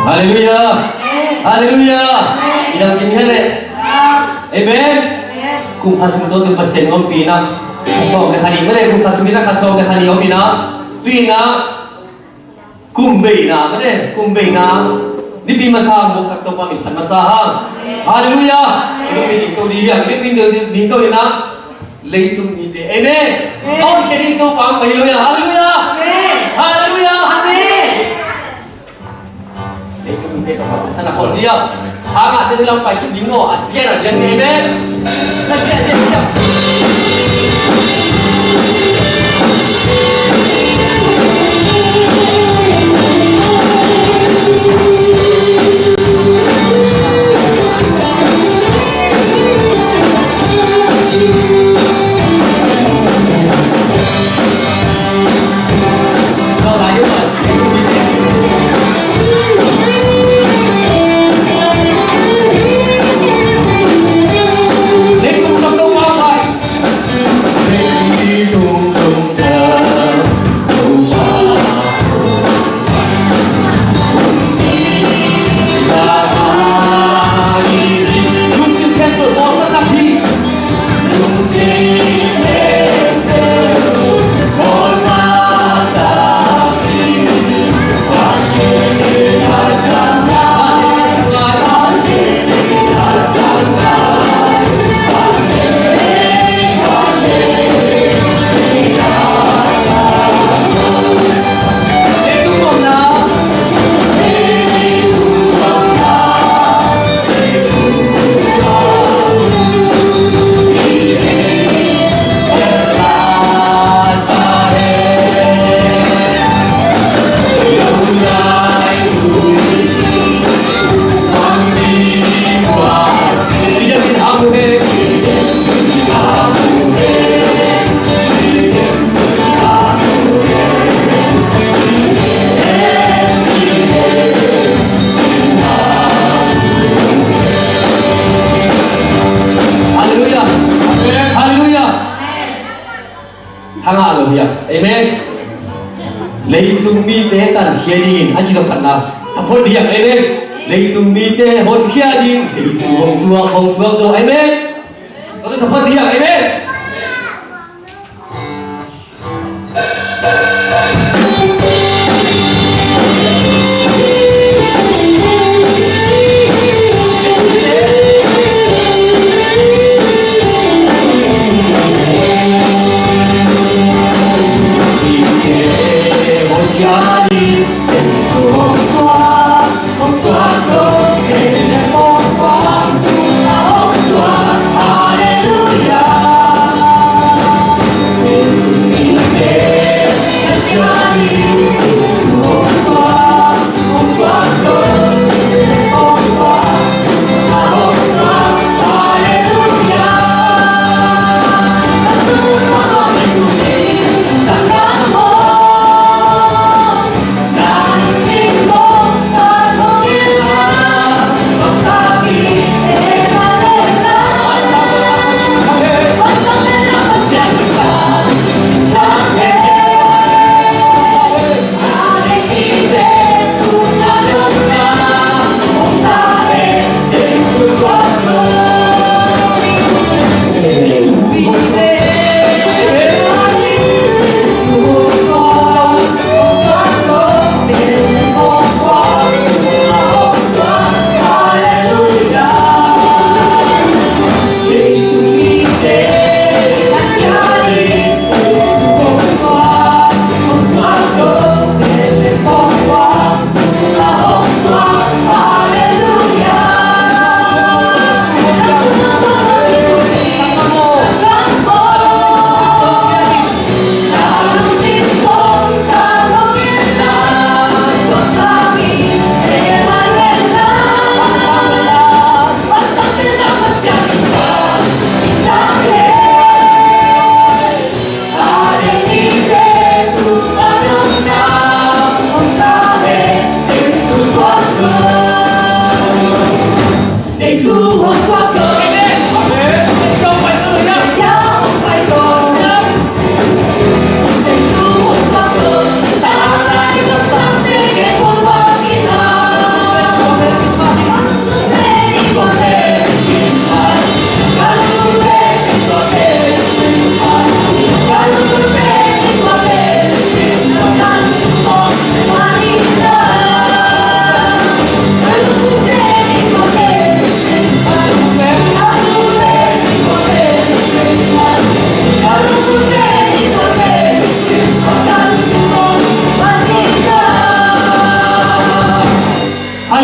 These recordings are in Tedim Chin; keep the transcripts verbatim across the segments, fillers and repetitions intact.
Halleluiah. Halleluiah. I dam kim hi a leh. Amen. Kum khat sung tawh tu Pasian ompihna kha sawm le kha nih mah leh, kum khat sung in a kha sawm le kha nih om in a, tu in a kum beina mah leh, kum beina Nipi masa hong bawlsak Topa min phat masa hang. Halleluiah. Kum bei ding to ding hi a, kum bei ding to ding to in a, leitung mite. Amen. Amen. A honkhia ding Topa hong pai hi lo hi a. Halleluiah. Amen. Halleluiah. Amen. Leitung mite tawh masa than a khol ding a. Thangahte lam pai suk ding maw. A dian a dian ni. Amen. Na dian dian dian. Halleluiah. Halleluiah. Thangah lo hiam? Amen. Leitung mite tankhia dingin a ci lo khatna support ding hiam? Amen. Leitung mite honkhia ding Jesu hong suak, hong suak zo. Amen. Tua support ding hiam? Amen.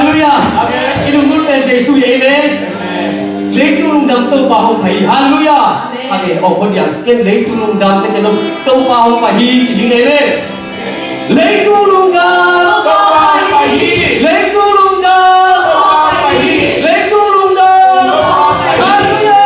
Halleluiah. I lungdam pen Jesu hi. Amen. Leitung lungdam Topa hong pai hi. Halleluiah. Amen. Aw, khua diang ken leitung lungdam ka ci-in, Topa hong pai hi ci ding. Amen. Leitung lungdam Topa hong pai hi. Leitung lungdam Topa hong pai hi. Leitung lungdam Topa hong pai hi.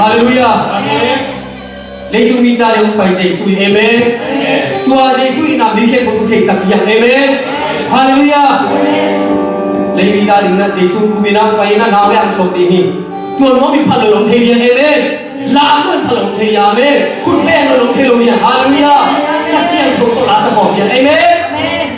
Halleluiah. Halleluiah. Leitung mite ading hong pai Jesu hi. Amen. Amen. Tua Jesu in a mi khempeuh hong theisak hi hang. Amen. Halleluiah. Amen. Lei mite ading in Jesu kum in a pai in a nau le a hong sawm ding hi. Tua nuam in phat lo in hong thei ding hi hang. Amen. Lam lo in phat lo in hong thei ding hi hang. Amen. Khut beng lo in hong thei lo ding hi hang. Halleluiah. Kha Siangtho tawh la sa khawm ding hi hang. Amen. Amen.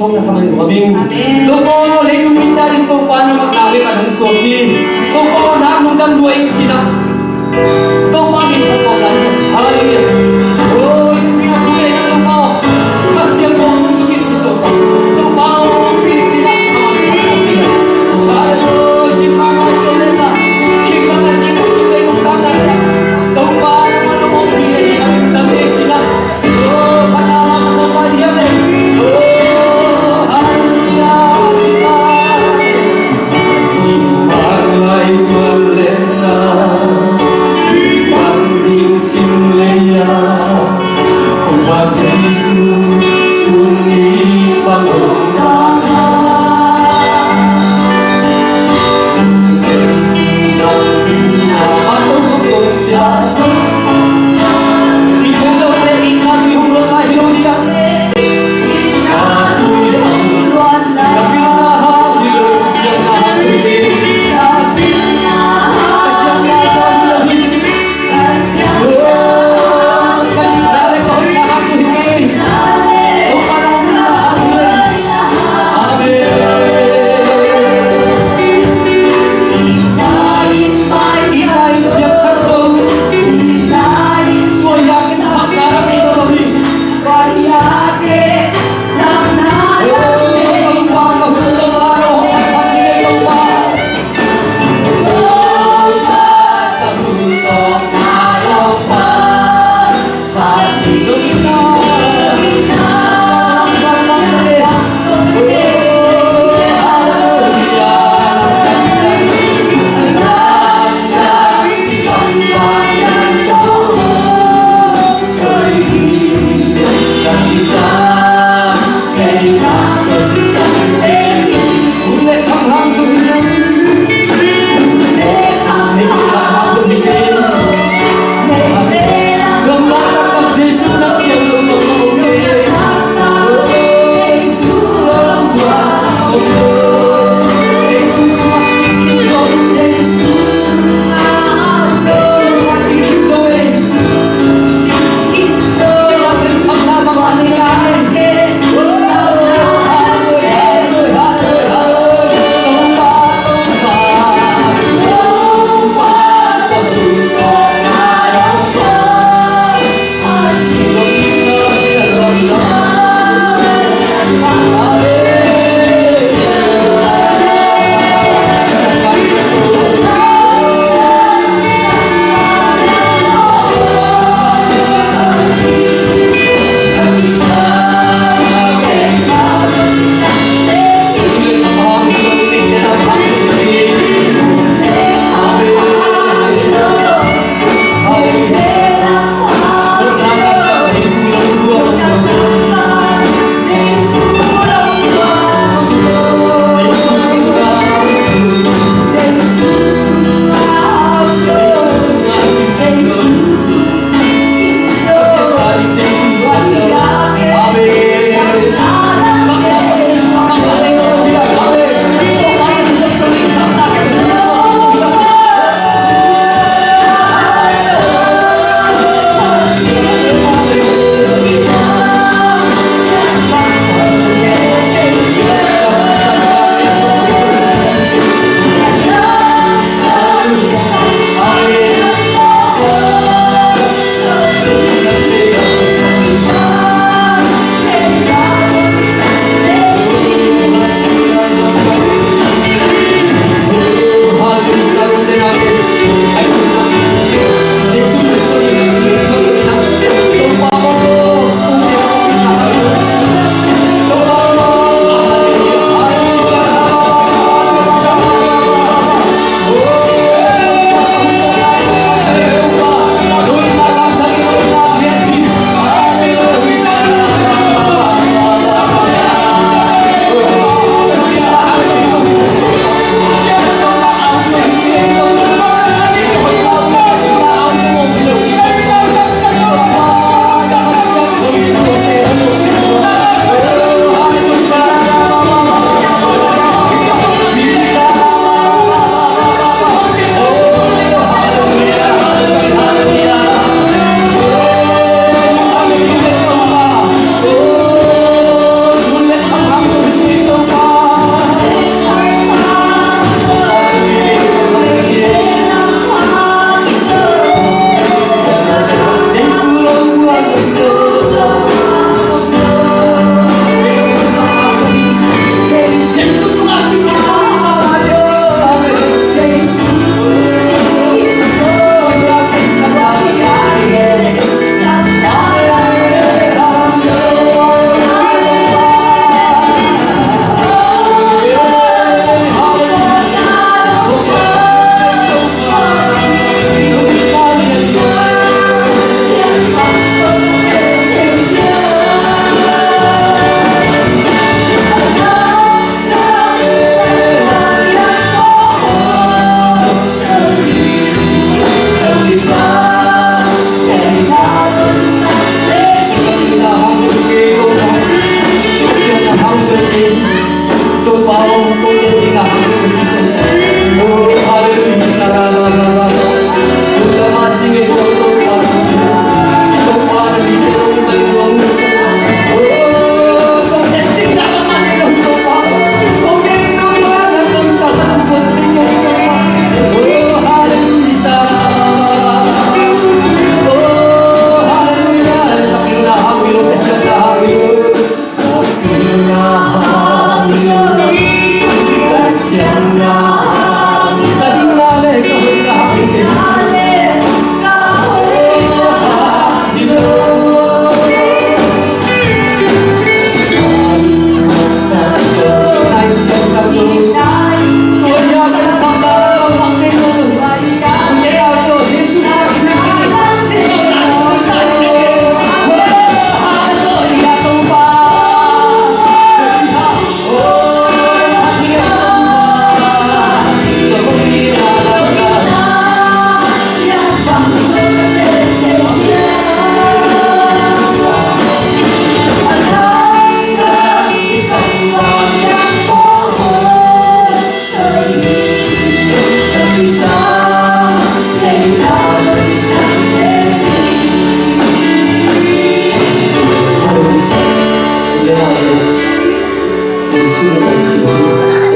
Topa, sa man in hong om ing. Amen. Topa aw, leitung mite ading Topa na makaih nang suak hi. Topa aw, nang lungdam lua ing ci-in ah, Topa min phat khawm lai ni. Halleluiah. Aw, i thupi a thu ngeina Topa aw, Kha Siangtho hong suk in ci Topa. Topa aw, hong pi ci-in ah, hallelujah. Hallelujah. Ci pa mai te le ta. Khit bang a zi ka sik le kong ta na le. Topa na man hong pi a hi a lungdam le ci-in ah.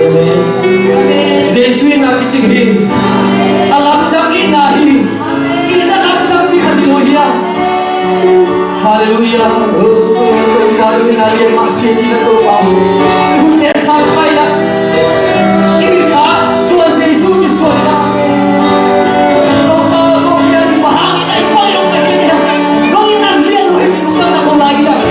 Amen. Jesuh in a kicing hi. A lamdang itna hi. Itna lamdang mi khat hi lo hiam? Halleluiah. Oh, Topa, itna lian mah sia cihna Topa. I hunte sang khai na. I mit kha tua Jesuh misuan na. Topa, kong pian bang hangin a i pang i ong pai cih hiam? Kong itna lian lo hi cih lungdamna kong la hi hiam?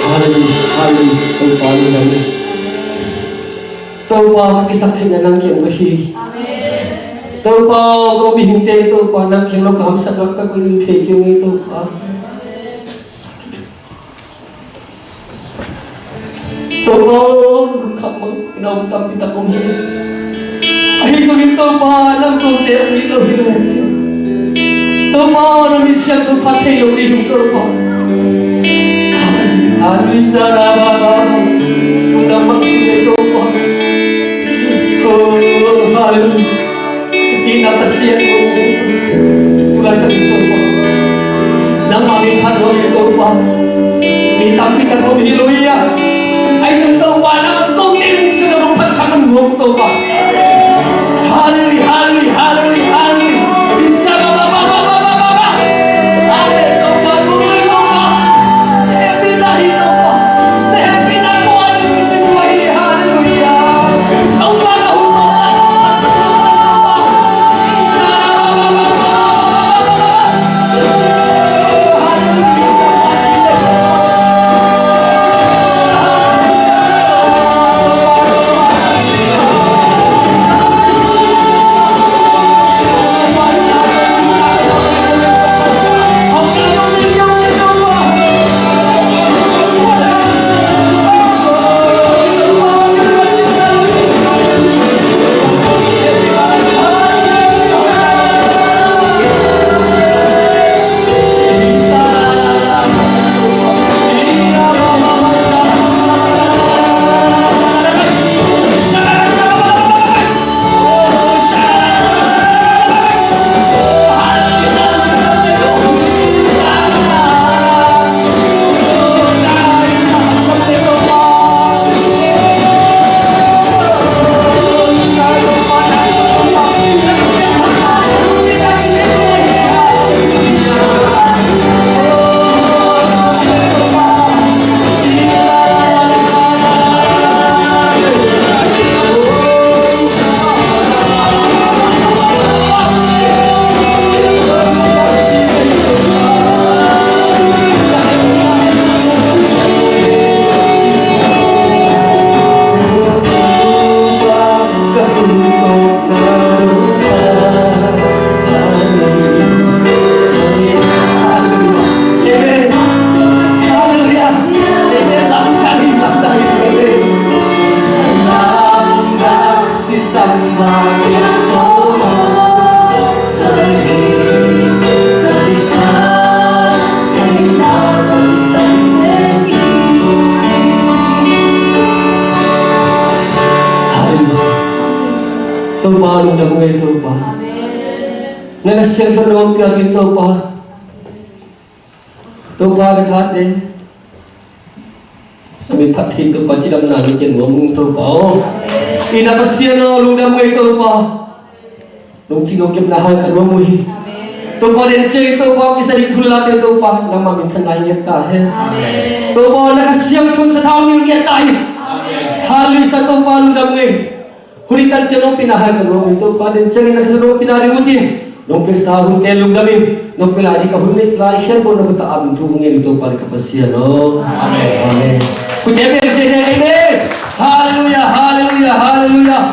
Hallelujah, hallelujah. Topa, ka kisap theihna nang kiang ka hi. Amen. Topa, ko mihingte Topa, nang kiang lo ka hamsatna ka koih thei kei ung ei Topa. Topa, lungkham mang, na om tampi tak om hi. Ahi zongin Topa, nang kote om hi lo hi le ci. Topa, na mi siangtho phat thei lo ding hi Topa. Hallelujah, hallelujah, hallelujah. Nang mang si le Topa. Oh, hallelujah. I na Pasian ko, tulai tak Topa. Nangmah min phat lo ding Topa. Mi tampi tak om hi lo hi a. Ahi zong Topa, nang ang kote mi Hallelujah, hallelujah, hallelujah, hallelujah. Isa ba ba ba ba ba ba ba ba. Amen. Topa, Topa, Topa. Happy na hi Topa. Happy na ko ani mi ci ko hi. Hallelujah. Topa, Topa, Topa. Isa ba ba ba ba ba ba ba. Hallelujah. Topa, lungdam ung ei Topa. Amen. Na Kha Siangtho na hong piak in Topa. Topa, na thate na mit phat theih Topa, cidamna na pia nuam ung Topa aw. I na Pasian aw, lungdam ung ei Topa. Nong cih nong kepna hang ka nuam uh hi. Topa, den ciangin Topa, kisa ding thu le late Topa, nangma minthanna i nget ta hen. Topa, na Kha Siangtho sathau nong nget ta hi. Hallelujah, Topa, lungdam ung ei. Hun i tan ciang nong pina hang ka nuam ung Topa, den ciangin na Kha Siangtho nong pina ding uh tin. Nong piaksa hunte lungdam in, nong pia lai ding ka hun nei lai khempeuh na khut ah a min thu kong ngen ung Topa le ka Pasian aw. Amen. Amen. Khut beng ciat ni, amen. Hallelujah, hallelujah, hallelujah.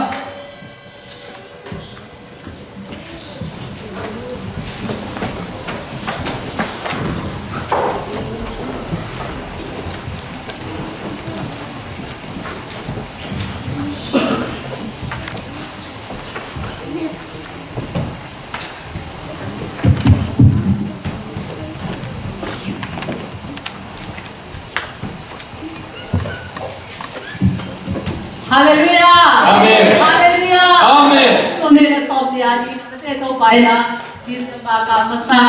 Hallelujah. Amen. Hallelujah. Amen. Kum nih le sawmnih a ding mate Topa in ah December kal masa,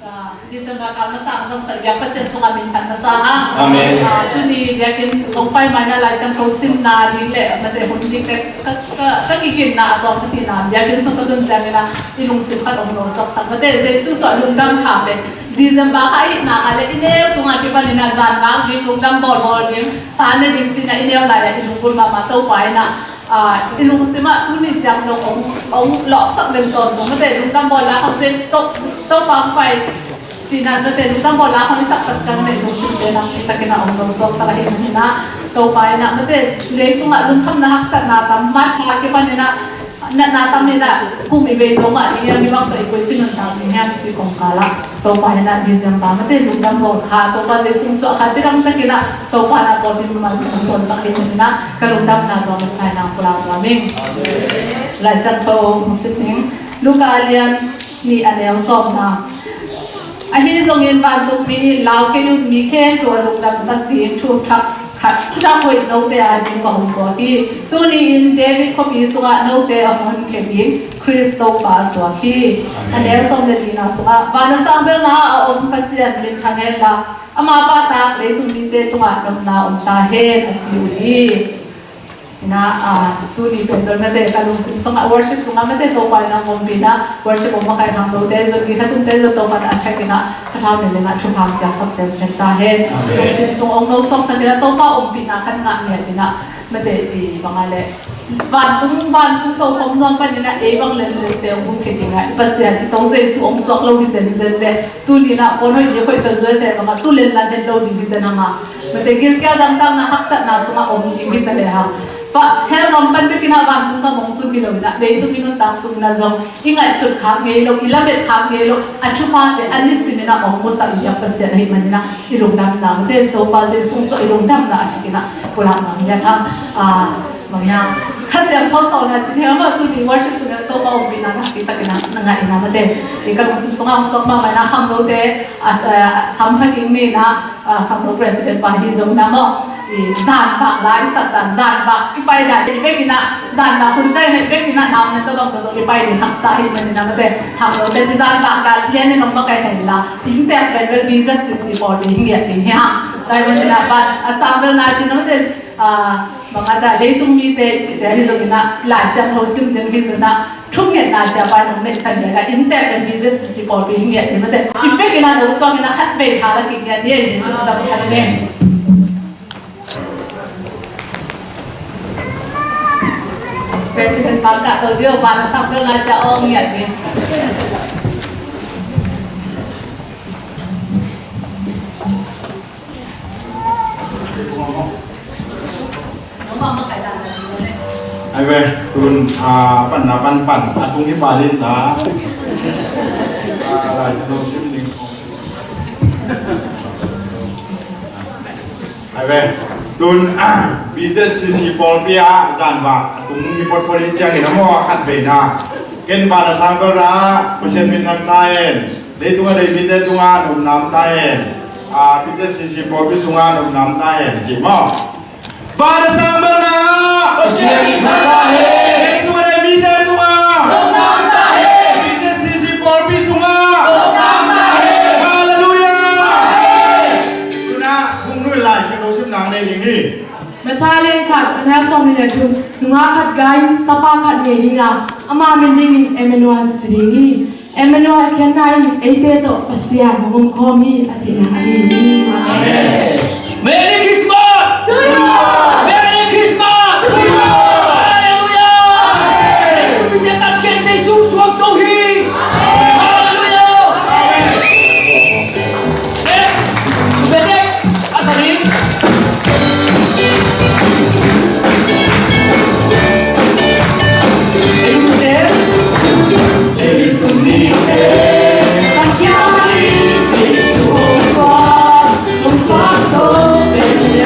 ah, December kal masa ang zong sa biak Pasian tungah min phat masa ang. Amen. Ah, tuni biakinn kong pai mai na Lai Siangtho simna ding le mate hun ding te ka, ka, ka kiginna a tuam ka tina biakinn sung ka tun ciangin ah i lungsim khat ong no suaksak mate Jesu suah lungdam kha pen December kha ahih nak leh i neu tungah kipanin ah zan vak ding, lungdam bawlbawl ding, sa ne ding ci-in ah i neu lai-ah i lunggulh mahmah. Topa in ah, ah, i lungsim ah tuni ciang dong ong, ong lawpsak den tawntung mate, lungdam bawl lai khong zen To, Topa kong pai ci-in ah mate, lungdam bawl lai khong i sak tak ciang mate, lungsim te nakpi takin ah ong no suaksak ahih manin ah, Topa in ah mate, leitungah lungkhamna haksatna tam, mat kha kipanin ah natna tam in ah, kum i bei zong mah ding hiam, mi bang tawh i koici nuntak ding hiam ci kong kal ah, Topa in ah December mate lungdam bawl kha, Topa Jesu hong suah kha cidam takin ah, Topa in ah pawlpi mimal hong tonsak ding in ah, ka lungdamna tua masa in ah pulak nuam ing. Lai Siangtho hong sim ning. Luka a lian nih a neu sawmna. Ahi zongin vantungmi in lau kei un, mi khempeuh a lungdamsak ding thu thak khat, thu thak hoih note a ding ka hong puak hi. Tuni-in David khuapi sungah note a hong honkhia ding Khrist Topa a suak hi. Amen. A neu sawm le lina sungah, van a sang belna a om Pasian min thang hen la, ama pahtak leitung mite tungah nopna om ta hen, a ci uh hi. Ina, ah, tuni pen bel mate ka lungsim sungah, worship sungah mate Topa ina ompihna, worship om makai khangnote zong, kikhatumte zong Topa in a thak ina sathau ne lena thupha piaksak semsem ta hen. Amen. Lungsim sung ong no suaksak ina Topa ompihna khan ngah ngiat ina mate i banga le vantung, vantung tokhom nuam pan ina ei bang lel lel te ong hum khe ding a i Pasian i Tong Jesu ong suak lo hi zenzen le tuni ina pon hoih ding hoih tawh zuai se banga tu len lam het lo ding hi zen hanga. Mate gilkial dangtakna haksatna sungah om ding hi ta le hang. Fa hell gam pan bek ina vantung gam ong tun hi lo ina, leitung i nuntak sung ina zong i ngaihsut khak ngei lo, i lamet khak ngei lo a thuphate a nisim ina ong musak i biak Pasian ahih man ina i lungdamna mate Topa Jesu sung suah i lungdamna a thak ina pulak ngam hiat hang. Ah, bang hiam Kha Siangtho sawlna cin hiam a tuni worship sungah Topa ompihna nakpi tak ina na ngah ina mate i ka lungsim sungah ong suak mahmah ina khangnote a, a, sampha ding ni ina, ah, khangno president pa hi zong ina maw i zanbak la i sak dan zanbak i pai dan i bek ina zanbak hun cai ina i bek ina nam na tawh bang tawh i pai ding haksa hi man ina mate khangnote i zanbak la lian ina ong makai hen la i hing tek pen bel B Z C C pawlpi hing liat ding hi hang. Lai man ina ban a sang bel na cin ina mate Ah, bang a ta leitung mite i cihte hi zong ina Lai Siangtho sim ding hi zong ina thungetna siapa in ong neihsak ina inntek le B Z C C pawlpi hi ngiat ding mate i bek ina lo suang ina khat vei tha la kik ngiat ni ei Jesu ta pasan amen. President pa kah to dio pa na sak bel na cia ong ngiat ni. Ai ve, tun a pan na pan pan a tung hi pa din ta. A lai lo sim ding. Ai ve, tun a B Z C C pawlpi a zan va a tung hi pot pot in ciang in a maw a khat ve na. Ken pa na sang bel ra, Pasian min nang ta en. Leitung a dei mite tung a num nam ta en. A, B Z C C pawlpi sungah nopnam ta hen ci maw? Vantung a sang bel na Pasian in khat ta hen. Leitung a dei mite tungah nopnam ta hen. B Z C C pawlpi sungah nopnam ta hen. Halleluiah. Amen. Tuna kong nui lai siang lo sim nang nei ding hi. Matthai lian khat a neu sawm nih le thum, nungak khat gai in tapa khat nei ding a, ama min dingin Emmanuel ci ding hi. Emmanuel a khiatna in eite tawh Pasian hong om khawm hi a cihna ahi hi. Amen. Merry Christmas! To you! Merry Christmas! To you! Halleluiah! Amen. Tumite tak khian Jesu suak to hi. Amen. Halleluiah! Amen. Amen. Tumite tak a sa ding. Ei tumite. Ei tumite. Pasian in Jesu hong suak, hong suak zo Bethlehem.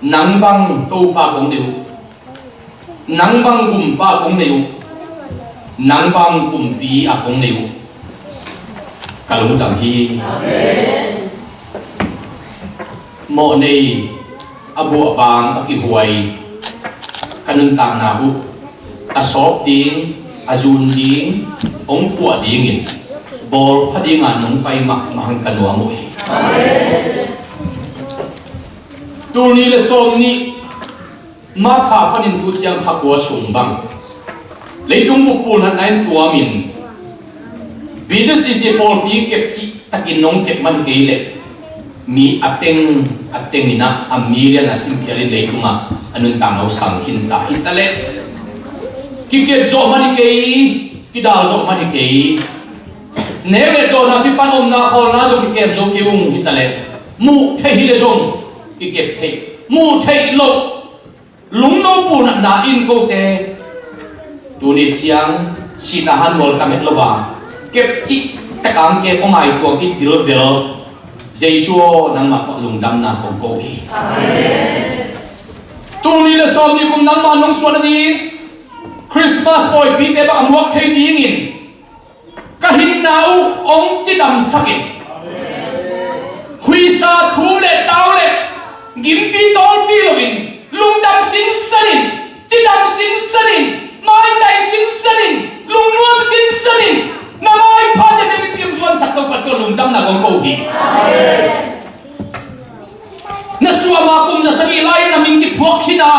Nang bang Topa kong nei uh, nang bang gumpa kong nei uh, nang bang kumpi a kong nei uh, ka lungdam hi. Mawhnei a buahbang a kihuai ka nuntakna uh a sawp ding, a zun ding, hong puah dingin bawlpha dinga nong pai mahmah hang ka nuam uh hi. Tul nih le sawm nih March kha panin tu ciang kha kua sung bang leitung bup pulnatna in tuamin B C C pawlpi kep cihtakin nong kep man kei leh mi a teng a tengin ah a million a simkhialin leitungah a nuntakna uh sang khin ta hi ta leh kikep zawh man hi kei, kidal zawh man hi kei. Nek le dawn a kipan omna khawlna zong kikem zo kei ung hi ta leh muh theih hi le zong kikep theih, muh theih loh lungno pulnatna in kote tuni ciang sihna hanmual tam het lo a kep cihtak ang kep hong ngaihtuah in vilvel. Jesu aw, nangmah tawh lungdamna kong ko hi. Tul nih le sawm nih kum nangmah nong suah nading Christmas pawipite bang a muak thei dingin ka hinna uh hong cidamsak in, huisa thum le tau le gimpi tawlpi loin lungdam sinsen in, cidam sinsen in, maitai sinsen in, lungnuam sinsen in, na maipha te bek in piang zuansak Topa tawh lungdamna kong ko hi. Na suah ma kum za sagih lai-in na min kiphuak khin a,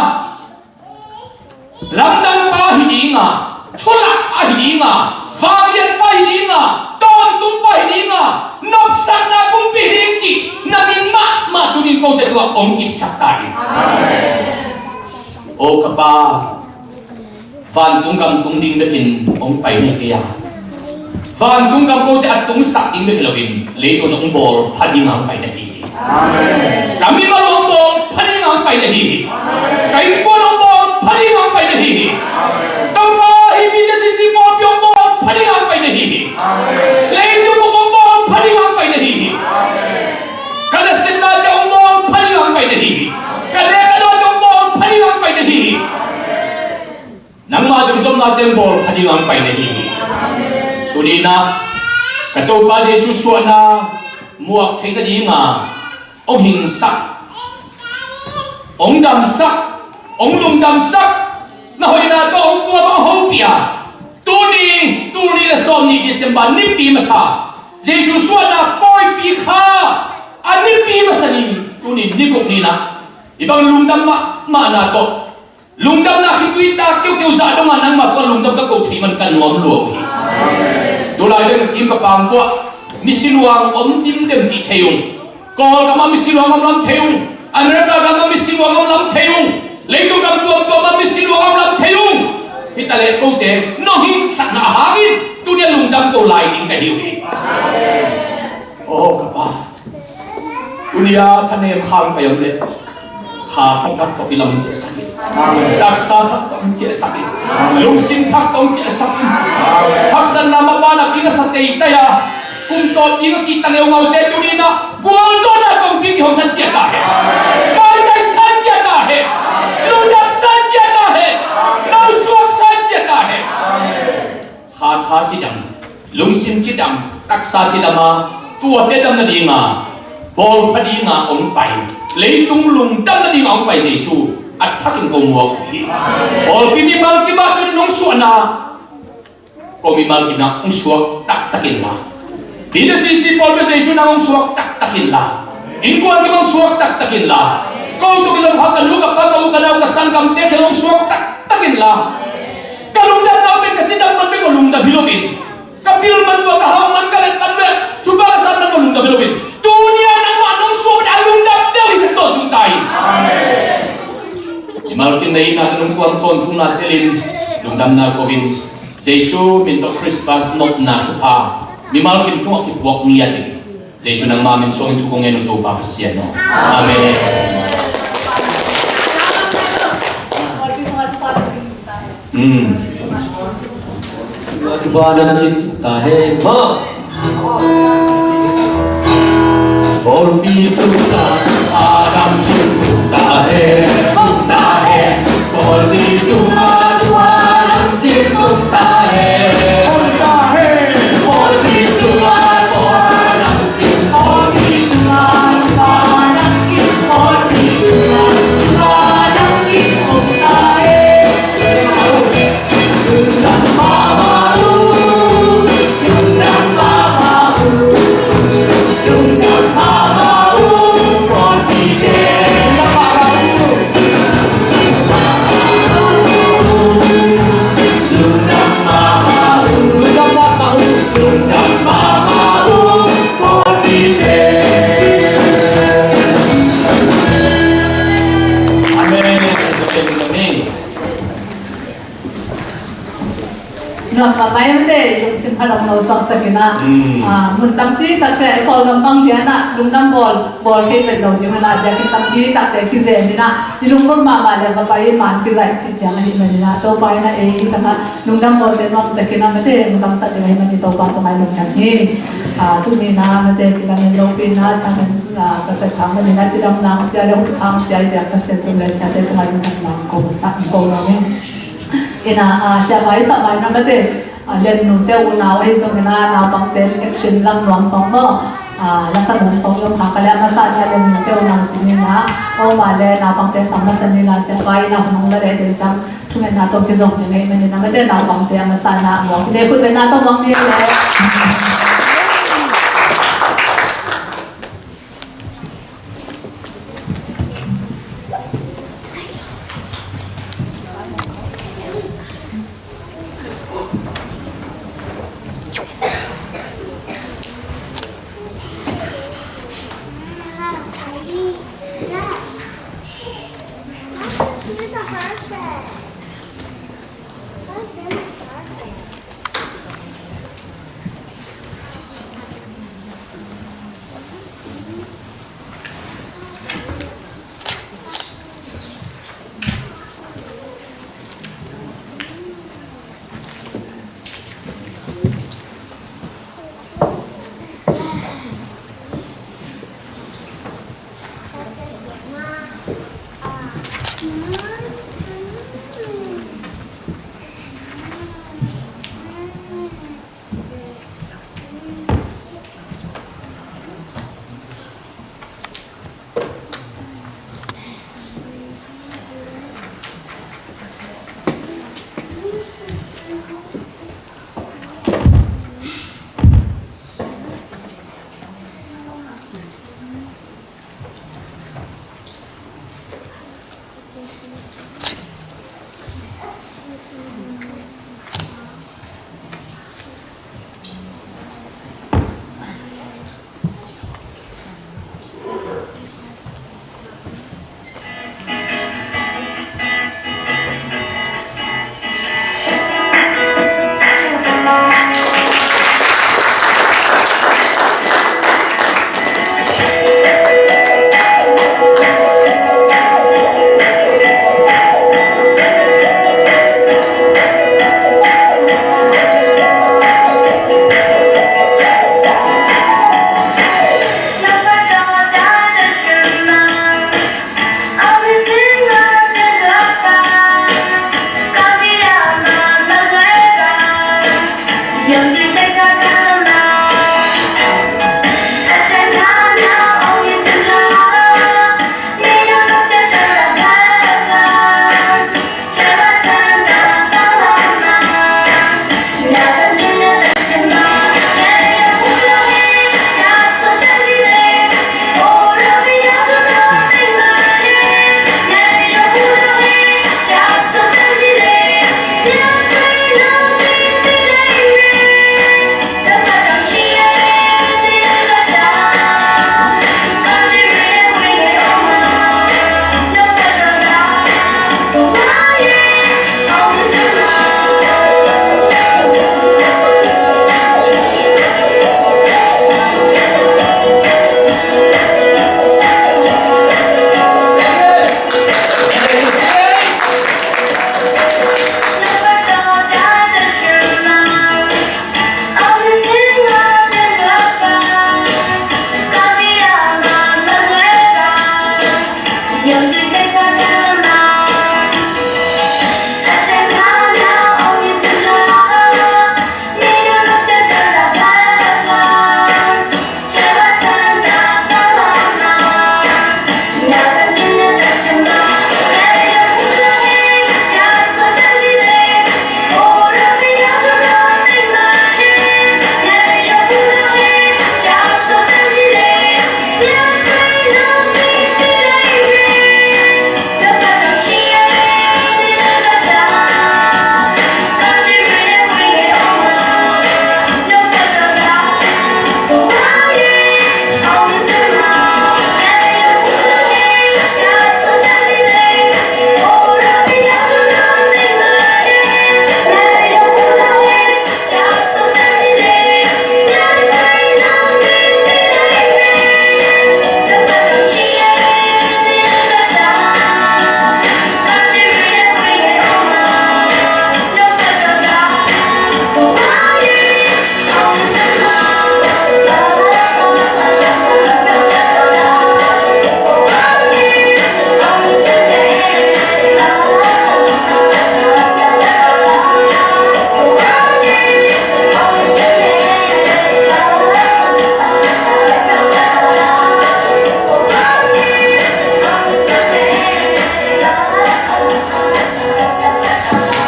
lamdangpa hi dinga, thulahpa hi dinga, vanglianpa hi dinga, tawntungpa hi dinga, nopsakna pumpi hi ding cih na min mahmah tunin kote tungah hong kipsak ta in. O ka Pa, vantung gam tung ding bekin hong pai na hi kei a, vantung gam kote a tungsak ding bek hi loin leitung zong hong bawlpha dinga hong pai na hi hi. Ka mimal hong bawlpha dinga hong pai na hi hi. Ka innkuan hong bawlpha dinga hong pai na hi hi. Topa, hih B C C pawlpi hong bawlpha dinga hong pai na hi hi. Leitung bup hong bawlpha dinga hong pai na hi hi. Ka nasemnate hong bawlpha dinga hong pai na hi hi. Ka nek ka dawnte hong bawlpha dinga hong pai na hi hi. Nangmah tawh kizopnate hong bawlpha dinga hong pai na hi hi. Tuni-in ah ka Topa Jesu suahna muak theih nadinga hong hingsak, hong damsak, hong lungdamsak, na hoihna tawh hong tuam, hong hopih a, tuni, tul nih le sawm nih December nipi masa, Jesu suahna pawipi kha a nipi masa ni, tuni ni guk ni-in ah hih bang lungdam mahmahna tawh, lungdamna khitui tak keuhkeuh zah dongah nangmah tungah lungdam ka ko thei man ka nuam lua uh hi. Tulai dong ka kim ka pam tungah misi luang om dimdem cih thei ung. Kawlgam ah misi luang om lam thei ung. America gam ah misi luang om lam thei ung. Leitung gam tuamtuam ah misi luang om lam thei ung. Hi ta leh kote nong hinsakna hangin tuni-a lungdam ko lai ding ka hi uh hi. Aw ka Pa, tuni-a thanem khang pai om leh kha thak tawh i lam ciahsak in. Taksa thak tawh ciahsak in. Lungsim thak tawh ciahsak in. Haksatna mah banah pi na sa tei tai a, kum tawh pi na kih ta ngeungaute tuni-in ah gualzawhna kongpi kihong san ciah ta hen. Maitai san ciah ta hen. Lungdam san ciah ta hen. Nausuak san ciah ta hen. Kha tha cidam, lungsim cidam, taksa cidam a, tuate dam nadinga, bawlpha dinga hong pai, leitung lungdam nadinga hong pai Jesu a thakin ko muak uh hi. Pawlpi mimal kim ah tuni nong suahna, ko mimal kim ah hong suak taktak inla, B C C pawlpi Jesu nang hong suak taktak inla, innkuan kim hong suak taktak inla, ko tawh kizom kha ka nu ka pa, ka u ka nau, ka sanggamte khel hong suak taktak inla, ka lungdamna uh pen ka cidam man bek uh lungdam hi loin, ka pil man uh, ka hau man, ka let man uh, thupha ka san man uh lungdam hi loin, tuni-a nangmah nong suah a lungdam deuh hi sak tawh tung ta hi. Mimal kim na itna tawh nong kuang tawntung na telin lungdamna ko-in, Jesu min tawh Christmas nopna thupha mimal kim tungah kipuak ngiat in, Jesu nangma min suangin thu kong ngen uh Topa Pasian aw. Amen. Hmm. Tupa nan cin ta he ma. Pawlpi sung ta, Adam cin ta he. Nuam mahmah ei mate, i lungsim khat hong lo suaksak in ah. Mm. Ah, mun tampi takte, Kawlgam bang hiam ah, lungdam bawl, bawl thei pen lo ding in ah, biakinn tampi takte kizen in ah, i lunggulh mahmah leh va pai man kizaih cih ciang ahih manin ah, Topa in ah ei tangah lungdam bawlte nuam takin ah mate hong zangsak ding ahih manin Topa tungah lungdam hi. Ah, tuni in ah mate kilamen lopi in ah, chairman, ah, Pastor Thang manin ah cidam nang pia leh hun kham pia i biak Pasian tung leh siate tungah lungdam nang ko sa, ko nang hi. In ah, ah, Siapa i sap mai in ah mate, ah, liannute unau ahi zongin ah, naupangte action lang nuam khawng maw, ah, lasa nuam khawng i om kha ka leh, a masa in ah liannute unau ci ni in ah, aw mah leh naupangte sang masa ni in ah, Siapa in ah hun hong la leh den ciang thungetna tawh kizom ding ahih manin ah mate, naupangte a masa in ah muak ni, khut beng na tawh muak ni leh.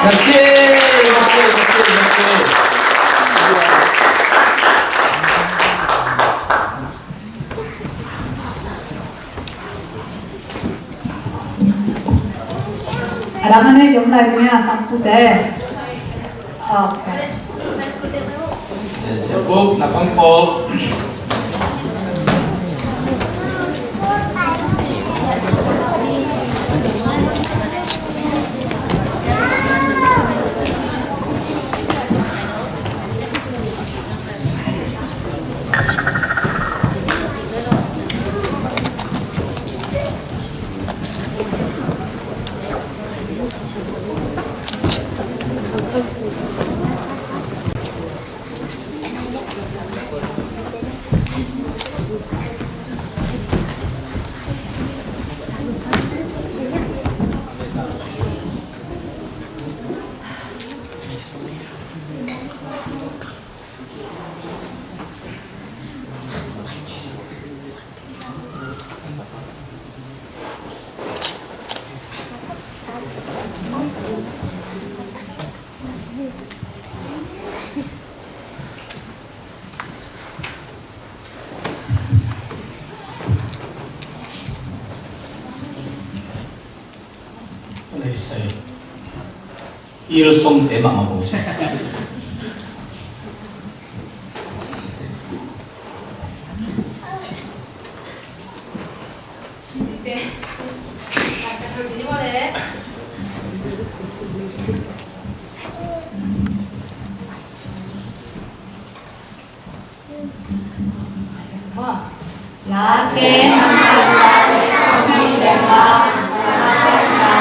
Merci, merci, merci, merci. A dang a nei dong lai ni a, sangkute. Ok. Zezebuk na pangpol. Nei sei. Ilsongte mahmah bo. Late nang kalsa le sawmi le ma, nang kalsa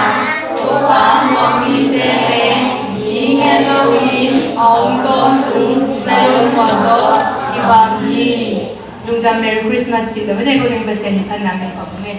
Topa muang mite le, mi ngen loin a om tawntung Zion mual tawh kibang hi. Lungdam, Merry Christmas cih tua mite ko ding Pasian in phatna ngah pah ung e.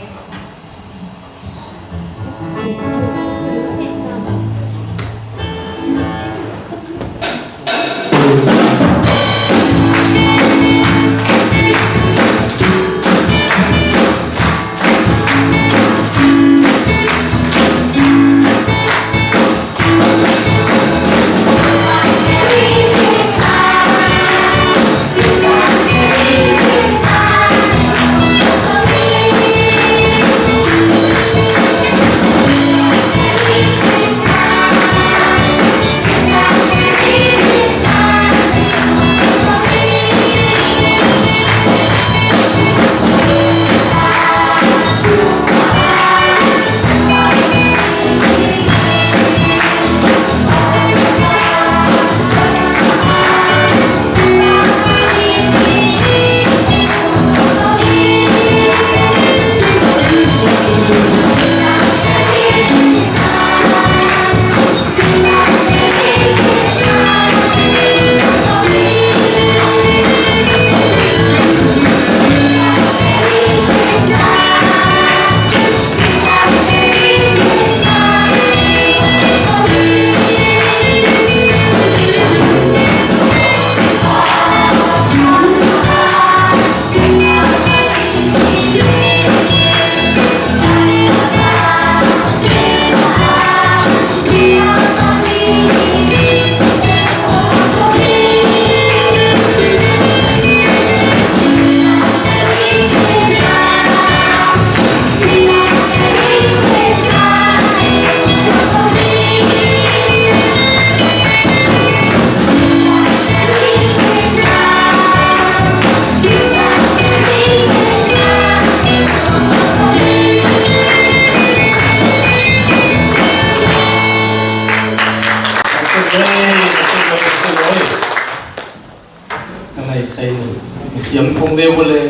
Ka nai sai ni, siam kong ve vua le.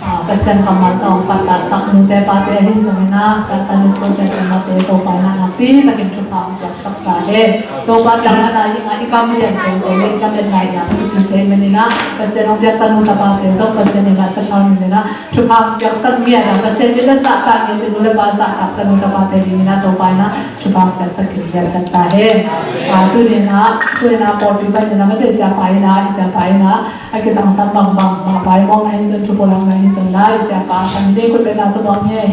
Ah, Pasian kammal tawh hong pattahsak nute pate ahi zongin ah, sa Sunday School session mate Topa in ah nakpi takin thupha hong piaksak ta hen. Topa kiang ah na hi nga i kam lian teng teng le i lamet ngai i aksipite menin ah, Pasian hong piak tanu tapate zong Pasian in ah sathau ninin ah thupha hong piaksak ngiat ah, Pasian min a zahtak ngiat i nu le pa zahtak tanu tapate dingin ah Topa in ah thupha hong piaksak ngiat ciat ta hen. Ah, tuni in ah, tuni in ah pawlpi panin ah mate siapa in ah, i siapa in ah a kitangsam bangbang, mah pai mawk na hi zong, thupulak na hi zong, na i siapa Sunday khut beng na tu bang hi.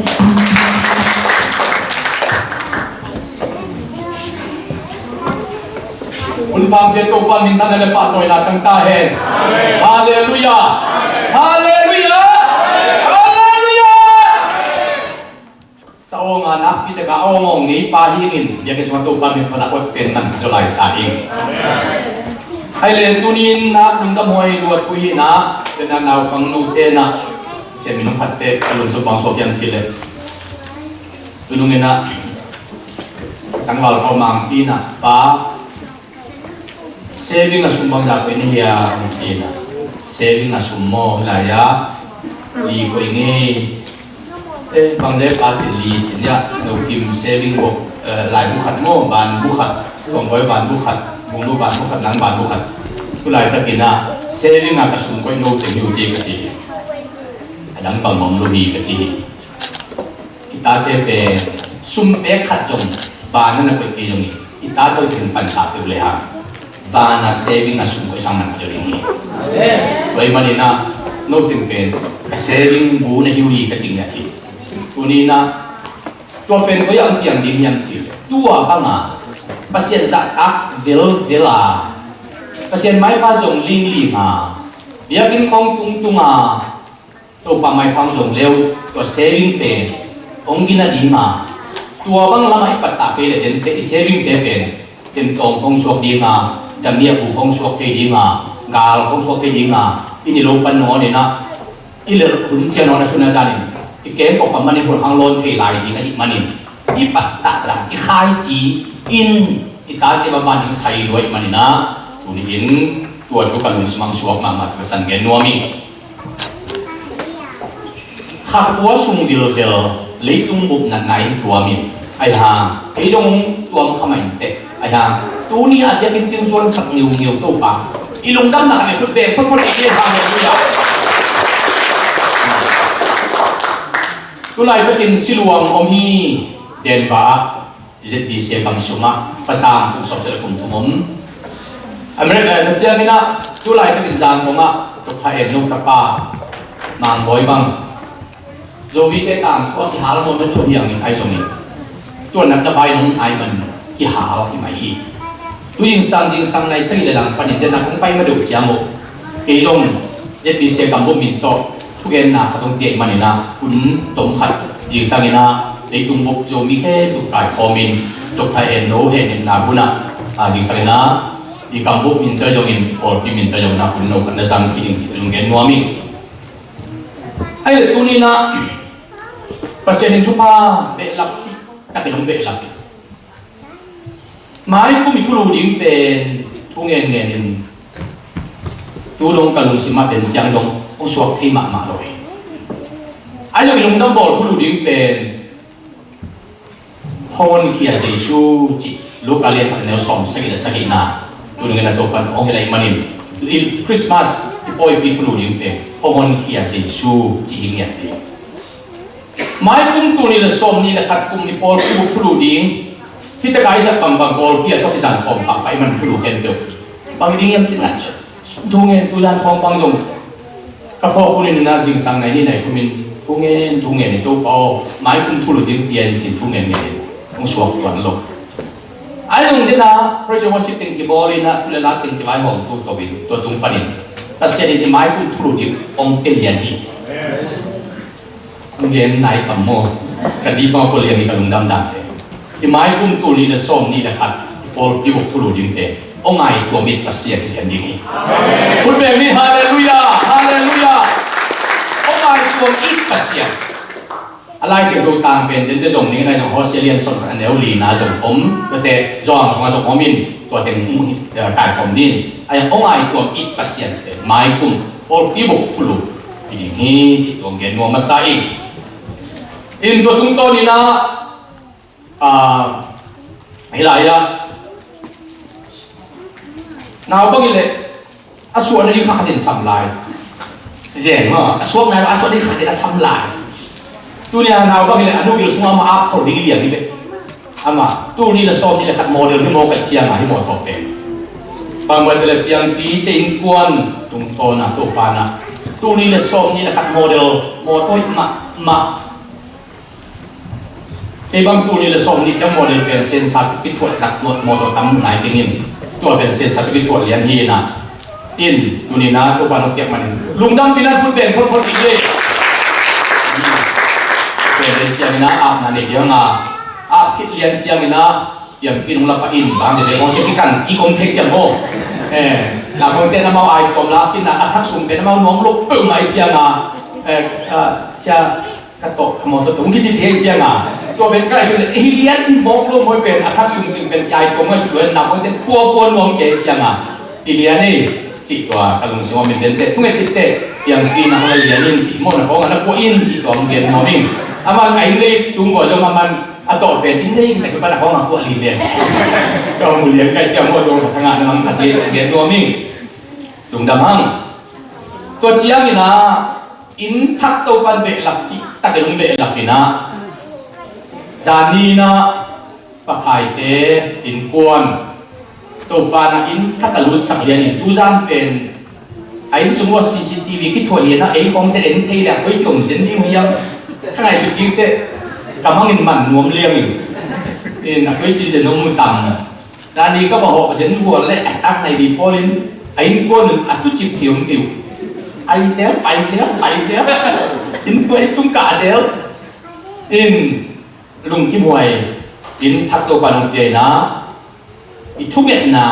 Hun pang pia Topa minthanna le pahtawina tang ta hen. Halleluiah. Halleluiah. Halleluiah. Sa awnga nakpi taka awng awng ngei pa hi ing. Biakinn sungah Topa min phat a awt pen man zaw lai sa ing. Hai le tunin nak lungdam huai lua thu hi na, pen a naupang nu te na, sia min hong phat te, a lungsim bang suak hiam cih leh, tunung in a tangval pau mangpi na pa, saving a sum bangzah koih na hia hong ci na. Saving a sum maw, hi lai a li koih ngei. Eh, bangzah pa cin li cin ia, no kim saving bok, eh, lai bu khat maw, ban bu khat, kongkoi ban bu khat, bung bu ban bu khat, nang ban bu khat. Tulai takin a saving a ka sum koih no teng hi uh ci ka ci hi. A dang bang om lo hi ka ci hi. I tate pen sum pek khat zong ban a na koih kei zongin i tate uh pen pan ta peuh le hang ban a saving a sum koih sang man zong ding hi. Tua ahih manin ah no teng pen ka saving bu na hi uh hi ka ci ngiat hi. Tuni in ah tua pen koi ah hong piang ding hiam cih leh, tua bang a Pasian zahtak velvel a, Pasian maipha zong lingling a, biakinn khawng tungtung a, Topa maipha hong zong le uh, tua saving pen hong gina ding a, tua bang lam ah i pattah kei leh dente, i saving te pen demtawng khawng suak ding a, damiak bu khawng suak thei ding a, gal khawng suak thei ding a, i ni lo pan nawn in ah, i lelh hun ciang nawn a sun a zan in, i keng kop pan manin hun khang lawn thei lai ding ahih manin, i pattah zan, i khaici in, i tate bangbang ding sai lua ahih manin ah, tuni in tua thu ka lungsim ah hong suak mahmah, ka san gen nuam ing. Kha kua sung vilvel leitung bup natna in tuam in, ahi hang kei zong tuam kha mah in teh, ahi hang tuni a biakinn teng zuansak ngiungeu Topa, i lungdamna kha mah khut beng photphot i hi. Halleluiah. Tulai takin siluang om hi, Denver ah. Z B C kam sungah pasang kum sawmsagih le kum thum om. America ah ciangin ah tulai takin Zangkong ah Doctor En No tapa Mang Bawi bang Zomite tangkhua kihal mawk mawk lo hi hangin ahi zongin tua natna vai nong ai man kihal hi mai hi. Tu zingsang zingsang nai sagih le lang panin dena kong pai ma deuh ciang uh. Kei zong Z B C kam bup min tawh thugenna khat hong pia ih manin ah hun tom khat zingsang in ah leitung bup Zomi khempeuh kaikhawm in Doctor En No hehpihna hun ah, ah, zingsang in ah i kam bup min tawh zongin pawlpi min tawh zongin ah hun no khat na zang khin ing cih zong gen nuam ing. Ahi le tuni in ah Pasian in thupha behlap cih takin hong behlap ing. Mai kum i thulu ding pen thu ngengen in tu dong ka lungsim ah den ciang dong hong suak thei mahmah lo hi. Ahi zong i lungdam bawl thulu ding pen hong honkhia Jesu cih Luka lian khat a neu sawmsagih le sagihna tu dong in a Topan hong hilh ahih manin i Christmas i pawipi thulu ding pen hong honkhia Jesu cih hi ngiat ding. Mai kum tul nih le sawm nih le khat kum i pawlpi bup thulu ding. Hih takah i zat bangbang pawlpi a tawh kizan khawm pahpah i man thulu khempeuh. Bang ding hiam cih leh thu ngen tu zan khawng bang zong ka phawk hun in a zingsang nai nih nai thum in thu ngen thu ngen in Topa aw, mai kum thulu ding pian cin thu ngen ngen in hong suak tuan lo. Ahi zong dena praise and worship teng kibawl in a thu le la teng kivaihawm tu to in tua tung panin Pasian in i mai kum thulu ding hong pia lian hi. Hong gen nai tam maw? Ka dih bang a kua liang i ka lungdam dante. I mai kum tul nih le sawm nih le khat i pawlpi bup thulu dingte hong ngaihtuam it Pasian hi lian ding hi. Khut beng ni, halleluiah, halleluiah. Hong ngaihtuam it Pasian. A Lai Siangtho tang pen dente zong ning, a lai zong Hosea lian sawm khat a neu lina zong om, tuate zawng sungah zong om in, tua teng hong hi, eh, kaikhawm ding. A hong ngaihtuam it Pasian te mai kum pawlpi bup thulu Hi ding hi cih tua gen nuam masa ing. In tua tungtawn in ah, ah, hih lai-ah nau bang hi leh a suahna ding khat khat in sam lai. Zen maw, a suahna, a suahna ding khat khat in a sam lai. Tuni-a nau bang hi leh a nu bil sungah amah ap khol ding liang hi ve. Amah tul nih le sawm nih le khat model hi maw, ka hih ciangah hih mawtaw pen. Bang mawtaw leh piangpite innkuan tungtawn ah Topa in ah tul nih le sawm nih le khat model mawtaw hi mahmah. Kei bang tul nih le sawm nih ciang model pen sensa kithuah lak mawtaw tam nai keng in, tua pen sensa kithuah lian hi in ah. In tuni-in ah Topa in hong piak manin lungdampihna thu beng photphot ding hi. Pen den ciangin ah apna nei ding a, ap khit lian ciangin ah piangpi nong la pah in bang ci ding, hong ci kikan kik om thei ciang maw. Eh, na hong ten amau ai tuam la kin ah a thak sung pen amau nuam lo peuhmah hi ciang a, eh, ah, sia ka tawh ka mawtaw tawh hong kici thei ciang a, tua pen ka ngaihsut leh hi lian mawk lo maw, pen a thak sung pen ki ai tuam ngaihsut lo in na hong ten puapua nuam kei ciang a, hi lian hi cih tua ka lungsim ah min den teh, thunget khit teh piangpi na hong la lian in cih maw, na hong a na puah in cih tua hong gen nuam ing. Aman a inn lei tung kua zong aman a tawh pen inn lei khit teh kipan a hong a puah lin lian cih tua mu lian kai ciang maw, tua ka thangah na lam khat hi cih gen nuam ing. Lungdam hang. Tua ciangin ah inn thak Topa in behlap cih takin hong behlap in ah, zani in ah pakhaite innkuan Topa in ah inn thak a lutsak lian in, tuzan pen a inn sung uah C C T V kithuah hi in ah, ei khawng teh en thei leh koi ci om zen ding hiam, ka ngaihsut ding teh ka mangin man nuam liang in, in a koi ci zen om mu tam. Zani ka va hawh zen vual leh a tang nai di pawl in a innkuan in a tucip hi om kei uh. Ai zel, pai zel, pai zel. Innkuan in tung kah zel. In lungkimhuai inn thak Topa in hong pia in ah, i thungetna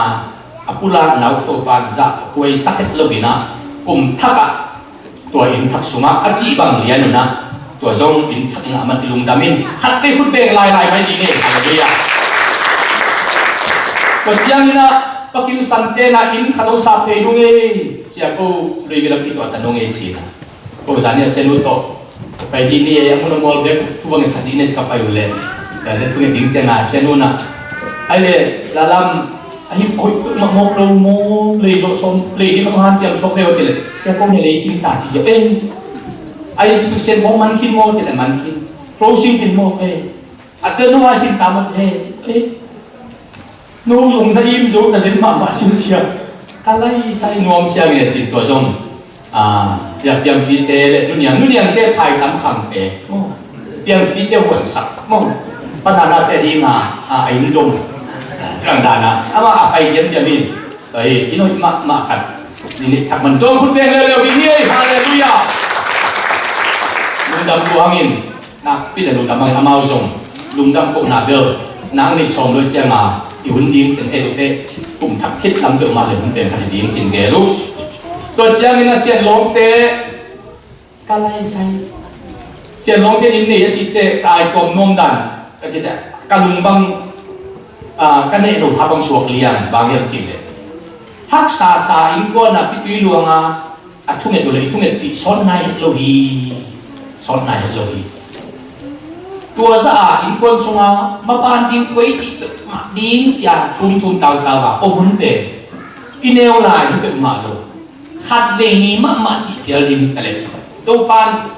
a pulakna uh Topa in zahhuai sak het lo in ah, kum thak ah tua inn thak sungah a cih bang lian un ah, tua zong inn thak in ah a man i lungdam in, khatvei khut beng lailai mai ding hi. Halleluiah. Tua ciangin ah Pa Kim Sante in ah inn khat hong sap phei nung ei, sia ko lui vilam kituah ta nung ei ci in ah. Ko zani a sianu tawh pai dih ni ei, a mun a mual bek thu va ngetsak dih ni ei ci ka pai uh leh, tua leh thunget ding ciang a sianu in ah, ai leh lalam a hip hoih peuhmah mawk lo maw, lei zawh sawm, lei dih khat hanciam suak ve aw ci leh, sia ko ne lei khin ta ci ziau ei. A inscription form man khin maw ci leh man khin. Closing khin maw ei. A tua nung a khin ta maw ei ci ei. No zong na im zo ta zen mahmah sim cia. Ka laisai nuam sia nge cin tua zong. Ah, ya piangpite le nuniang, nuniangte phai tam khangte. Maw. Piangpite huansak. Maw. Panana te ding a, ah, a inn dong. Ciang dana. Ama a pai diam diam in. Tua hi, i noih mahmah khat. Ni nih thak man dong khut beng leuleu ding hi. Halleluiah. Lungdam luang in. Nakpi leh lungdam hang, amau zong lungdam kohna bel nang neih sawm lo ciang a, i hun ding teng ei lote kum thak khit lam peuhmah leh hun pen khat hi ding cin gel uh. Tua ciangin a Sian Lawngte ka laisai. Sian Lawngte inn nei a cihte ka ai tuam nuam dan ka cihte ka lung bang, ah, ka neh lo pha bang suak liang bang hiam cih leh haksa sa innkuan a khitui luang a, a thunget uh leh i thungetpih sawt nai het lo hi. Sawt nai het lo hi. Tua zah a innkuan sungah maban ding koi cih peuhmah ding cia thumthum tautau a om hun pen i neu lai hi peuhmah lo. Khatvei ni mahmah cih phial ding hi ta leh Topan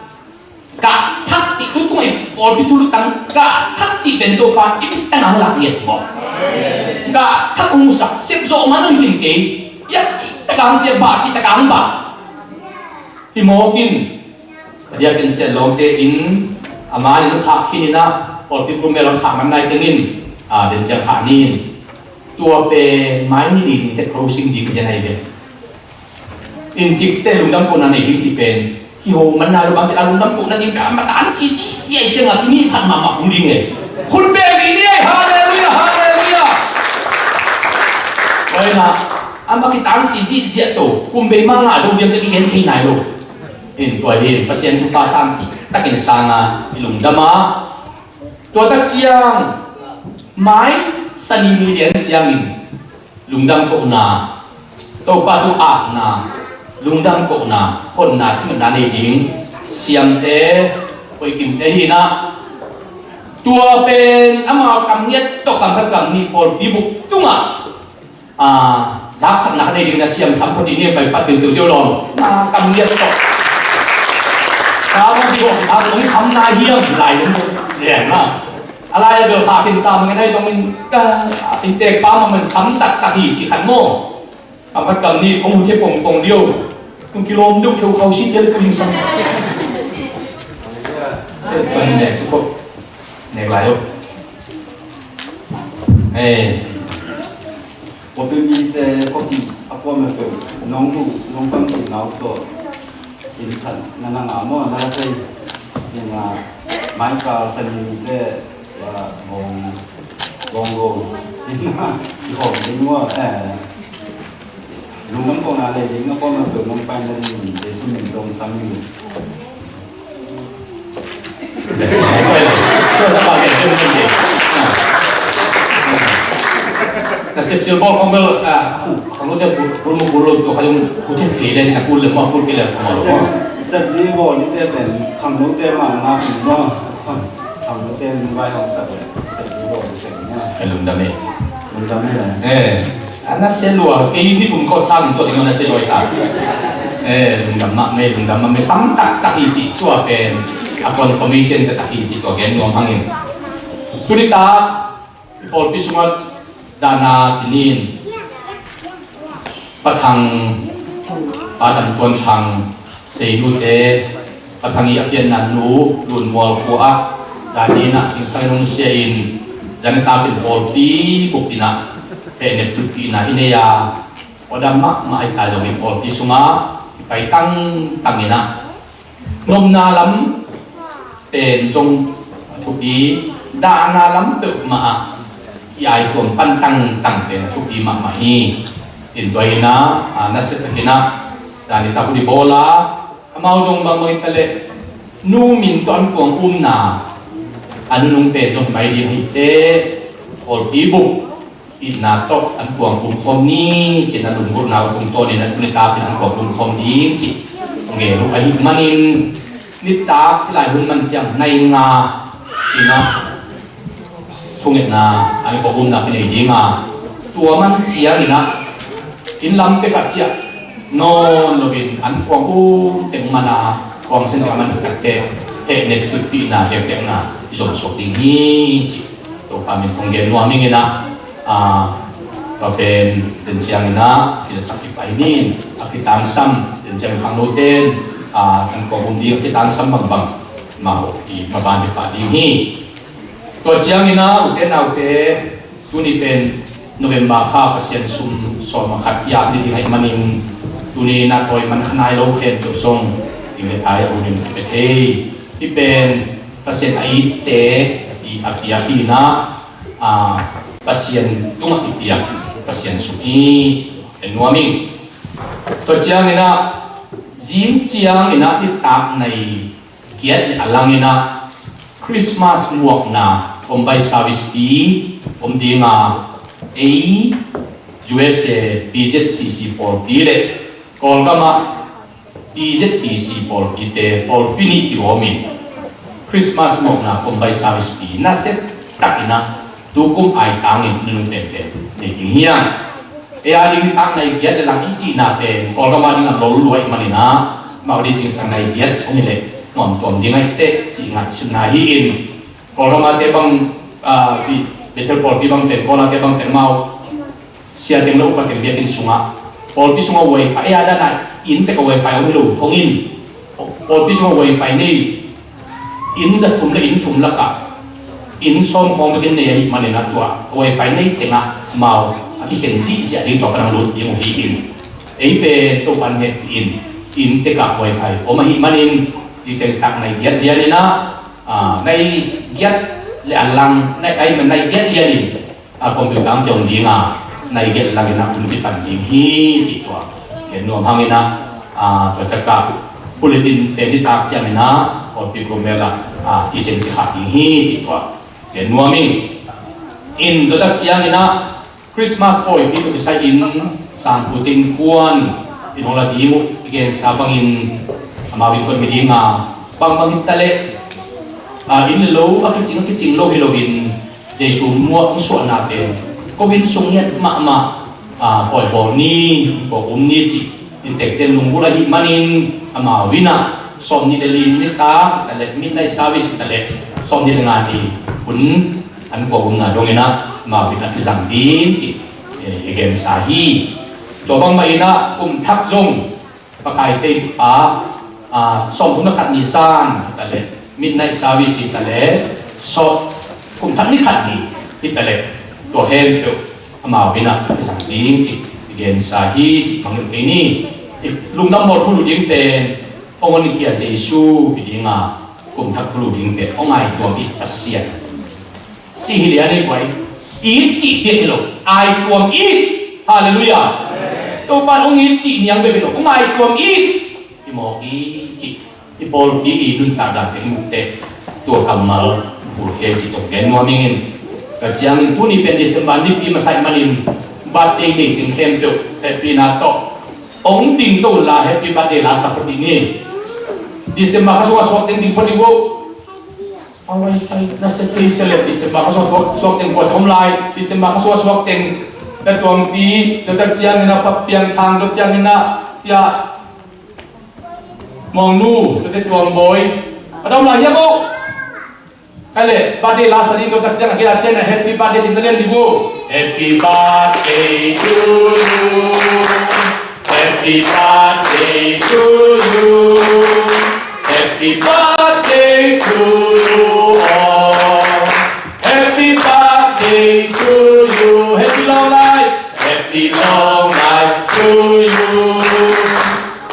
gah thak cih tu tung ei pawlpi thu lutang gah thak cih pen Topa i bittang ang lak ngiat hi maw? Gah thak hong musak sep zawh man hong hin kei. Piak cih tak ang piak, bah cih tak ang bah. Hi mawk in a diakin Sian Lawngte in a man in hong khak khin in ah pawlpi group mel hong khak man nai keng in, a, den ciang khak ni in. Tua pen mai ni li ni te closing ding cian ahi ve. Intikte lungdam kohna nei ding cih pen kiho man nai lo, bang ci a lungdam kohna ding pen a matan sisi sia i ciangah kinih phat mahmah kul ding e. Khut beng ding ni ei. Halleluiah, halleluiah. Tua in ah ama kitan sisi sia to kum bei mah ngah zo diam te kigen thei nai lo. In tua hi Pasian thupha sang cih takin sang a i lungdam a, tua tak ciang mai sani ni lian ciangin lungdam kohna, Topa tung apna, lungdam kohna, honna, thungetna nei ding siamte, koikimte hi inah, tua pen amau kam ngiat tawh kam khat kam nih pawlpi bup tungah, a, zaksakna khat nei ding na siam sam phot i ni, pai pat tiutiu tiu lawm. Na kam ngiat tawh. Sa bang ti hong sam na hiam lai lem zeng na. A lai a bel kha khin sam ngen ai zongin ka, a, inntek pa mah man sam taktak hi ci khat maw. Kam khat kam nih kong hu thei pongpong lio. Kong kilawm deuh kheu khau si tial tu hing sam. Eh, pan nek su ko. Nek lai lo. Eh. Kopi mite kopi a kuam a peuh nong duh nong kamcih nau tawh. Inn khat na na ngah maw, na la thei. Inn a maikal sani nite, a, bawng, bawng go. Inn a i hawm ding maw, eh. Lungdam kohna lei ding a pawm a peuh nong paina ding Jesu min tawh sam ni. Na sep sil bawl khawng bel, ah, hu, khangnote bul, bul mu bul lo, tua kha zong hu thei thei le, na kul le maw, kul kei le maw lo maw. Sep li bawl nite pen khangnote mah ngak maw. Khangnote in vai hong sak le sep li bawl nite maw. Eh, lungdam e. Lungdam e. Eh. A na sia lua, kei ni kum kawt sang in tua ding a na sia lua i ta. Eh, lungdam mah mei, lungdam mah mei, sam taktak hi cih tua pen, a confirmation taktak hi cih tua gen nuam hangin. Tuni ta, pawlpi sungah dahna kinin, Pa Thang, Pa Dam Tuan Thang, Seinute, Pa Thang i a pianna nu, Lunmual khua ah, zanin ah, zingsang in hong nusia in, zan a takin pawlpi bup in ah, pehnep tutpihna i nei a, aw dam mahmah i ta zongin pawlpi sungah, i pai tangtang in ah, nopna lam pen zong a thupi, dahna lam peuhmah ah, i aituam pan tangtang pen a thupi mahmah hi. In tua in ah, a, nasia takin ah, zan i ta hun i bawl a, amau zong bangbang i ta leh, nu min tawh an kuang umna, a nunung pen zong mai ding hi teh, pawlpi bup, itna tawh an kuang um khawm ni, cin a lunggulhna uh tung tawn in a tuni takin an kuang um khawm ding, cih ngen uh ahih manin, nitak i lai hun man ciang nai nga in ah, thungetna, a i pawh umna ka nei ding a, tua man ciangin ah, inn lam tek ah ciah nawn loin an kuang um teng man a, kuang sen a man taktak te, hehnek tutpihna, bekbekna i zom suak ding hi, ci. Topa min thong gen nuam ing in ah, a, tua pen den ciangin ah, kizasak kipai ning, a kitangsam, den ciangin khangno ten, a, an kuang um ding a kitangsam bangbang, mah i maban hi pah ding hi. Tua ciangin ah, ute naute, tuni pen November kha Pasian sum sawm a khat i ap ni ding ahih manin, tuni in ah tawi man kha nai lo khempeuh zong, ding le tai a unin kipia thei. Hih pen Pasian a itte i a piak hi in ah, a, Pasian tungah i piak Pasian sum hi, en nuam ing. Tua ciangin ah, zing ciangin ah nitak nai giat le a langin ah Christmas muakna om vai service pi om ding a, ei U S A B Z C C pawlpi le Kawlgam ah B Z P C pawlpite pawlpi nih i om in Christmas muakna om vai service pi nasia takin ah tukum ai tangin nunung penpen nei ding hiam? Ei a ding nitak nai giat le lang i cihna pen Kawlgam a ding a lol lua ahih manin ah, mau ding zingsang nai giat hong hi leh nuam tuam ding ahih teh cih ngaihsutna hi in, Kawlgam a te bang, a, Bethel pawlpi bang pen, Kawl a te bang pen mau sia teng le upa teng biakinn sungah, pawlpi sungah wifi, ei a dan a inn tek a wifi hong hi lo thong in, pawlpi sungah wifi nei, inn za thum le inn thum lakah inn sawm khawng bekin nei ahih manin ah tua wifi nei tengah amau a kikhen zihziah ding tua pan hong lut ding uh hi in, ei pen Topa'n hehpih in, inn tekah wifi om ahih manin, zing ciang tak nai giat lian in ah, a, nai giat le a lang, nai, ai, nai giat lian in, a, computer ang kiong ding a, nai giat lang in ah hun kipan ding hi, cih tua gen nuam hang in ah, a, tua takah bulletin pen nitak ciangin ah, pawlpi group mel ah, a, thisen kikhah ding hi, cih tua gen nuam ing. In tua tak ciangin ah Christmas pawipi tua kisai in Sangpu Teng Kuan, I nong la ding uh i gensa bangin amau in kon mi ding a, bangbang hi ta leh, a, inn le lo a kicing, a kicing lo hi loin Jesu muak hong suahna pen ko inn sung ngiat mahmah, a, pawi bawl ni, ko um ni cih inntekte lunggulh ahih manin amau in ah sawmnih le li nitak hi ta leh, midnight service hi ta leh, sawmnih le nga ni hun an ko umna dongin ah amau in ah kizang ding cih, eh, i gensa hi. Tua bangmah in ah kum thak zong pakhaite a, a, sawmthum le khat ni zan hi ta leh, midnight service hi ta leh, sawt kum thak ni khat ni hi ta leh, tua khempeuh amau in ah kizang ding cih i gensa hi cih mangngilh kei ni. I lungdam bawl thu lut ding pen hong honkhia Jesu hi ding a, kum thak thu lut ding pen hong ngaihtuah i Pasian cih hi lian ei buai. It cih piak hi lo, aituam it. Halleluiah. Topa in hong it cih niang bek hi lo, hong aituam it. I mawk it cih, i pawlpi i nuntak dan teng muh teh, tua kammal bul kei cih tawh gen nuam ing in. Ka ciangin tuni pen December nipi masa ahih manin birthday nei teng khempeuh hehpihna tawh hong ding to unla, happy birthday la sak phot ding hi. December kha sung a suak teng ding phot ding vo. Aw, lai sai, na se thei se leh, December kha sung a suak teng kua om lai, December kha sung a suak teng, Tua Tuangpi, tua tak ciangin a Pa Piang Thang, tua ciangin a Pia Muang Nu, tua te Tuang Bawi. A dam lai hiam uh? Kei leh, birthday la sa ding, tua tak ciang a kilat ten a happy birthday cih na lian ding uh. Happy birthday to you. Happy birthday to you. Happy birthday to you all. Happy birthday to you. Happy long life. Happy long life to you.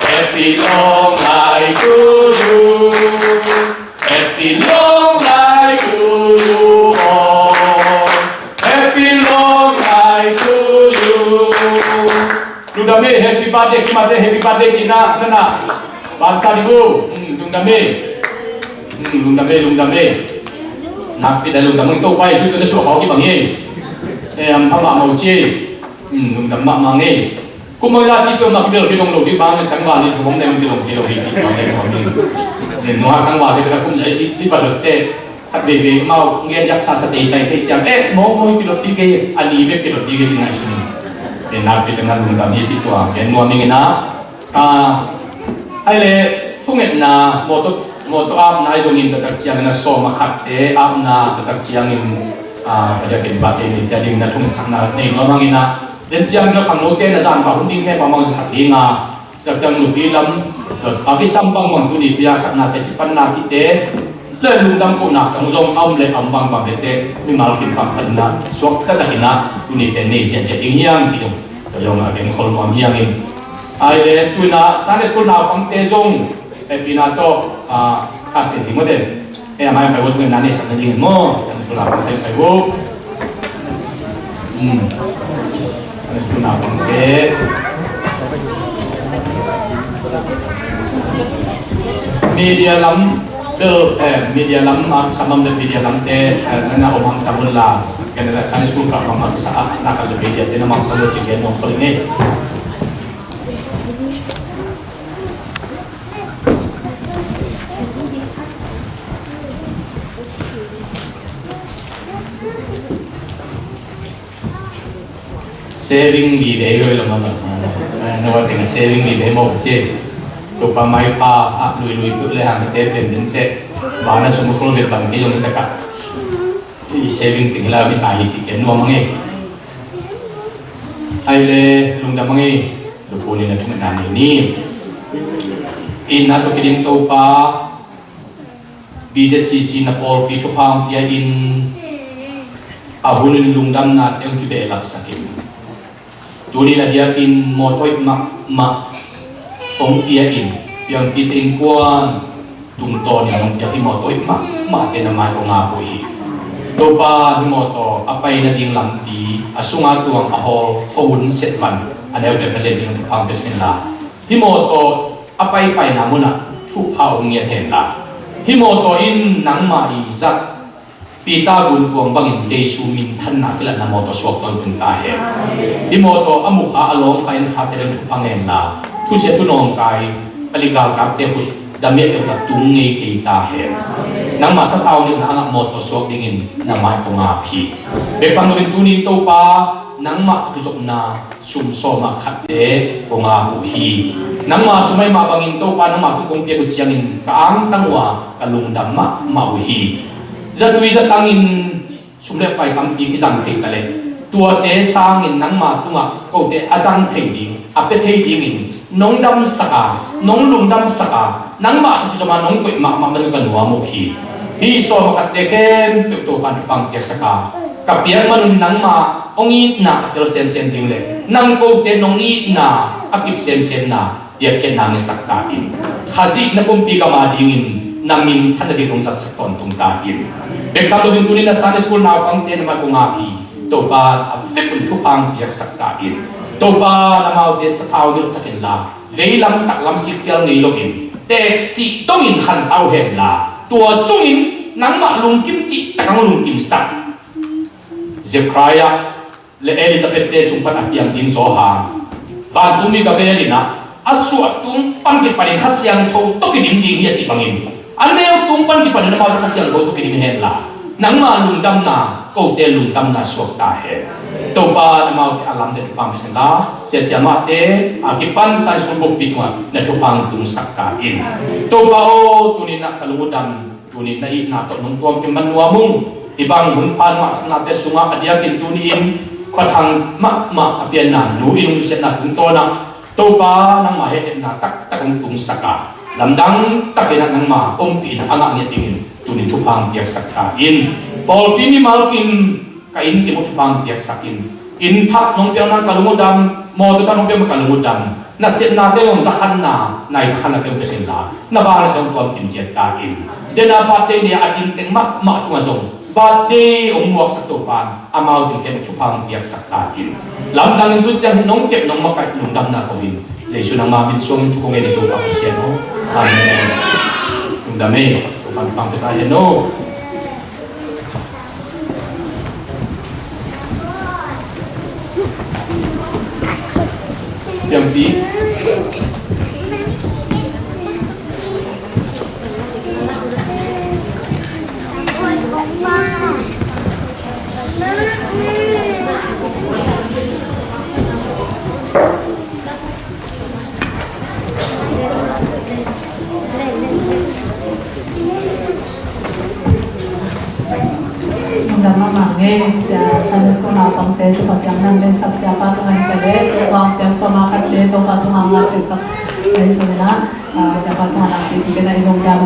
Happy long life to you. Happy long life to you all. Happy long life to you. Lungdam hi, happy birthday, kimate happy birthday cihna, nana. Bansa ding uh. Hmm, lungdam hi. Hmm, lungdam hi, lungdam hi. Nakpi tak lungdam hi, Topa Jesu tawh na suak khawng kibang hi. Eh, am thang mahmah uh ci. Hmm, lungdam mahmah ngei. Kum bang za ci tawh mah kibel kidong lo ding bang, tangval hi, kum bang ding kidong, kidong hi ci tawh ding, kidong hi. Nungak tangval hi, kum za i, i va dot teh. Khat veivei amau ngen yak sa sa tei tai thei ciang, eh, maw, maw, kidot ding kei, a ni bek kidot ding kei ci ngai sung. Eh, nakpi tak na lungdam hi ci tua gen nuam ing in ah. Ah, ai le, thungetna, mawtaw, mawtaw apna i zongin taktak ciangin a sawm a khatte apna taktak ciangin, ah, a diakin birthday ni tia dingin a thungetsakna nei nuam ing in ah. Den ciangin a khangnote na zan pah hun ding khe pah mang zasak ding a. Taktak nupi lam a kisam bangbang tuni tua saknate, cipanna cihte le lungdam kohna khang zong a om le a om bangbang hete mimal kim pangpanin ah suak taktakin ah tuni pen nei ziahziah ding hiam cih zong tua zong a gen khol nuam hiangin. Ai le tu-in ah Sunday school naupangte zong hehpihna tawh, ah, class ten ding mawte. Eh, a mai pai vo, thungetna neihsak nadingin maw, Sunday school naupangte pai vo. Hmm. Sunday school naupangte. Media lam bel, eh, media lam a kisam a om le media lamte, eh, na om hang tam un la, Sunday school kah bang a kisa a, na kal le media te na mang khol lo ci gen nuam khol ing ei. Saving li dei lo lam a, na wa teng saving li dei maw ci. Topa maipha a luilui peuh le hang te pen den te. Ba na sum khol vet bang kei zong taka. I saving teng hi la mi ta hi ci ken nuam ang ei. Ai le lungdam ang ei. Lupun in a thungetna nei ni. Inn ah tawh kidim Topa, B Z C C na pawlpi thupha hong pia in, a hun in lungdamnate hong kibehlapsak in. Tuni in a diakin mawtaw hoih mahmah hong pia in, piangpite innkuan tungtawnin hong piak hih mawtaw hoih mahmahte na mai kong ap uh hi. Topa, hih mawtaw a pai nading lampi, a sunga tuang a hawl, a hun setvan, a neu peuhmah lianpi in hong thupha hong pia sak inla. Hih mawtaw a paipaina munah thupha hong ngiat hen la. Hih mawtaw in nangmah i zat Peter gunkuang bangin Jesu minthanna kilatna mawtaw suak tawntung ta hen. Hih mawtaw a mukha a lawngkha in khate dong thupha ngen la. thusia thunawngkai, palik galkapte khut damiate khut ah tung ngei kei ta hen. Nangmah sathau nilhna a ngah mawtaw suak dingin na mai kong ap hi. Bek tham loin tuni-in Topa, nangmah a kizopna sum sawmah khatte kong ap uh hi. Nangma sum ahih mah bangin Topa, nangma tung kong piak uh ciangin ka angtang uh a, ka lungdam mahmah uh hi. Zatui zatangin sum le pai tampi kizang thei ta leh, tuate sangin nangma tungah kote a zang thei ding, a pia thei dingin nong damsak a, nong lungdamsak a, nangmah tawh kizom a nong koih mahmah man uh ka nuam uh hi. Hih sawm a khatte khempeuh Topa'n thupha hong piaksak a, ka piak man un nangmah hong itna a tel semsem ding le nang kote nong itna a kip semsemna piakkhiatna ngetsak ta in. Khazih na pumpi gam a dingin na minthanna ding hong zatsak tawntung ta in. Bek tham loin tuni-in na Sunday school naupangte na mai kong ap hi. Topa, a vek un thupha hong piaksak ta in. Topa, na amaute sathau nilhsak inla, veilam taklam sikkhial ngei loin, teeksih dongin khansa uh henla, tua sungin nangmah lungkim cihtak hong lungkimsak Zechariah le Elizabeth-te sung pan a piang ding Johan, vantungmi Gabriel in ah, a suah tung pan kipanin Kha Siangtho tawh kidim ding hi a cih bangin, a neu tung pan kipanin amaute Kha Siangtho tawh kidim henla, nangma lungdamna, kote lungdamna suak ta hen. Topa, na amaute a lamte thupha hong pia hen la, siasia mahte a kipan Sunday school bukpi tungah na thupha hong tungsak ta in. Topa aw, tuni-in ah ka lung uh dam, tuni-in na itna tawh nong tuamkim man nuam ung. Hih bang hun pha nong ngahsaknate sungah a diakin tuni-in khuathang mahmah a pianna nu in hong siatna tungtawnah Topa, nangma hehtemna taktak hong tungsak a, lamdang takin ah nangma ompihna a ngah ngiat dingin tuni-in thupha hong piaksak ta in. Pawlpi mimal kim ka inn kim uh thupha hong piaksak in. Inn thak nong piak nang ka lung uh dam, mawtaw thak nong piak nang ka lung uh dam. Na sepnate zong zakhanna, nai thakhanna te hong pia sin la, na vangliatna hong tuamkim ciat ta in. Dena birthday nei a ding teng mahmah tungah zong birthday hong muaksak Topa in amau teng khempeuh thupha hong piaksak ta in. Lamdang in tu ciang nong kep nong makaih lungdamna ko in. Jesu nangma min suangin thu kong ngen hi Topa Pasian aw. Amen. Lungdam ei. Topa in thupha hong pia ta hen aw. Piangpi. Lungdam mahmah ing ei, sia, Sunday school naupangte, Topa kiang na hong lensak siapa tungah hi ta leh, Topa hong ciang sawm a khatte, Topa tungah ngah peuhsak, ei, sawm inah, ah, siapa tungah ngah peuhsak, i lungdam.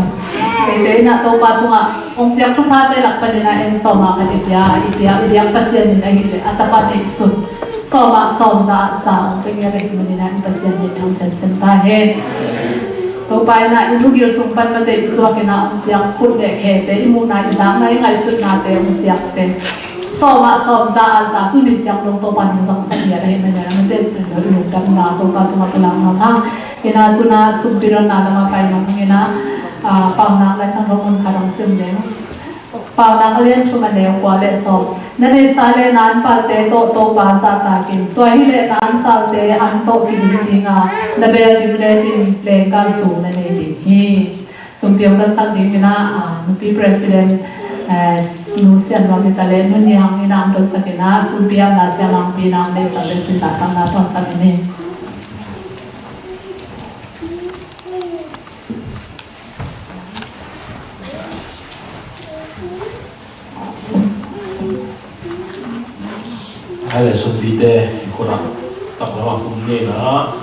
Eite inah Topa tungah hong ciang thuphate lak panin ah en sawm a khat i pia, i pia, i biak Pasian in ahih leh, a tapa neihsun. Sawm ah sawm, za ah za hong pia ngiat ahih manin ah i Pasian min thang semsem ta hen. Topa in ah i lugil sung pan mate i suak in ah hong ciang khut le khete, i muhna i zakna i ngaihsutnate hong ciangte. Sawm ah sawm, za ah za, tuni ciang dong Topa in hong zangsak ngiat ahih manin ah mate i lungdamna Topa tungah pulak nuam hang. In ah tu-in ah sumpi donna lamah pai nuam ing in ah, ah, Paunak Lai Siangtho mun khat hong sim ning. Paunak a lian thum a neu kua le sawm. Na neihsa le na anpalte tawh Topa zahtak in. Tua hi leh na ansalte an tawh kidim ding a, na beel dim le dim lengkal sum na nei ding hi. Sumpi hong pia sak ding in ah, ah, nupi president, eh, Nu Sian Nuam hi ta leh, Nu Ni Hang in ah hong pia sak in ah, sumpi a na Sia Mang Pi in ah hong neihsa le cin zahtakna tawh sak in hi. Hai le sumpite, i khut ah taklam ah pum ni in ah,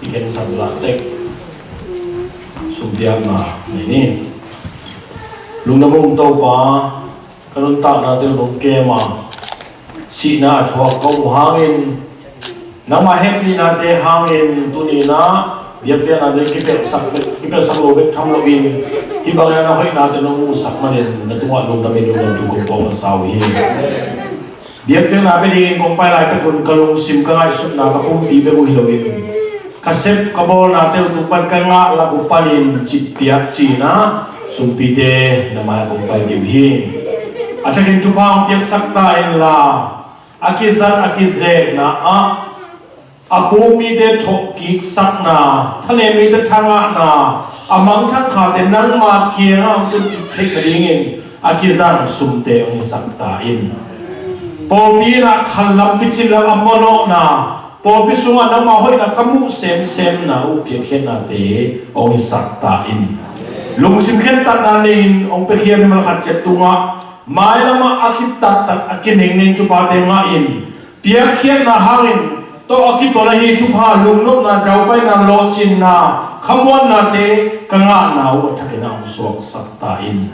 i khensak zah tek sumpiakna nei ni. Lungdam ung Topa, ka nuntaknate uh nong kem a, sihna a thuak ka um uh hangin, nangmah hehpihnate hangin tuni-in ah biakpiaknate kipelhsak, kipelhsak lo bek tham loin, hih bangin na hoihnate nong muhsak manin na tungah lungdam in lungdam thu kong phuak masa uh hi. Biakpiakna pia dingin kong pai laitak un ka lungsim, ka ngaihsutna, ka pumpi bek uh hi loin, ka sep ka bawlnate uh tung pan ka ngah lak uh panin citpiak ci-in ah sumpite na mai-ah kong pai kei uh hi. A thakin thupha hong piaksak ta inla, a kizat a kizekna ah A puk mite thawhkiksakna, thanem mite thangahna, a mangthang khate nangma kiangah hong tun kik theih nadingin a kizang sumte hong hisak ta in. Pawlpi in ah khanlam picin lam a mawhnawhna, pawlpi sungah nangma hoihna ka muh semsemna uh piakkhiatnate hong hisak ta in. Lungsim khentatna nei-in hong piakhia mimal khat ciat tungah mailamah a kitattat a kinengneng thupate ngah in, piakkhiatna hangin tawh a kitol ahi thupha, lungnopna, daupaina, lawhcinna, khamuannate ka ngahna uh a thakin ah hong suaksak ta in.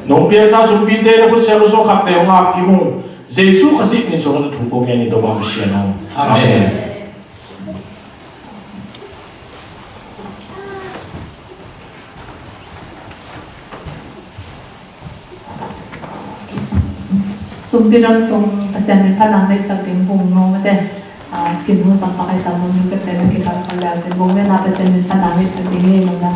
Nong piaksa sumpite na khutsiam uh sung khat vei hong ap kik ung. Jesu Khazih min suangin a thu ko ngen i Topa Pasian aw. Amen. Sumpi don sung Pasian min phatna neihsak ding vung no mate. Ah, kin hu sang pakai tam min cek tena kita pakai la cek vung mena Pasian min phatna neihsak ding ni no da.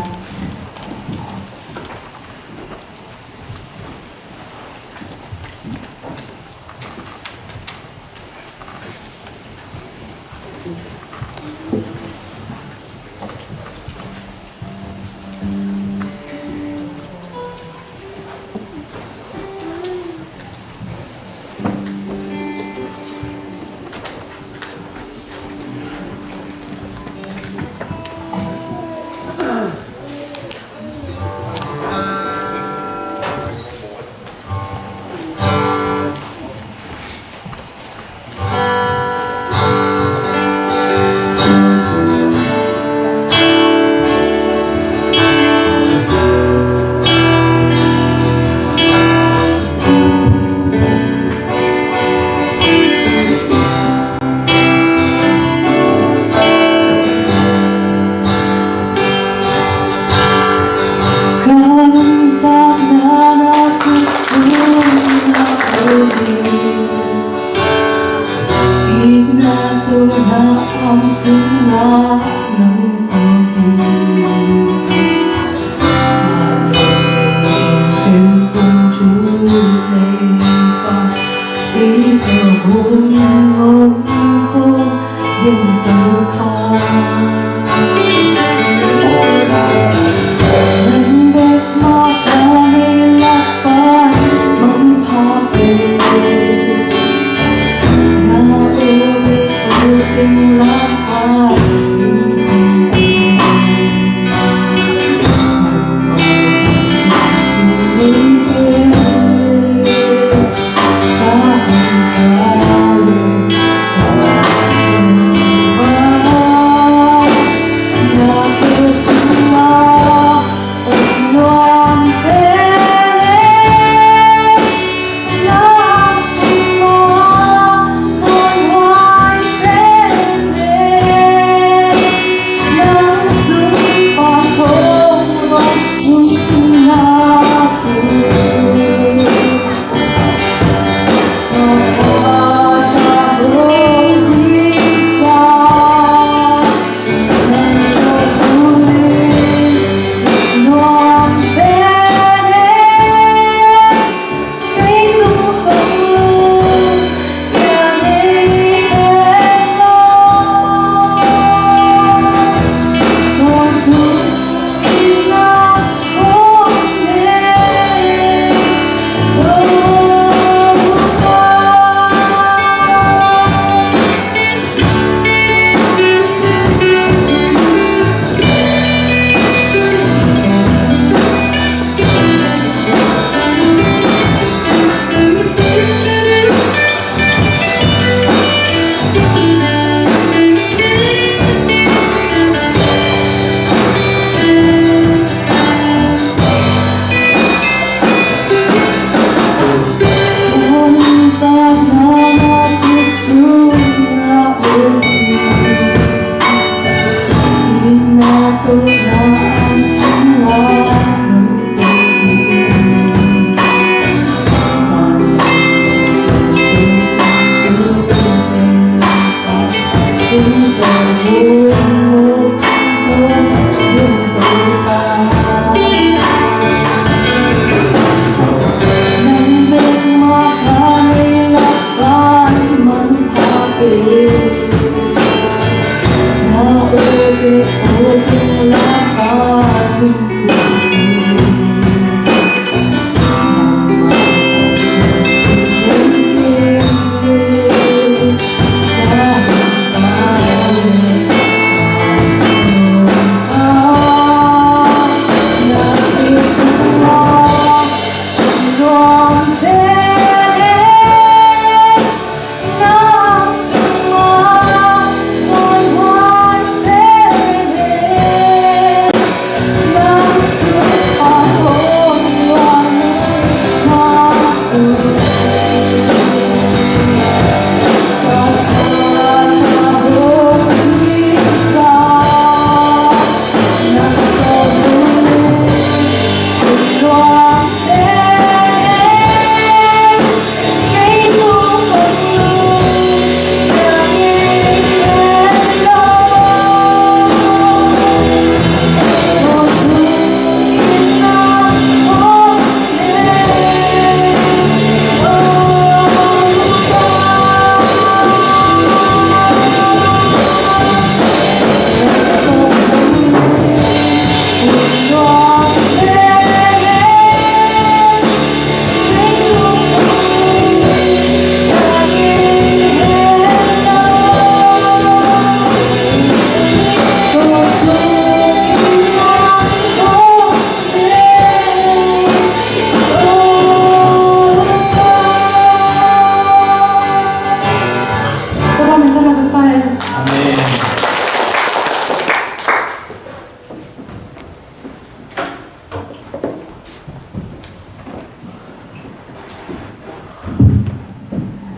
Amen.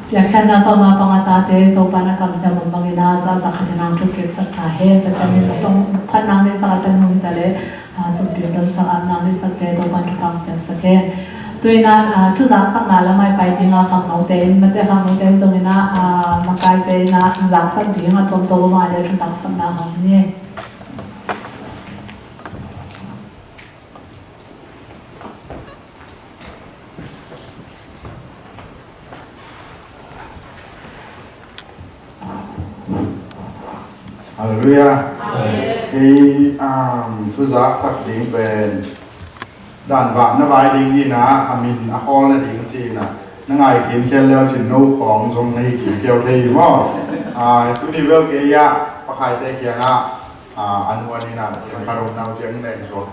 Piakkhiatna tawh ma pang a tate Topa na kamciam bangin a sa sa khat in a thuk kik sak ta hen. Pasian in phatna neihsak a, tanu hi ta leh a, sumpi hong donsak a, nang neihsakte Topa'n thupha hong piaksak hen. Tu-in a, a, thuzaksakna lamah i pai ding a, khangnote in, mate khangnote zongin a, a, makaite in a, zaksak ding a tuamtuam om a leh thuzaksakna hong ni. Halleluiah. Amen. Kei, um, thuzaksak ding pen zanvah na vai ding hi-in a, a min a khawlna ding ci-in a, na ngai khin khial leu cin no khawng zong na hi khin keu thei hi maw? Ah, tuni bel kei a, pakhaite kiangah, ah, a nuan in a, kiang khat om nau ciang nen suak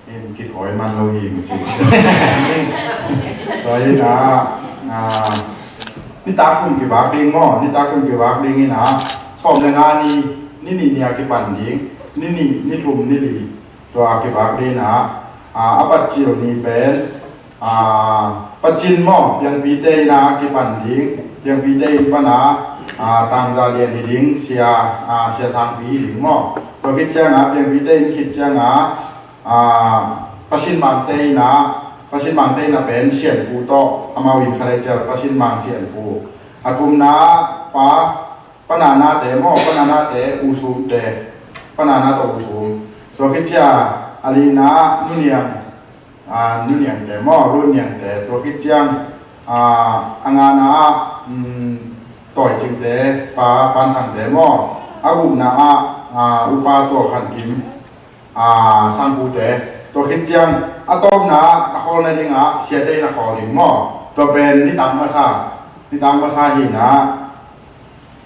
in kithawi man lo hi ci. Tua hi-in a, ah, nitak thum kivak ding maw, nitak thum kivak ding in a, sawm le nga ni, ni nih ni a kipan ding, ni nih, ni thum, ni li, tua kivak ding in a, ah, a patcil ni pen, ah, Pacin maw, piangpite in a kipan ding, piangpite in pan a, ah, tangza lian hi ding, sia, ah, sia sangpi hi ding maw. Tua khit ciang a, piangpite in khit ciang a, ah, pasinmangte in a, pasinmangte in a pen sianpu tawh, amau in khat a i cial pasinmang sianpu. A thumna pa, pa nanate maw, pa nanate, u sumte, pa nana tawh u sum. Tua khit ciang a, a lina nu Niang, ah, nu Niangte maw, Run Niangte, tua khit ciang, ah, a ngana ah, um, Tawi Cingte, pa Pan Thangte maw, a gukna ah, ah, upa Tual Khan Kim, ah, Sangpute, tua khit ciang a tawpna ah a khawlna ding ah siate in a khawl ding maw, tua pen nitak masa, nitak masa hi-in a,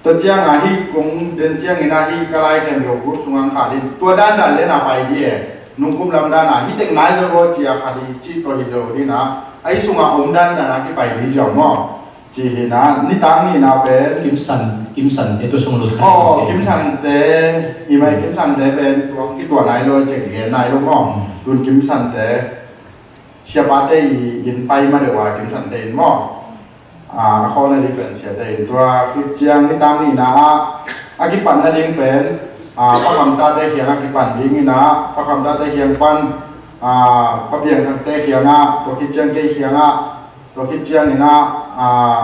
tua ciang a hih kong den ciangin a hih ka lai khempeuh group sungah khah ding. Tua dandan le na pai ding e. Nungkum lam dan a hih tek nai zaw lo ci a khat ding ci tua hi zaw ding a. A hih sungah om dandan a kipai ding ziau maw. Ci hi-in a, nitak nihna pen. Kimsan, Kimsante tua sung lut khat. Oh, ding ci. Kimsante, i mai Kimsante pen tua, kituah nai lo, cek gen nai lo maw. Hmm. Tun Kimsante, siapate i inn pai ma deuh a Kimsante in maw. Ah, a khawlna ding pen siate in tua khit ciang nitak nihna ah a kipanna ding pen, ah, Pa Kham Tate kiangah kipan ding in a, Pa Kham Tate kiang pan, ah, Pa Piang Thangte kiangah, tua khit ciang kei kiangah, tua khit ciangin a, ah,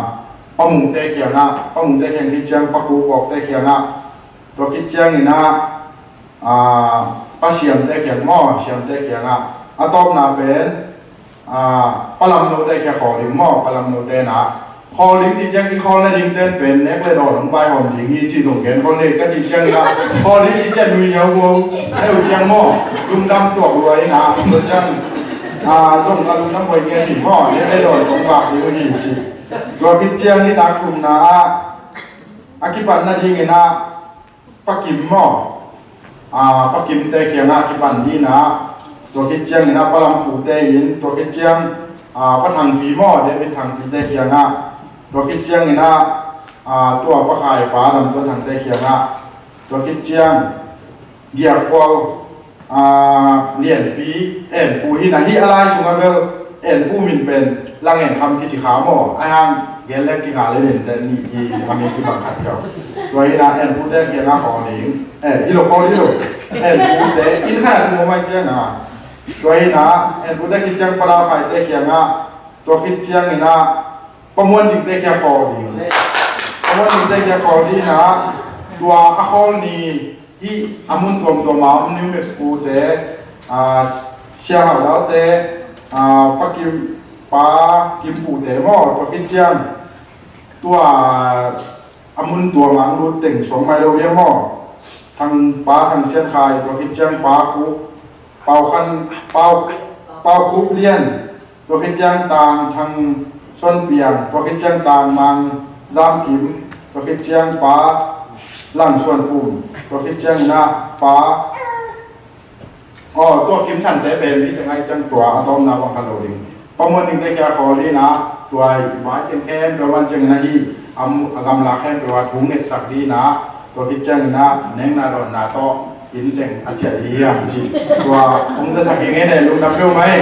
Pa Mungte kiangah, Pa Mungte kiang khit ciang Pa Khup Kawkte kiangah, tua khit ciangin a, ah, Pa Siamte kiang maw, Siamte kiangah, a tawpna pen, ah, Pa Lam Note kiang khawl ding maw, Pa Lam Note na. Khawl ding cih ciang i khawl nading ten pen nek le dawn hong vaihawm ding hi cih zong gen khawl ding ka cih ciang ina, khawl ding cih ciang nui hiau bo, na uh ciang maw, lungdam tuak lua ina, tua ciang, a, zong ka lungdam hoi ngen hi maw, nek le dawn hong vak ding hi cih. Tua khit ciang nitak thumna ah, a kipan nading ina, Pa Kim maw? A, Pa Kim te kiangah kipan dina, tua khit ciangin a Pa Lam Pu te in, tua khit ciang, a, Pa Thang Pi maw? David Thang Pi te kiangah, tua khit ciangin a, a, tua Pa Khai Pa Lam Tuan Thang te kiangah, tua khit ciang Giak Kual, a, Lianpi, En Pu hi na hi a lai sungah bel En Pu min pen Lang En Kham kici kha maw, a hang gen leng kinga le len te ni hi a mi kibang khat keu. Tua hi na En Pu te kiangah khawl ding. Eh, hi lo khawl hi lo. En Pu te, inn khat a tung mai ciangah. Tua hi na En Pu te khit ciang Pa Dau Khai te kiangah, tua khit ciangin a Pa Muan Ding te kia khawl ding. Pa Muan Ding te kia khawl ding na, tua a khawl ni hi a mun tuamtuam a om New Mexico te, a, Sia Hau Dau te, a, Pa Kim, Pa Kim Pu te maw, tua khit ciang, tua a mun tuam a ang lut teng suang mai lo dia maw. Thang Pa Thang Sian Khai, tua khit ciang Pa Khup, Pau Khan, Pau, Pau Khup Lian, tua khit ciang Tang Thang Suan Piang, tua khit ciang Tang Mang Zam Kim, tua khit ciang Pa Lang Suan Pum, tua khit ciang ina Pa, aw, tua Kim San te pen mi te ngai ciang tua a tawmna bang kha lo ding. Pa Muan Ding te kia khawl ding na, tua i vai teng khempeuh a man ciang ina hi, a mu-, a gamla khempeuh a thu ngetsak ding na, tua khit ciang ina, neng na dawn na tawh, inn teng a ciah ding hiam ci. Tua, hong zasak hi ngei ne, lungdam peuh mai.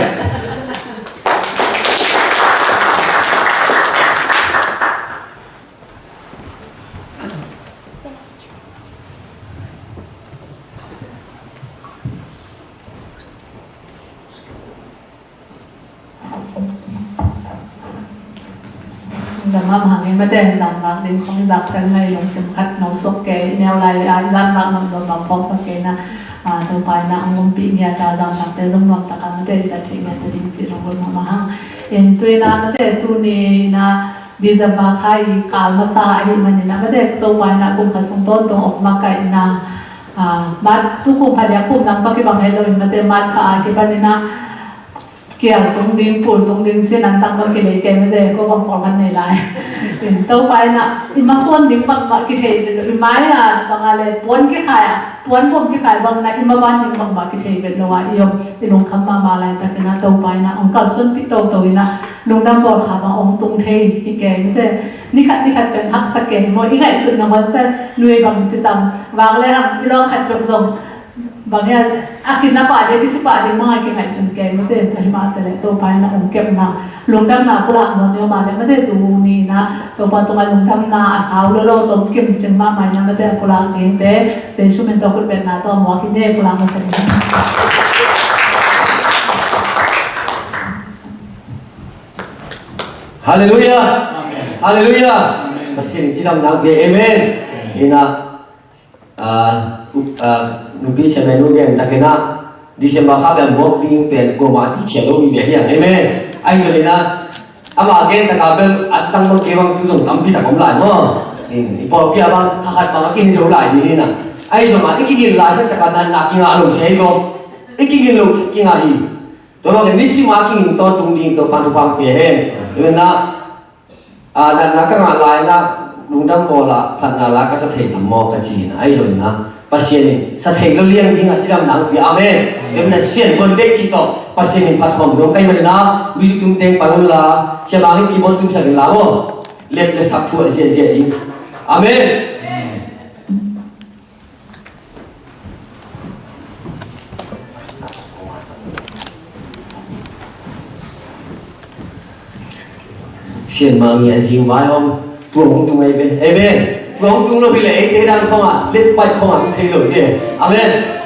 Zam mahmah hang i mate, zam vak ding khong i zak ciang lai lungsim khat no suak kei, neu lai a zam vak ngam lo bang phawk sak kei na, a, Topa ina hong ompih ngiat a zam vak te zong nuam tak a mate i zat theih ngiat a ding cih long gun mahmah hang. In tu ina mate tuni ina December kha i kal masa ahih manin a mate Topa ina kum khat sung tawntung om makaih ina, a, mat tu kum khat dia kum nang tawh kibang het lo in mate mat kha a kipan ina kial tung ding, pul tung ding, cin an tang bang kilei kei mate, ko bang pawlkhat nei lai. In Topa ina, i masuan ding bangmah kithei vet lo, i mai a bang a le puan kikhai a, puan bawm kikhai bang ina, i maban ding bangmah kithei vet lo a, i om, i lungkham mahmah laitak ina, Topa ina, hong kalsuanpih toto ina, lungdam bawl kha bang hong tung thei hi kei mate, ni khat ni khat pen haksa kei maw, i ngaihsutna huan ciang, nui bang ci tam, vak le hang, i lawng khat peuh zong, bang hian, a kin na pah ding, kisi pah ding, bang a kingaihsun kei mate, tua hi mah teh leh, Topa in a hong kepna, lungdamna pulak nawn ni om a leh mate, tuni in a, Topa tungah lungdamna a sau lolo, tom kim cing mahmah in a mate, a pulak dingte, Jesu min tawh khut betna tawh muak hi ne, pulak masa ni. Halleluiah. Amen. Halleluiah. Amen. Pasian in cidamna hong pia, amen. Amen. In a, Ah, u-, ah, nupi chairman nu gen takin a, December kha pen buak ding pen kuamah a ti cia lo hi ve hiam. Amen. Ahi zongin a, ama gen taka bel a tang bang kei bang tu zong tampi tak om lai maw. In, i pawlpi ah bang kha khat bang a kini zo lai ding hi na. Ahi zongin a, i kigin lai siang taka natna kingah lo sia hi lo. I kigin lo kingah hi. Tua bang nisim a kigin tawntung ding Topa'n thupha pia hen. Amen na. Ah, natna ka ngah lai-in a, lungdam bawl a, phatna la ka sa thei tam maw ka ci-in a, ahi zongin a, Pasian in sa thei lo liang ding a cidamna hong pia. Amen. Amen. Tua manin a sian hon bek cih tawh Pasian in phat khawm ding ka hih manin a, music tumteng pan un la, Sia Mang in keyboard tumsak in la maw. Lep le sak thu a ziahziah ding. Amen. Sian Mang i a zing vai hong tua hong tung ahi ve. Amen. Tua hong tung lo hi leh eite dan khong a, let paih khong a, tu thei lo hi. Amen.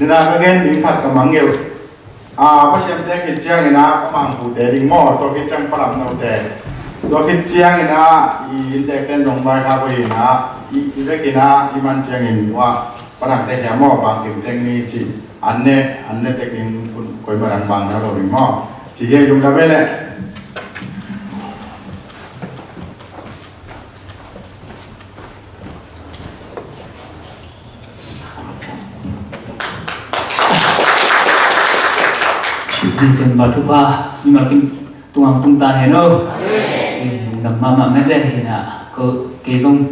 Ina ka gen ding khat ka mang ngeu. A, Pasian te khit ciangin a, a mangpute ding maw, tua khit ciang palamnote. Tua khit ciangin a, i inntekte in dong vaikhak uh hi a, i, i vekin a, i man ciangin ua, padangte khia maw, bangkim teng ni ci. An ne, an ne tek ding kun, koimah dang bang na lo ding maw. Ci hi a, lungdam e le. December thupha mimal kim tungah tung ta hen aw. Lungdam mahmah mete hi a, ko kei zong,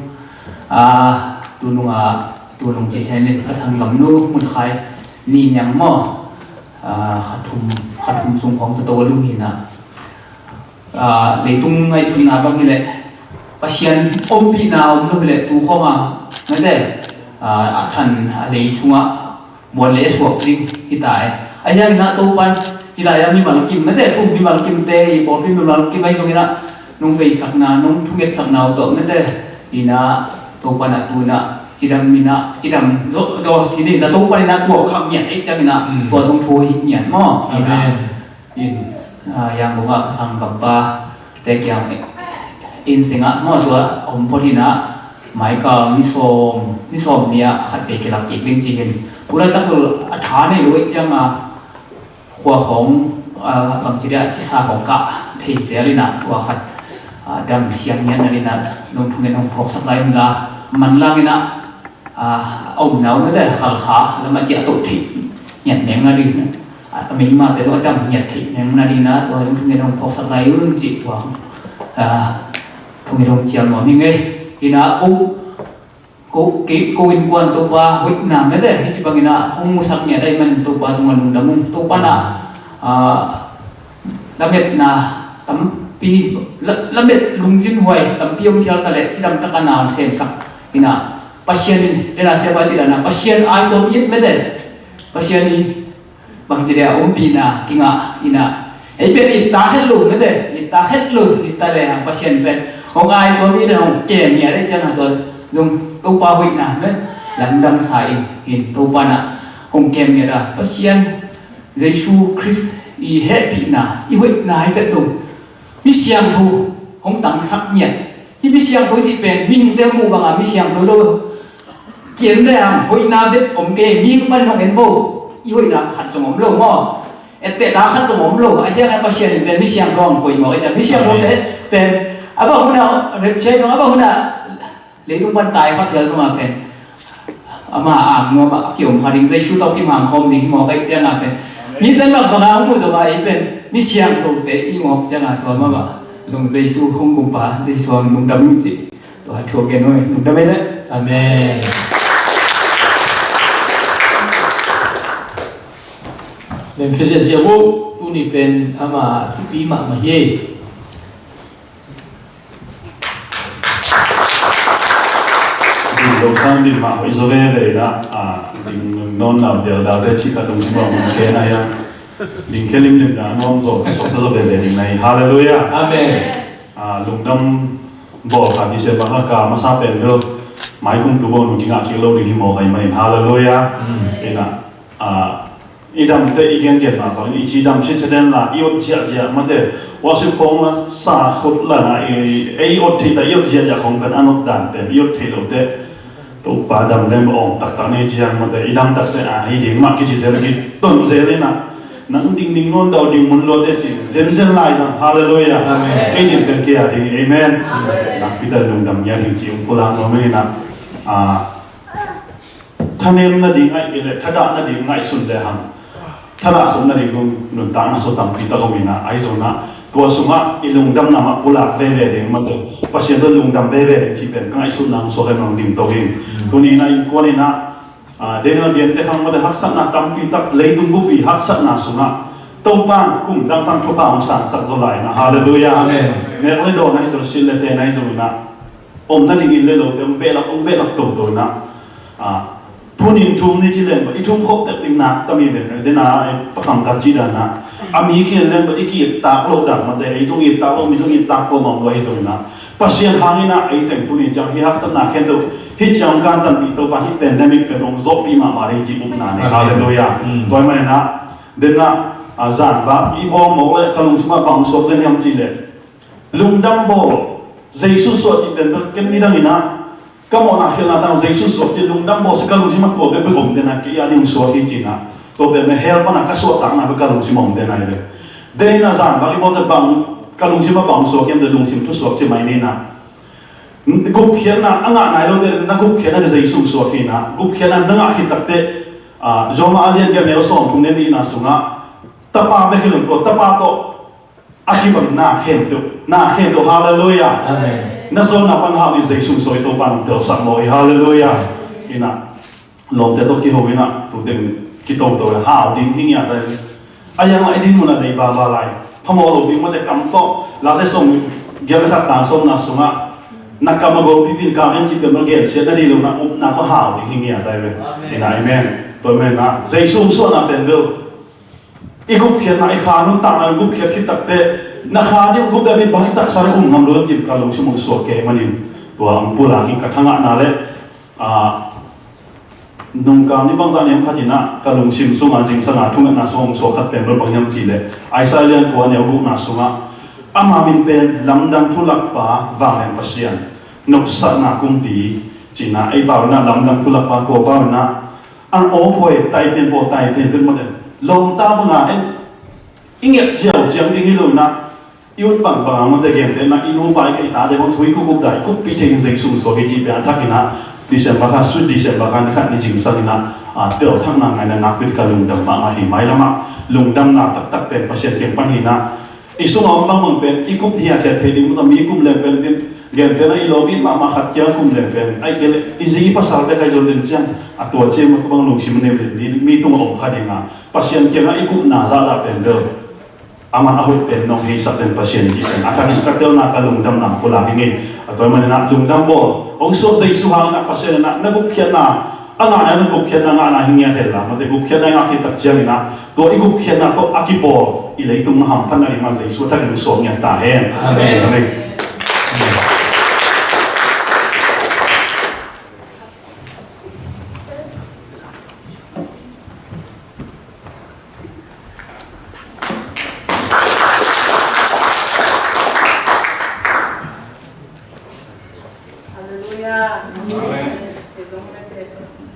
a, tunung a, tunung ci sen ka sanggamnu Mun Khai ni niang maw. A, kha thum, kha thum sung khawng toto a lum hi a. A, leitung ngaihsutna bang hileh Pasian ompihna om lo hileh tu khawng a, mete, a, a than a lei sungah buan le suak ding hi ta e. Ahi hangin a Topan hi lai a mimal kim, mete, thu mimal kimte, i pawlpi mimal kim ahi zongin a nong veisakna, nong thungetsakna uh tawh, mete, ina Topan a tu ina cidam ina cidam zaw zaw ci ni, za Topan ina tua khak ngiat ei ciang ina tua zong thu hi ngiat maw. Ina in, a, Yangon ah ka sanggampa te kiang in seng ah maw tua om phot hi a, Michael ni sawm, ni sawm ni a khat vei kilak kik ding ci hi. Tulai tak a tha nei lo ei ciang a khua khawng, a, bangci dia cisa khawng kah thei zel in a tua khat, a, dam siang nian na din a nong thungen hong phawksak lai un la manlang in a a, a omna uh mete Halkha lam a ciah toh theih ngiat meng na ding, a, a meimate zong a dam ngiat theih meng na ding a, tua zong thungen hong phawksak lai un cih tua, a, thungen hong ciam nuam hi ngei. Hi a ko, ko, kei, ko innkuan Topa hoihna mete hi ci bangin a hong musak ngiat ahih manin Topa tungah lungdam ung. Topa na, a, lametna tampi, la, lamet lungzinhuai tampi om phial ta leh cidam taka na hong semsak hi a. Pasian in, ena siapa ci dan a Pasian ai tuam it mete. Pasian i bangci dia ompihna kingah hi a. Ei pen it ta het lo mete, it ta het lo, it ta le hang Pasian pen hong ai tuam it hong kem ngiat ei ciang a tua zong Topa hoihna mete. Lamdang sa in, in Topa na hong kem ngiat a Pasian Jesu Khrist i hehpihna, i hoihna hi vet lo. Mi siangtho hong tangsak ngiat. Hih mi siangtho cih pen mihingte hong muh banga mi siangtho lo. Kiam le hang hoihna vet om kei, mihing pan hong en vo. I hoihna khat zong om lo maw. Etteh ta khat zong om lo. Ahi hangin Pasian in pen mi siangtho hong koih mawk ei ciang. Mi siangthote pen a bang hun a rapture zong a bang hun a leitung pan tai kha phial zong a pen ama ang nuam a kiom kha ding Jesu tawh kimang khawm ding hi mawk ei ciang a pen. Mi tan mak banga hong muh zong a ei pen mi siangthote i mawk ciang a tua mah bah zong Jesu hong kumpa Jesu hong lungdam cih. Tua thu gen hoi lungdam ei le. Amen. Nen khesiat siabu tuni pen ama thupi mahmah hi. Ding lo sang ding mah hoih zaw veve na, a, ding nawn nau del dau te cih khat dong cih mah mun ke na hiang. Ding khe limlim na nuam zaw, ka suak zaw veve ding na hi. Halleluiah. Amen. A, lungdam bawl kha December kha ka masa pen bel mai kum tu bawl nu kingah kik lo ding hi mawk ahih manin. Halleluiah. Ina, a, i damte i gengen mah bangin i ci dam ciacia den la i ot ziahziah mate. Worship khawng la sa khut la na i, ei ot theih ta i ot ziahziah khawng pen a not dan pen i ot theih lote. Topa dam den awng taktak nei ciang mate i dam takte a hi ding mah kici zel kiton zel ina. Nang ding ding nawn dau ding mun luate ci zenzen lai zang. Halleluiah. Amen. Kei ding pen kei a ding. Amen. Nakpi ta lungdam ngiat hi ci ung pulak nuam ina. A, thanem nading ngaih kei leh thadah nading ngaihsun lehang thadah khop nading zong nuntakna sawt tampi tak om ina, ahi zongin ah tua sungah i lungdamna mah pulak veve ding mate, Pasian tawh lungdam veve ding cih pen ka ngaihsutna hong suak hen hong ding to hi. Tuni in ah innkuan in ah, a, Daniel a gente khang mate haksatna tampi tak, leitung bupi haksatna sungah Topa in kum dang sang thupha hong sangsak zaw lai in ah. Halleluiah. Amen. Nek le dawn ahi zong, silh le ten ahi zongin ah, om nading inn le lote hong behlap, hong behlap toto in ah, a, Thunin thum ni ci leng bang i thum khop tek ding nak tami ve. Dena i pakhang ka ci dan na, a mi ki leng bang i ki tak lo dan mate, i tung i tak lo, mi tung i tak ko mang lo hi zong na, Pasian hangin a ei teng thunin ciang hi haksatna khen deuh hi ciang kan tanpi Topa hi pandemic pen ong zawhpi mahmah ding ci upna ni. Amen. Halleluiah. Mm. Tua i manin a, dena, a, zan va i bawm mawk le ka lungsim a bang suak zen hiam ci le, lungdam bawl, Jesu suah cih pen bel ken nidang in a, ka mawhna khialhna tang Jesu suah cih lungdam bawl sia ka lungsim a tua bek bek om den a, kei a ding suak hi ci na. Tua pen me hell pan a ka suahtakna bek ka lungsim a om den a hi ve. Den in a zan bang i bawlte bang, ka lungsim a bang suak hiam de lungsim thu suak ci mai ni na. Gupkhiatna a ngah nai lo de na gupkhiatna de Jesu suak hi na. Gupkhiatna na ngah khit takte, a, Roma a lian giat neu sawm thum ne nihna sungah tapa bek hi lo tua tapa tawh a kibang na khempeuh, na khempeuh, halleluiah. Amen. Na zawhna pan hau in Jesu suak i Topa nong telsak maw i, halleluiah. Ina, lawmte tawh kiho ina, tu teng kitoto in hau ding hi ngiat a. A yang lai ding mun a nei baba lai. Phamawh lo ding mate kam tawh, Late sawm giat le khat tang sawmna sungah, na kam a gol pipin ka men cih pen ma gensiat na dih lo na upna pa hau ding hi ngiat a ve. Amen. Ina, amen. Tua amen na, Jesu suahna pen bel. I gupkhiatna, i kha nuntakna i gupkhiat khit takte, na kha ding gup dam in bang i taksa ding um ngam lo cin ka lungsim ong suak kei manin, tua ong pulak in ka thangahna le, a, nungkam ni bangzah niam khat in a, ka lungsim sunga zingsanga thungetna sung ong suak khat pen bel bang hiam ci le, Isaiah lian kua neu gukna sungah, ama min pen lamdang thulakpa, vanglian Pasian, nopsakna kumpi, cina ei pau in a lamdang thulakpa kua pau in a, an aw phuai tai pian paw tai pian pian mawte. Lawmta banga en i nget ciau ciang ding hi lo na, i ut bang banga mawte gente na i nupa i ka i tate bang thui kukup dai kup pi thei in zeng sung suak i ci pia thak in a, December kha, sweet December kha ni khat ni zingsang in a, a, tel thak na ngai na nak pit ka lungdam mahmah hi mai lama, lungdamna taktak pen Pasian kiang pan hi na, i sunga om bangbang pen i kup hiathiat thei ding mawta mi kum leng pen din, gentehna i lawm it mahmah khat kiang kum leng pen ai kei le i zi i pasal te khai zon den ciang a tua ciang mawta bang lungsim a neu den mi, mi tung a om kha ding a Pasian kiangah i kupna zahzah pen bel a man a hoih pen nong heisak den Pasian i pen a thakin ka telna ka lungdamna pulak hi ngei. A tua manin a lungdam bawl hong suak Jesu hangin a Pasian in a na gupkhiatna a ngahna na gupkhiatna ngahna hi ngiat hen la mate gupkhiatna i ngah khit tak ciangin a tua i gupkhiatna tawh a kibawl i leitung a hamphatna ding mah Jesu a thakin hong suak ngiat ta hen. Amen. Amen. Halleluiah. Amen.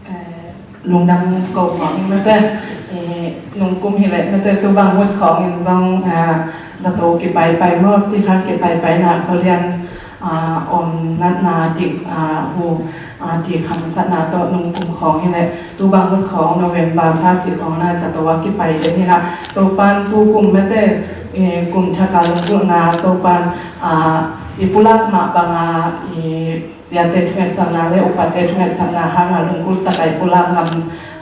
Eh, lungdam ko khawng in mate, eh, nungkum hi leh mate tu bang mut khawng in zong, ah, zato kipaipai maw, sikha kipaipai na kholian, ah, om natna dik, ah, hu, ah, dik khamsatna tawh nungkum khawng hi leh tu bang mut khawng November kha ci khawng na zato a kipai den hi na. Topan tu kum mate, eh, kum thaka lunggulhna Topan, ah, i pulak mah banga i siate thungetsakna le upate thungetsakna hanga lunggulh takai pulak ngam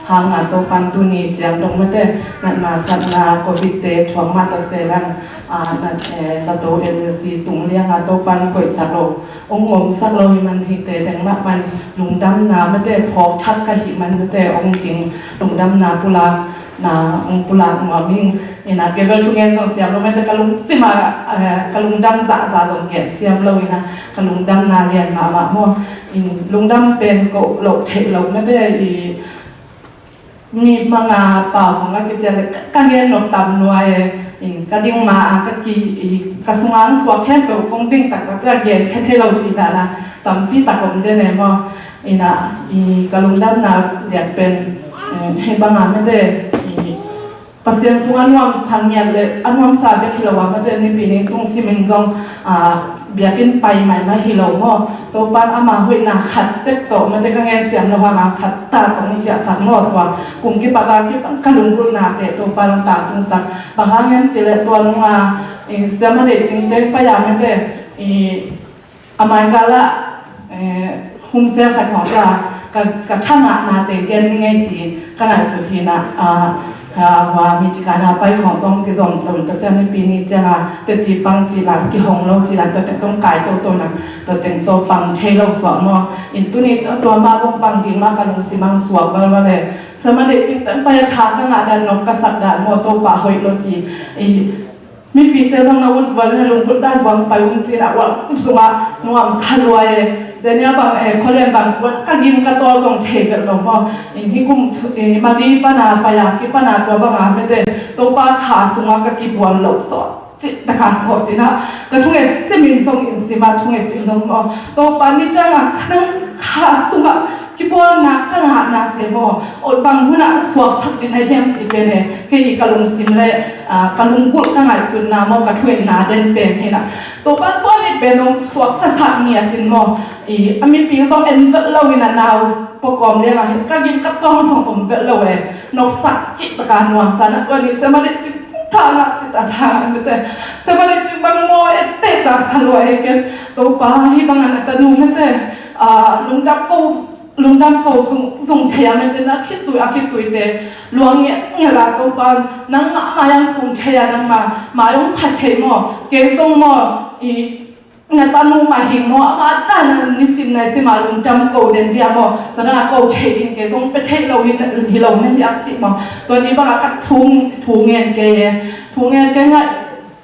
hanga Topan tuni ciang dong mate natna satna covid te thuak mah ta selang, ah, nat, eh, zato N L C tung lianga Topan koihsak lo ong omsak lo hi man hi te deng mah man lungdamna mate phawk thak ka hi man mate ong ding lungdamna pulak na ong pulak nuam ing. Ina kei bel thungen zong siam lo mate ka lungsim a, eh, ka lungdam zahzah zong gen siam lo ina ka lungdamna lian mahmah maw. In lungdam pen ko lo theih lo mate i mi manga pau kong a kician le ka, ka gen nop tam lua e. In ka ding ma a ka ki i ka sunga ang suak khempeuh kong ding taktak cia gen khe thei lo ci dana tampi tak om den e maw. Ina i ka lungdamna lian pen, eh, hei banga mate i Pasian sung a nuamsa ngiat le a nuamsa bek hi lo a mate nipi ning tung simin zong, ah, biakinn pai maimai hi lo maw. Topan ama hoihna khat tek tawh mate ka ngen siam lo hanga khat ta tawh hong ciahsak maw tua. Kum kipat a kipan ka lunggulhnate Topan hong tangtungsak. Bang hang hiam cih leh tua nunga, eh, siama deih cingte pai a mate, eh, a maikal ah, eh, humsel khat khawng cia ka, ka thangahnate gen ni ngei ci ka ngaihsut hi na, ah, Ka hua mi cik a na pai khawng tawh kizom to, tua ciang nipi ni ciang a teti pang ci la kihong lo ci la, tua teng tawh kai toto na, tua teng tawh pang thei lo suak maw. In tuni ciang tua mah zong pang ding mah ka lungsim ah suak valval e. Tua mah deih cik teng pai a tha ka ngah dan, nop ka sak dan maw, Topa hoih lo si. I mipite zong na ut val, na lungput dan buang pai um ci-in a, worship sungah nuamsa lua e. Daniel bang e, Kholian bang buan ka gim ka tawl zong thei vet lo maw. In hih kum thu, e, Mali pan a pai a kipan a tua bang a mete Topa kha sungah ka kibual loh sawt cih taka sawt in a, ka thungetsim in zong in sim a, thungetsim zong maw, Topa nidang a ka nang kha sungah kipawlna ka ngahnate maw, aw bang hunah suaksak ding a hiam cih pen e, kei ka lungsim le, a, ka lunggulh ka ngaihsutna maw, ka thungetna den pen hi na. Topa tua ni pen hong suaktasak ngiat in maw, i a mipi zong en vet lo in a, nau pawkawm liang a hi ka gim ka tawl zong om vet lo e. Nopsak cih taka nuamsa na, tua ni sema le cik tha ngah cih ta tha ngah mete. Sema le cik bang maw e, teh taksa lua e ken. Topa hih bang a na tanu mete, a, lungdam ko, lungdam ko zung, zung thei a mete, na khitui a khituite luang nge, nge la Topa, nangmah mai ang kun thei a, nangmah mai ang phat thei maw, kei zong maw, i na tanu mah hing maw, amah tana nisim naisim a lungdam ko den dia maw, tua na ko thei ding kei zong pe thei lo hi, hi lo na hi ak cih maw. Tua ni bang a ka thu, thu ngen kei e, thu ngen kei ngai,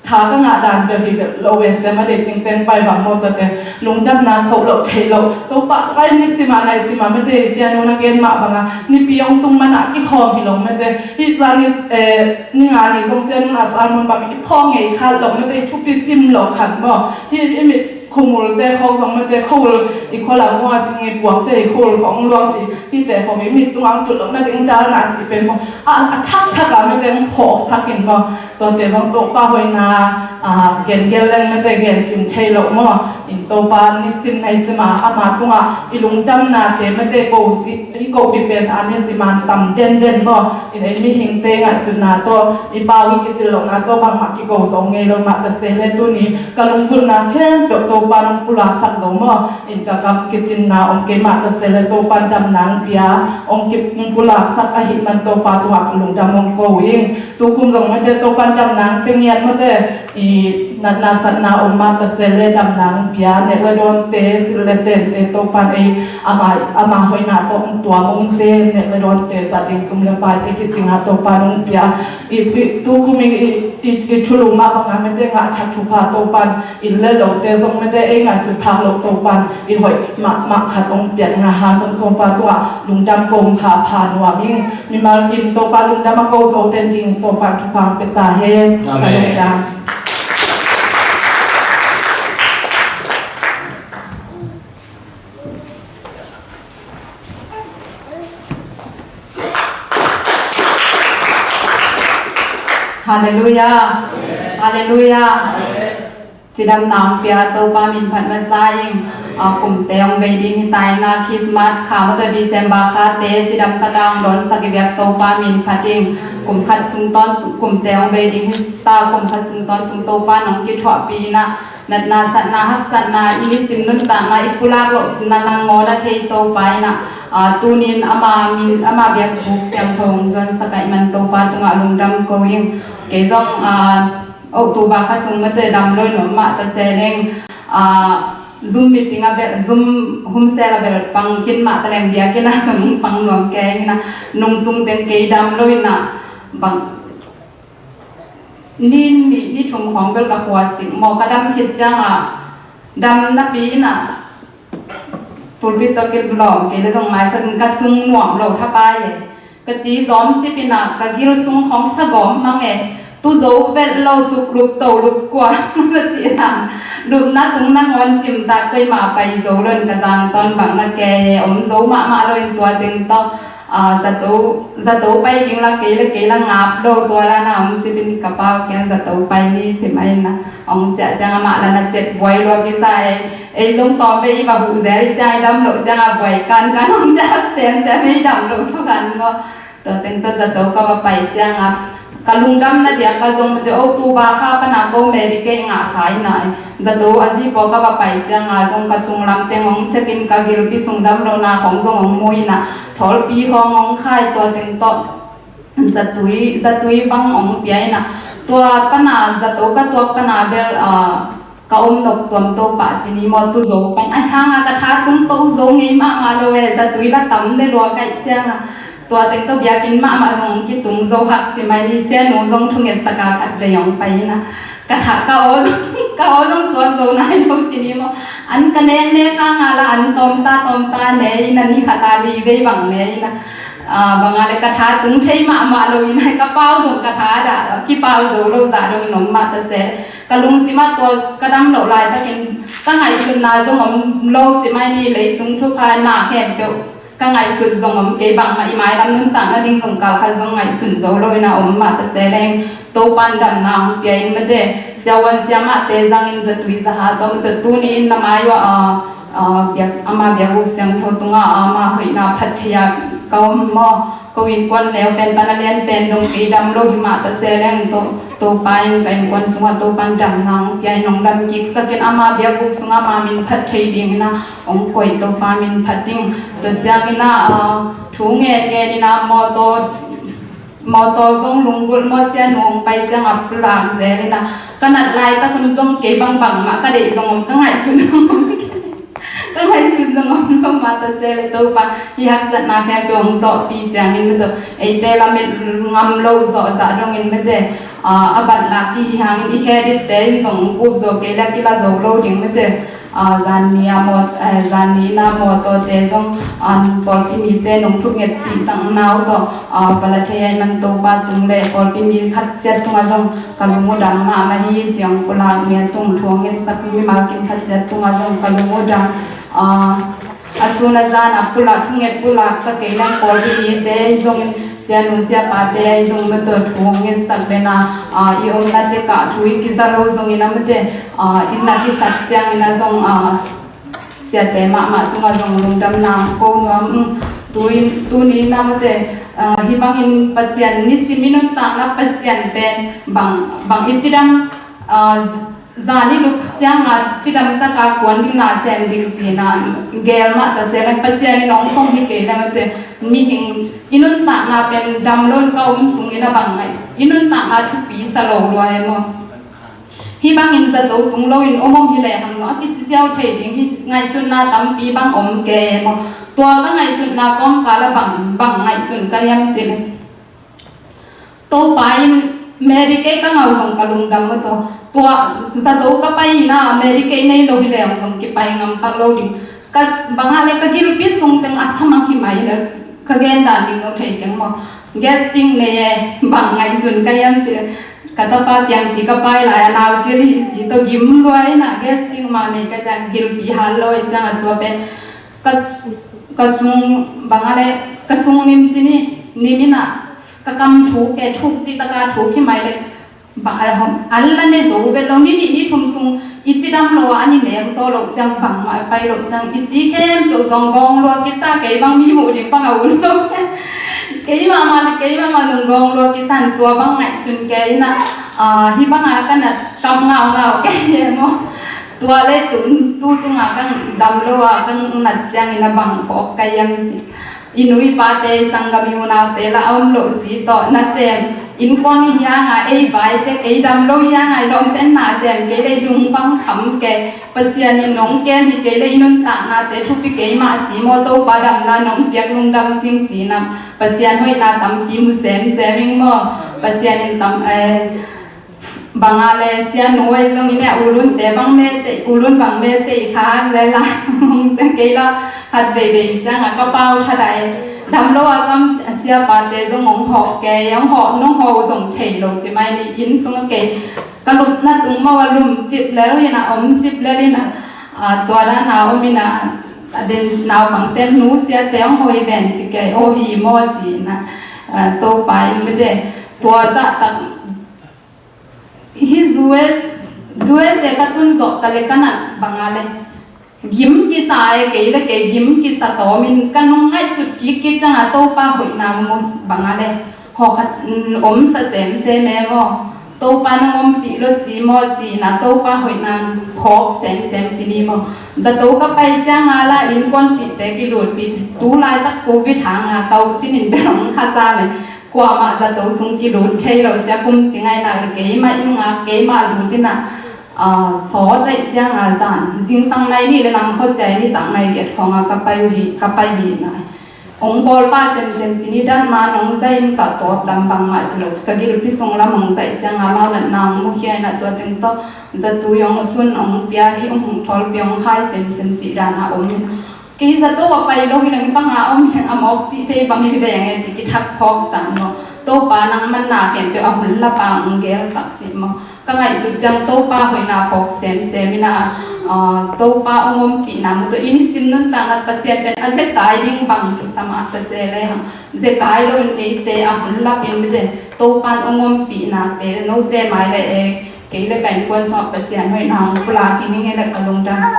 tha ka ngah dan bel hi lo e, sema deih cing teng pai bang maw, tuate lungdamna ko lo thei lo. Topa, tua nisim a naisim a mete, sianu na gen mah bang a nipi hong tung man a kikhawm hi lo mete. Hih zan ni, eh, ni nga ni zong sianu na sermon bang i phawk ngei khat lo mete, i thupi sim lo khat maw. Hih i mit khumul te khawng zong mete, khawul i khualam khawng a sing i puak te i khawul khawng luang ci, hihte khawng i mit tung ang tut lo na ding dal na ci pen maw. A, a thak thak a mete hong phawksak in maw. Tuate zong Topa hoihna, a, gen gel leng mete gen cim thei lo maw. In Topa nisim naisim a ama tungah i lungdamnate mete ko i, i ko dih pen a nisim a tam den den maw. In ei mihingte ngaihsutna tawh, i pau i kicil lohna tawh bangmah kiko zo ngei lo mah ta se le, tuni ka lunggulhna khempeuh Topa nong pulaksak zo maw. In ka kam kicinna om kei mah ta se le, Topa damna hong pia, hong ki, hong pulaksak ahih man Topa tungah ka lungdam hong ko ing. Tukum zong mete Topa damna hong pia ngiat mete, i natna satna om mah ta se le damna hong pia, nek le dawnte, sil le tente Topa ei ama, ama hoihna tawh hong tuam hong zel, nek le dawnte zat ding sum le paite kicing a Topa hong pia. I, i tukum i, i, i, i thulu mah bang a mete ngah thak thupha Topa in le lote zong mete ei ngaihsut phak lo Topa in hoih mahmah khat hong piak ngah a zong Topa tungah lungdam ko pha pha nuam ing. Mimal kim Topa lungdam a ko zo den ding Topa thupha hong pia ta hen. Amen. Ka lungdam. Halleluiah. Halleluiah. Cidamna hong pia Topa min phat masa ing. A, kumte hong bei ding hi ta ing a, Christmas kha mah tawh December khate cidam taka hong dawnsak i biak Topa min phat ing. Kum khat sung tawntung kumte hong bei ding hi ta, kum khat sung tawntung Topa nong kithuahpih in a, natna satna haksatna, i nisim nuntakna i pulak lohna nangawn a thei Topa in a, a, tunin ama min, ama biakbuk siangtho hong zuansak ahih man Topa tungah lungdam ko ing. Kei zong, a, October kha sung mete dam lo in om mah ta se leng, a, Zoom meeting a bel, Zoom humsel a bel pang khin mah ta leng biakinn a zong pang nuam kei ing in a, nung sung teng kei dam lo in a, bang ni, ni, ni thum khawng bel ka khua sik maw, ka dam khit ciang a, dam napi in a, pulpit tawh kilawm kei le zong maisak in ka sung nuam lo thapai e. Ka ci zawm cip in a, ka gil sung khawng sagawm mang e. Tu zo vet lo suk lup to lup kua ka ci in a, lupna tung nangawn cimtak koimah pai zo lo in ka zang tawn bang na kei e. Om zo mahmah lo in tua teng tawh, a, zato, zato pai ding la kei le kei la ngap lo tua la na om cip in ka pau kiang zato pai ni ci mai in a, hong ciah ciang amah la na sep buai lua kisa e. Ei zong tawm ve i va huh zel i ciang i dam loh ciang a buai kankan hong ciah semsem ei dam loh thukan maw. Tua teng tawh zato ka va pai ciang a, ka lungdamna diak ka zong mete October kha pan a ko Medicaid ngah kha in a, zato a zi pawl ka va pai ciang a zong ka sunglam teng hong check in, ka gilpi sung dam lohna khawng zong hong mu in a, thawlpi khawng hong khai tua teng tawh. zatui, zatui bang hong pia in ah, tua pan a zato ka tuak pan a bel, ah, ka om nop tuam to pah ci ni maw, tu zo pan a hang a ka tha tung to zo ngei mahmah lo e, zatui la tam le lua kaih ciang a, tua teng tawh biakinn mahmah zong kitung zo hak ci mai ni. Sianu zong thungetsak a khat vei hong pai in ah, ka tha ka aw zong, ka aw zong suak zo nai lo ci ni maw. An ka nek nek hang a la an tawmta tawmta ne in ah, ni khat a li vei bang ne in ah, ah, bang a le ka tha tung thei mahmah lo in ah, ka pau zong ka tha dah kipau zo lo zah dong in om mah ta se, ka lungsim ah tua ka dam loh laitakin ka ngaihsutna zong om lo ci mai ni. Leitung thupha na khempeuh ka ngaihsut zong om kei, bangmah i mailam nuntakna ding zong kal khat zong ngaihsun zo lo in ah om mah ta se leng, Topan damna hong pia in mate. Siavuan siamahte zangin zatui zaha tawh mate, tuni in na mai uh a, ah, biak, ama biakbuk siangtho tungah ama hoihna phat thei a ka om maw. Ko innkuan neu pen pan a lian pen dong kei dam lo hi mah ta se leng, to, Topa in ka innkuan sungah Topan damna hong pia in hong dam kiksakin ama biakbuk sungah ama min phat thei dingin ah hong koih, Topa min phat ding. Tua ciangin ah, ah, thu ngen ngen in ah mawtaw, mawtaw zong lunggulh maw, sianu hong pai ciang a pulak zel in ah, ka nat laitak un zong kei bangbang mah ka deih zong om, ka ngaihsun zong om. Ka ngaihsun zong om lo mah ta se le, Topa hih haksatna khempeuh hong zawhpih ciangin mate, eite lamet ngam lo zawh zah dongin mate, ah, a bat lak hi hi hangin i kheditte in zong kup zo kei le kila zo lo ding mate. Ah, zanni a mawt, eh, zanni in ah mawtawte zong, ah, pawlpi mite nong thungetpih sakna uh tawh, ah, pala thei ahih man Topa tung le pawlpi mi khat ciat tungah zong ka lung uh dam mahmah hi ci hong pulak, ngen tung thu hong ngetsak mimal kim khat ciat tungah zong ka lung uh dam. Ah, a sun a zan a pulak, thunget pulak ta kei leng pawlpi mite zong, sianu siapate ahi zong mate, thu hong ngetsak le na, ah, i omna tekah thu i kiza lo zongin a mate, ah, i na kisat ciangin a zong, ah, siate mahmah tungah zong lungdamna ko nuam. Um, tu in, tuni in a mate, ah, hih bangin Pasian nisim i nuntakna Pasian pen bang, bang i cidam, ah, zan i lup ciang a cidam taka kuan ding na sem ding cihna gel mah ta se leng, Pasian in hong phong hi kei leh mate, mihing i nuntakna pen dam lo in ka om sungin a bang ngaih, i nuntakna thupi sa lo lua e maw. Hih bangin zato tung loin om om hi lehang zong a kisisiau thei ding hi, ngaihsutna tampi bang om kei e maw. Tua ka ngaihsutna kawmkal a bang, bang ngaihsun ka hiam cih leh, Topa in Mary kei ka ngau zong ka lungdam mate. Tua zato ka pai in a Mary kei nei lo hi lehang zong kipai ngam pak lo ding. Ka bang a le ka gilpi sung teng a sa mang hi mai le, ka gen dan ding zong thei keng maw. Gastric nei e, bang ngaihsun ka hiam cih leh, ka tapa piangpi ka pai lai a nau cil hi si tawh gim lua in a, gastric mah nei ka ciang gilpi hal lo i ciang a tua pen ka, ka sung bang a le, ka sung nim ci ni, nim in a, ka kam thuk e, thuk cih taka thuk hi mai le, bang a hom, an la ne zo vet lo, ni nih ni thum sung i cidam lo a, an i nek zo lo ciang bangmah a pai lo ciang, i ci khempeuh zong gawng lua kisa, kei bang mi muh ding bang a un lo. Kei mahmah, kei mahmah zong gawng lua kisa, tua bang ngaihsun kei in a, ah, hih bang a ka nat kam ngau ngau kei e maw. Tua le tu, tu tunga ka dam lo a ka nat ciangin a bang phawk ka hiam cih. I nu i pate, sanggam i unaute la a om lo si tawh nasem, innkuan i hi hang a ei vai tek, ei dam lo hi hang a i lawmten nasem kei leh, i lungpang kham kei, Pasian in nong kem hi kei leh i nuntaknate thupi kei mah si maw, Topa damna nong piak lungdam sing ci-in a Pasian hoihna tampi mu semsem ing maw. Pasian in tam, eh, bang a le, sianu ahi zongin e, ulunte bang mese, ulun bang mese i khak le la, kei la khat veivei ciang a ka pau thadah e. Dam lo a kam siapate zong hong hawh kei, hong hawh, nong hawh uh zong thei lo ci mai ni, inn sung a kei ka lupna tung mawh a lum cip lel in a, om cip lel in a, ah, tua dan a om in a, a den naupangte nu siate hong hawh hi ven ci kei, aw hi maw ci in a, ah, Topa in mite, tua zahtak Hih U S, U S A ka tun zawh ta le ka nat bang a le gim kisa e, kei le kei gim kisa tawmin ka nung ngaihsut kik kik ciang a Topa hoihna mu bang a le hawkhat, mm, om sa semsem e maw. Topa nung ompih lo si maw ci-in a Topa hoihna phawk semsem ci ni maw. Zato ka pai ciang a la innkuanpihte kilutpih, tu laitak Covid hang a ka u cinin bel hong khasa le Kuamah zato sung kilut thei lo cia, kum ci ngaihna le keimah i nungak keimah lut inah, ah, sawt aih cianga zan zingsang nai nih le lam khua cia i nitak nai giat khawnga ka pai uh hi, ka pai hi na. Hong bawlpa semsem ci ni dan ma nong zain ka tawp lam bangmah ci lo, ka gilpi sung lam hong zaih cianga mau natna hong mukhia inah tua teng tawh zatui hong sun hong pia hi, hong hong thawlpi hong khai semsem cih dan a om hi na. Kei zato a pai lo hi lo, i banga om hi a mawk sih thei bang hi veng e ci kithak phawk sang maw. Topa nang manna khempeuh a hun lapa hong gelsak cih maw. Ka ngaihsut ciang Topa hoihna phawk semsem inah, ah, Topa hong ompihna maw, tua i nisim nuntakna Pasian pen a zekai ding bang kisam ah ta se le hang. Zekai lo in eite a hun lap in mite Topan hong ompihnate note mai le e. Kei le ka innkuan sungah Pasian hoihna hong pulak hi ning e le ka lungdam.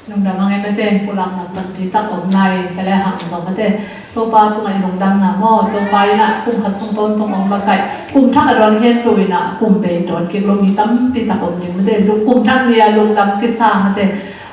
Lungdam hang e mate, pulakna tampi tak om lai ka le hang zong mate. Topa tungah i lungdamna maw, Topa inah kum khat sung tawntung hong makaih, kum thak a dawn khempeuh inah kum bei dawn kik lo mi tampi tak om ding mate. Kum thak ni a lungdam kisa mate,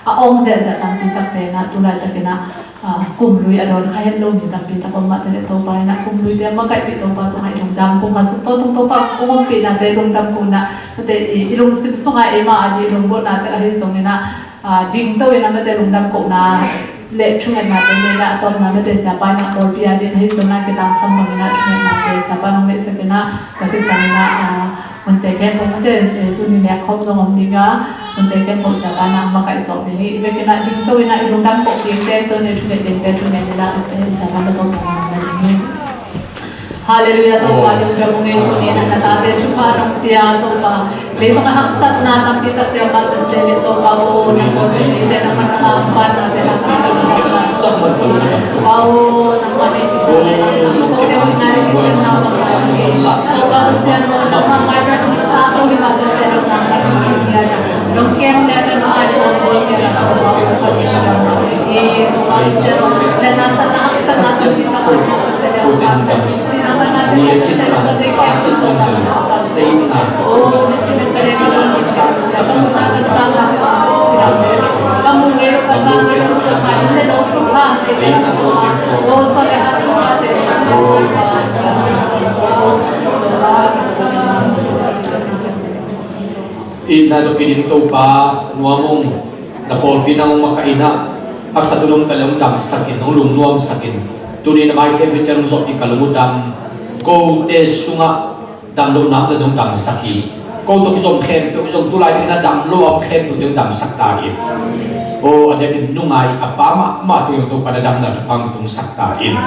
a awng ziahziah tampi takte inah tu laitakinah, ah, kum lui a dawn kha het lo mi tampi tak om mate le Topa inah kum luite a makaihpih Topa tungah i lungdam, kum khat sung tawntung Topa hong ompihnate lungdam ko inah mate, i, i lungsim sungah eima a dih lunggulhnate ahi zong inah, ah, dingto inah mate lungdam kohna le thungetnate nei inah a tawpna mate siapa inah pawlpi a dih ahi zong inah kitangsam bang inah thungetnate siapa nong neihsak inah ka kicang inah, ah, hunte khempeuh mate, eh, tuni nek khawm zong om ding a, hunte khempeuh siapa inah makaih suak ding hi. I bek inah dingto inah i lungdam koh dingte zong inah thunget dingte thunget inah, eh, siapa na tawpna ding hi. Halleluiah, Topa lungdam ung e, tuni na tate thupha nong pia Topa. Leitung a haksatna tampi takte a pata se le Topa o, nang ko tuni te na mana ma pan na te na ka Topa o, nang ma ne ko te na ni kicin na ma ka ni. Topa Pasian o, nang ma mai ra ni ta ko ni ma ta se lo nang ma ni ya na. Nong kem le na ma ai ko ko ya na Topa o, Pasian o, na na sa na haksatna tampi takte a pata Itna tawh kidim Topa nuam ung. Na pawlpi nang hong makaih inah, haksat uh nong ta le hong damsak in, hong lungnuamsak in. Tuni na vai khempeuh ciang hong zawhpih ka lung uh dam. Kote sungah damlohna om ta le hong damsak hi. Ko tawh kizom khempeuh zong tu laitakin a damlo a om khempeuh te hong damsak ta in. Aw, a diakin nungai a pa mahmah tungah Topa na damna thupha hong tungsak ta in.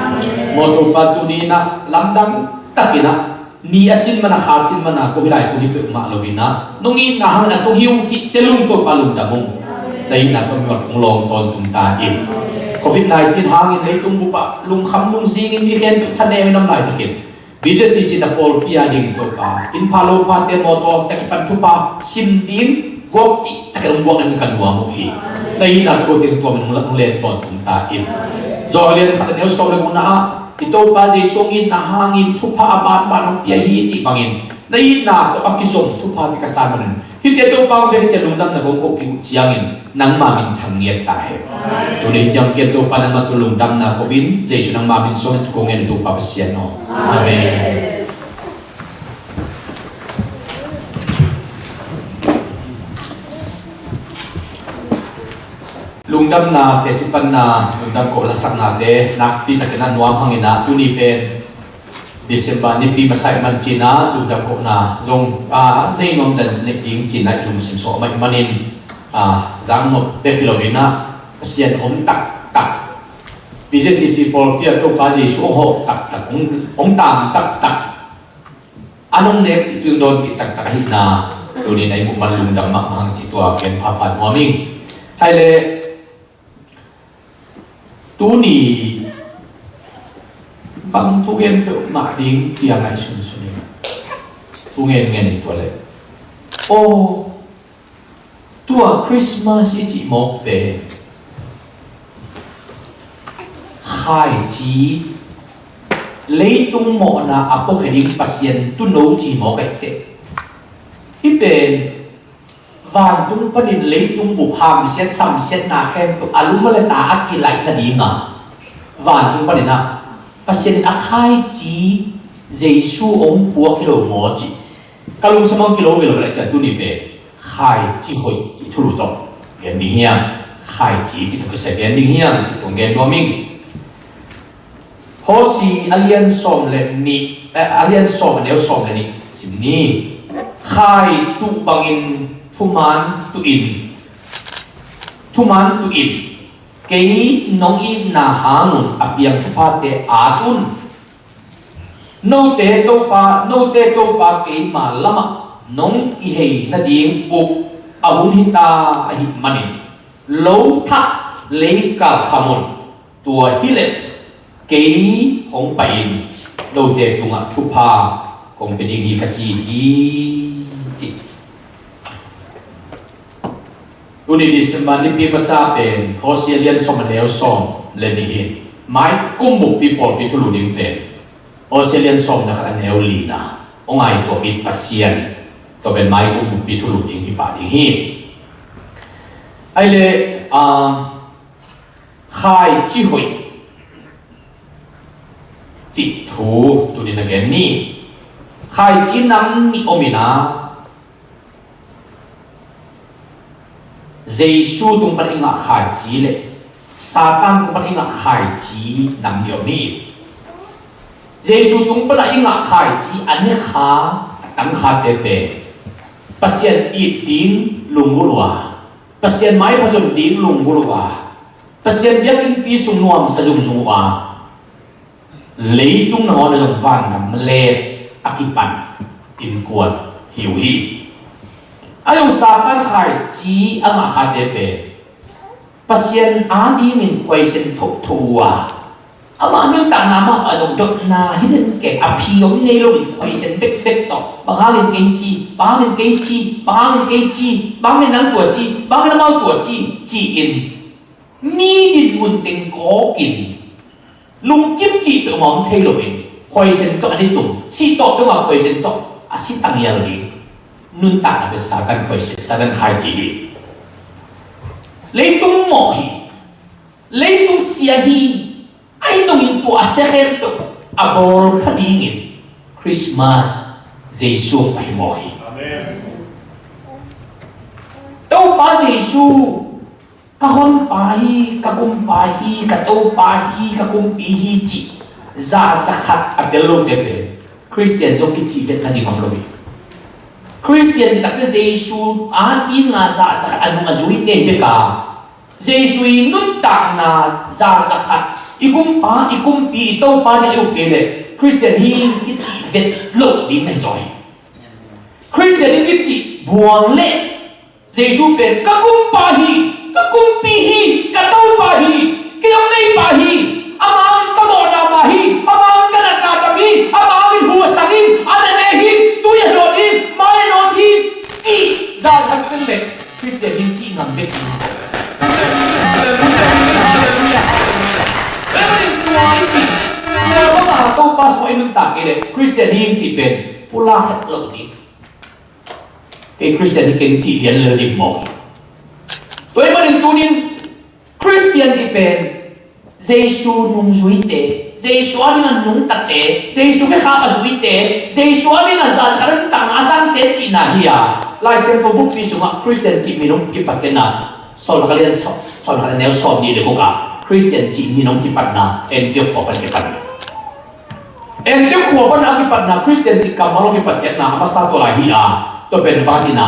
Maw Topa tuni inah lamdang takin ah ni a cin mana, kha cin mana, ko hi lai ko hi peuhmah lo inah nong itna hangin a tung hi ung cih tel ung Topa lungdam ung. Na itna tawh mimal phung lawng tawntung ta in. Covid nineteen hangin leitung bup ah lungkham lungzingin mi khempeuh thanem in om laitakin B Z C C na pawlpi a dingin Topa, inn pha lo phate mawtaw te kipan thupha sim ding guak cih takin hong buak in ka nuam uh hi. Na itna tawh ko teng tuamin hong len tawntung ta in. Johan lian khat a neu sawm le gukna ah i Topa Jesu hong itna hangin thupha a banban hong pia hi cih bangin na itna tawh a kizom thupha te ka san manin hihte Topa hong pia ka ciang lungdamna kong kohpih uh ciangin nangma min thang ngiat ta hen. Tuni ciang kiat Topa nangma tungah lungdamna ko in Jesu nangma min suangin thu kong ngen Topa Pasian aw. Amen. Lungdamna teci panna, lungdam kohna saknate nakpi takin a nuam hangin ah tuni pen December nipi masa ahih man cinah lungdam kohna zong a nei nuam zan neih ding cinah i lungsim suak mah ahih manin, a, zang nop bek hi loinah Pasian om taktak, B Z C C pawlpi ah Topa Jesu hong hawh taktak, hong, hong taam taktak, a nong nek ding dawnpih taktak ahihna tunin a i muh man lungdam mahmah hang cih tua ken phapha nuam ing. Hai le tuni bang thu gen peuhmah ding cia ngaihsun sunin thu gen ngenin tua le aw, tua Christmas i cih mawk pen kha Khaici, leitung mawhna a puakhia ding Pasian tuuno ci mawk ahih teh. Hih pen vantung panin leitung bup hamsiat samsiatna khempeuh a lum le ta a kilaih nadinga vantung panin ah Pasian in a khaici Jesu hong puak hi lo maw cih ka lungsim ah kilo velo ka leh cian tuni pen khaici hoih cih thulu tawh gen ding hiam? Khaici cih thulu kisia gen ding hiam cih tung gen nuam ing. Hosea a lian sawm le nih, eh, a lian sawm a neu sawm le nih sim ni. Khai tuh bangin thuman tuh in, thuman tuh in, kei nong itna hangun a piang thuphate at un. Note Topa, note Topa keima lamah nong kihei nading uh a hun hita ahih manin lo thak leikal khamun tua hileh kei hong pai-in note tungah thupha kong pia ding hi ka ci hi, ci. Tuni December nipi masa pen Hosea lian sawm a neu sawm le nih hi. Mai kum buppi pawlpi thulu ding pen Hosea lian sawm le khat a neu lina. Hong ngaihtuah bik Pasian tua pen mai kum buppi thulu ding hi pah ding hi. Ai le, ah, khaici hoih cih thu tuni na gen ni. Khaici nam nih om ina, Jesu tung pan i ngah khaici le Satan tung pan i ngah khaici nam nih om hi. Jesu tung pan i ngah khaici a nih kha, a tang khate pen Pasian it ding lunggulh uh a, Pasian maipha zon ding lunggulh uh a, Pasian biakinnpi sung nuamsa zungzung uh a, leitung nangawn a zong vangam let a kipan innkuan hi uh hi. A zong Satan khaici a ngah khate pen Pasian a dingin khuaisen thotho uh a, amah nuntakna mah a zong dotna hi den kei a phi om ngei loin khuaisen bekbek tawh bang hangin kei ci, bang hangin kei ci, bang hangin kei ci, bang hangin nang tua ci, bang hangin amau tua ci, ci-in mi dinmun teng kawkin lungkim cih peuhmah om thei loin khuaisen tawh a ni tum, sih tawh peuhmah khuaisen tawh a si tangial ding nuntakna pen Satan khuaisen, Satan khaici hi. Leitung mawh hi, leitung sia hi. Ahi zongin tua a sia khempeuh a bawl pha dingin Christmas Jesu a hi mawk hi. Amen. Topa Jesu, ka honpa hi, ka kumpa hi, ka Topa hi, ka kumpi hi cih zahzah khat a tel lote pen Khristian zong kicih vet nading om lo hi. Khristian cih takte Jesu a ding a zahzah khat a nung a zuite hi bek a, Jesu i nuntakna zahzah khat i kumpa, i kumpi, i Topa ding a i up kei leh Khristian hi kicih vet loh ding na hi zaw hi. Khristian hi kicih buang leh Jesu pen ka kumpa hi, ka kumpi hi, ka Topa hi, kei hong nei pa hi. Amah in ka mawhna pa hi, amah in ka natna tam hi, amah in hu a sang hi, a na ne hi, tui a hlawt hi, mai a hlawt hi, cih zahzah khat pen leh Khristian hi cih ngam bek hi. Halleluia, halleluia, halleluia. Tua i cih, tua bang a Topa sungah i nuntak kei leh Khristian hi cih pen pulak het lo ding. Kei Khristian hi keng cih lian lel ding mawk. Tua ahih manin tunin Khristian cih pen Jesu nungzuite, Jesu a ding a nungtate, Jesu khekhap a zuite, Jesu a ding a zahzah khat a nuntakna a sangte cihna hi a, Lai Siangtho bukpi sungah Khristian cih min hong kipat kei na, Sawltak a lian sawm, Sawltak a neu sawmnih le guk a Khristian cih min hong kipatna Antiok khua pan kipat hi. Antiok khua pan a kipatna Khristian cih kammal hong kipatkhiatna a masa tua lai hi a, tua pen bang a cihna,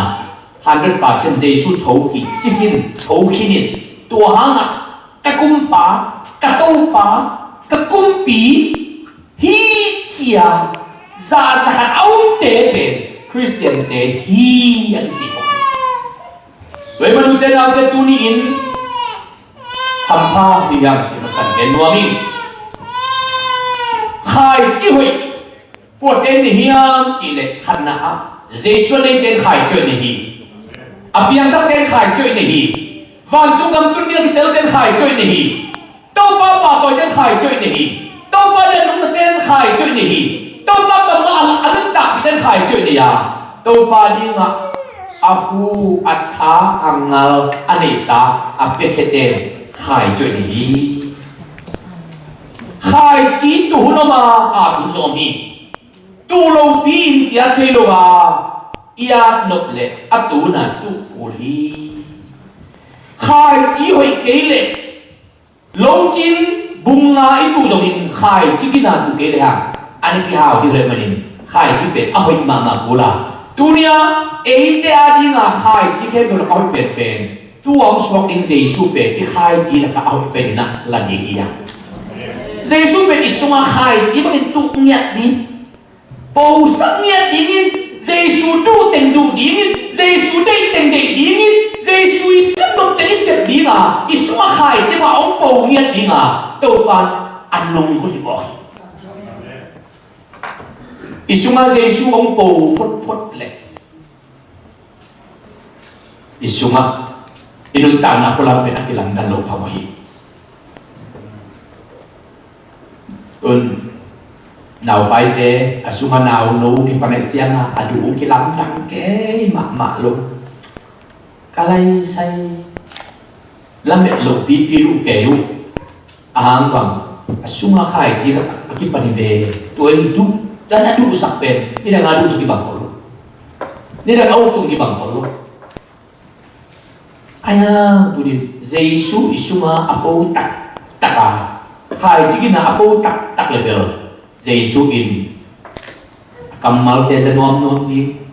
hundred percent Jesu thokik, si khin, tho khin in, tua hangah ka kumpa, ka Topa, ka kumpi hi ci-a zahzah khat a umte pen Khristiante hi a kici khawm hi. Tua ahih manin ute naute tuni-in hampha hi hiam cih masa-in gen nuam ing. Khaici hoih kuate in nei hiam cih leh khatna ah Jesu a neite in khaici hoih nei hi. A piangthakte in khaici hoih nei hi. Vantung gam tun ding a kitelte in khaici hoih nei hi. Topa pahtawi ten khaici hoih nei hi. Topa lian nungna ten khaici hoih nei hi. Topa kammal a nuntakpih ten khaici hoih nei a, Topa dingah a hu, a tha, a ngal, a neihsa, a piakhia ten khaici hoih nei hi. Khaici tuh hun om a, a tung zong om hi. Tuh lopi in kiat thei lo a, i at nop leh a tuna tuh kul hi. Khaici hoih kei leh locin bung nga i tuh zongin khaici gina tuh kei leh hang, an i kihau dih leh manin khaici pen a hoih mahmah kul a. Tuni-a eite a dinga khaici khempeuh lakah a hoih penpen, tu a hong suak ding Jesu pen i khaici lakah a hoih pen in a la ding hi a. Jesu pen i sungah khaici bangin tuh ngiat ding, posak ngiat dingin, Jesu duh teng duh dingin, Jesu deih teng deih dingin, Jesu i sep nop teng i sep dinga, i sungah khaici bang hong po ngiat dinga, Topa a lunggulh hi mawk hi. I sungah Jesu hong po photphot leh i sungah i nuntakna pualam pen a kilamdang lo phamawh hi. Tun naupaite a sungah nauno kipan ahih ciangah a duh uh kilamdang kei mahmah lo. Ka laisai lamet lo pipi uh kei uh. A hang bang, a sungah khaici a kipan hi ve. Tua in duh dan a duhsak pen nidang a duh tung kibang khol lo. Nidang a uk tung kibang khol lo. Ahi hang tuni Jesu i sungah a po taktak a, khaici gina a po taktak leh bel Jesu in a kammalte za nuamnuam ding.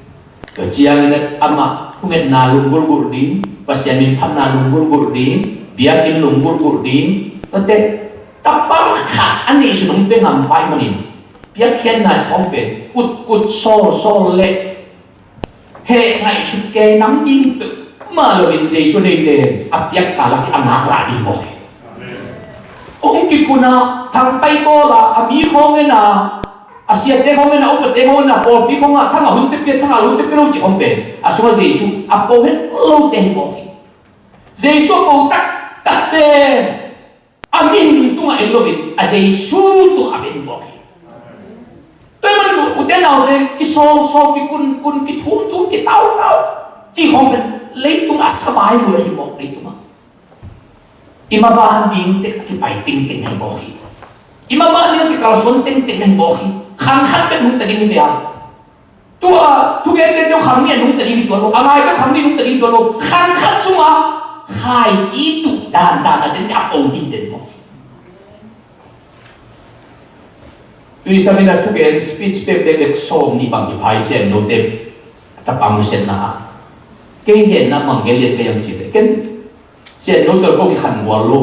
Tua ciangin amah thungetna lunggulhgulh ding, Pasian min phatna lunggulhgulh ding, biakinn lunggulhgulh ding. Tuate tapa khat a neihsun hong pia ngam pai manin piakkhiatna ci khawng pen kutkut sawlsawl leh heh ngaihsut kei nam ding peuhmah loin Jesu neite a piakka lak a ngaklah ding mawk hi. Hong kikun a, thangpai bawl a, a mi khawng en a, a siate khawng en a, upate khawng en a, pawlpi khawng a, thang a hunte pia, thang a hunte pia lo cih khawng pen a sungah Jesu a po het lote hi mawk hi. Jesu a po taktak pen a mihing tungah en loin a Jesu tungah a en mawk hi. Tua ahih manin ute naute kisawlsawl, kikunkun, kithumthum, kitautau cih khawng pen leitung a savai lua hi mawk, leitungah i maban ding tek a kipai tengteng hi mawk hi. I maban ding a kikalsuan tengteng hi mawk hi. Khang khat bek nungta ding hi ve a. Tua thugente teu khang nih a nungta ding hi tuan lo, a ngai teu khang nih nungta ding hi tuan lo. Khang khat sungah khaici tuh dandan a tente a po ding den mawk hi. Tuisamin a thugen speech pekpek bek sawm nih bang kiphai Sian Note a tapa nusiatna ah. Kei genna bang gen lian kei hiam cih leh ken Sian Note ko kikhan gual lo.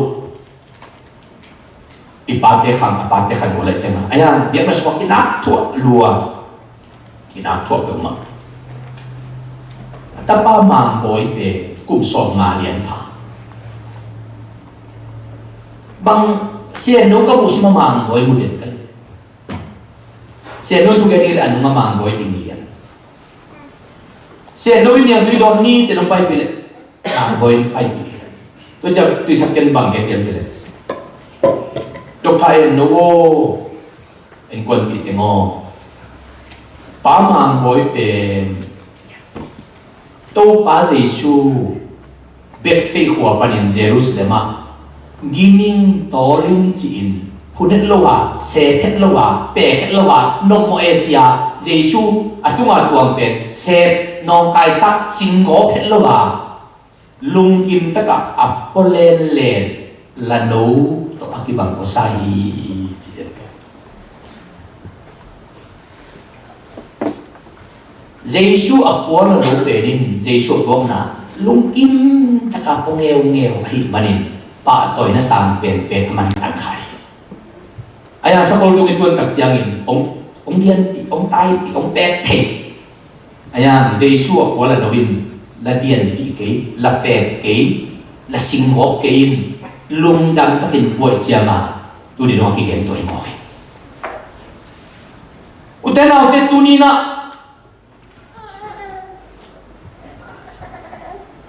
I pate khang, a pate khan gual leh ciangin a, ayan biakna sungah kinak thuah lua. Kinak thuah peuhmah. A tapa Mangbawi pen kum sawm nga lian pha. Bang Sian No ka muh sima Mangbawi mu den kai. Sian No thugen ding leh a nunga Mangbawi ding lian. Sian No i niam tui dawn ni cian hong paipih leh Mangbawi paipih lian. Tua ciang tuisak ken bang gen kiam ci leh, Doctor Sian No aw, innkuanpih teng aw, Pa Mangbawi pen Topa Jesu Bethfage khua panin Jerusalem ah gining tawlin ci-in phun het lo a, sep het lo a, pek het lo a, nopmawh e ci-a Jesu a tunga tuang pen sep nawngkaisak singgawp het lo a, lungkim takah a pua lenlen la no tawh a kibang kua sa hi, ci. Jesu a pua la no pen in Jesu a tuakna lungkim takah pua ngeungeu ahih manin pahtawina sang penpen a mantan kha hi. Ayan sakol tung i tuan tak ciangin hong, hong dianpih, hong taipih, hong pek thei. Ayan Jesu a pua la no in la dianpih kei, la pek kei, la singgawp kei in lungdam takin kuai cianga tuni dong a kigen tuai mawk hi. Ute naute tuni na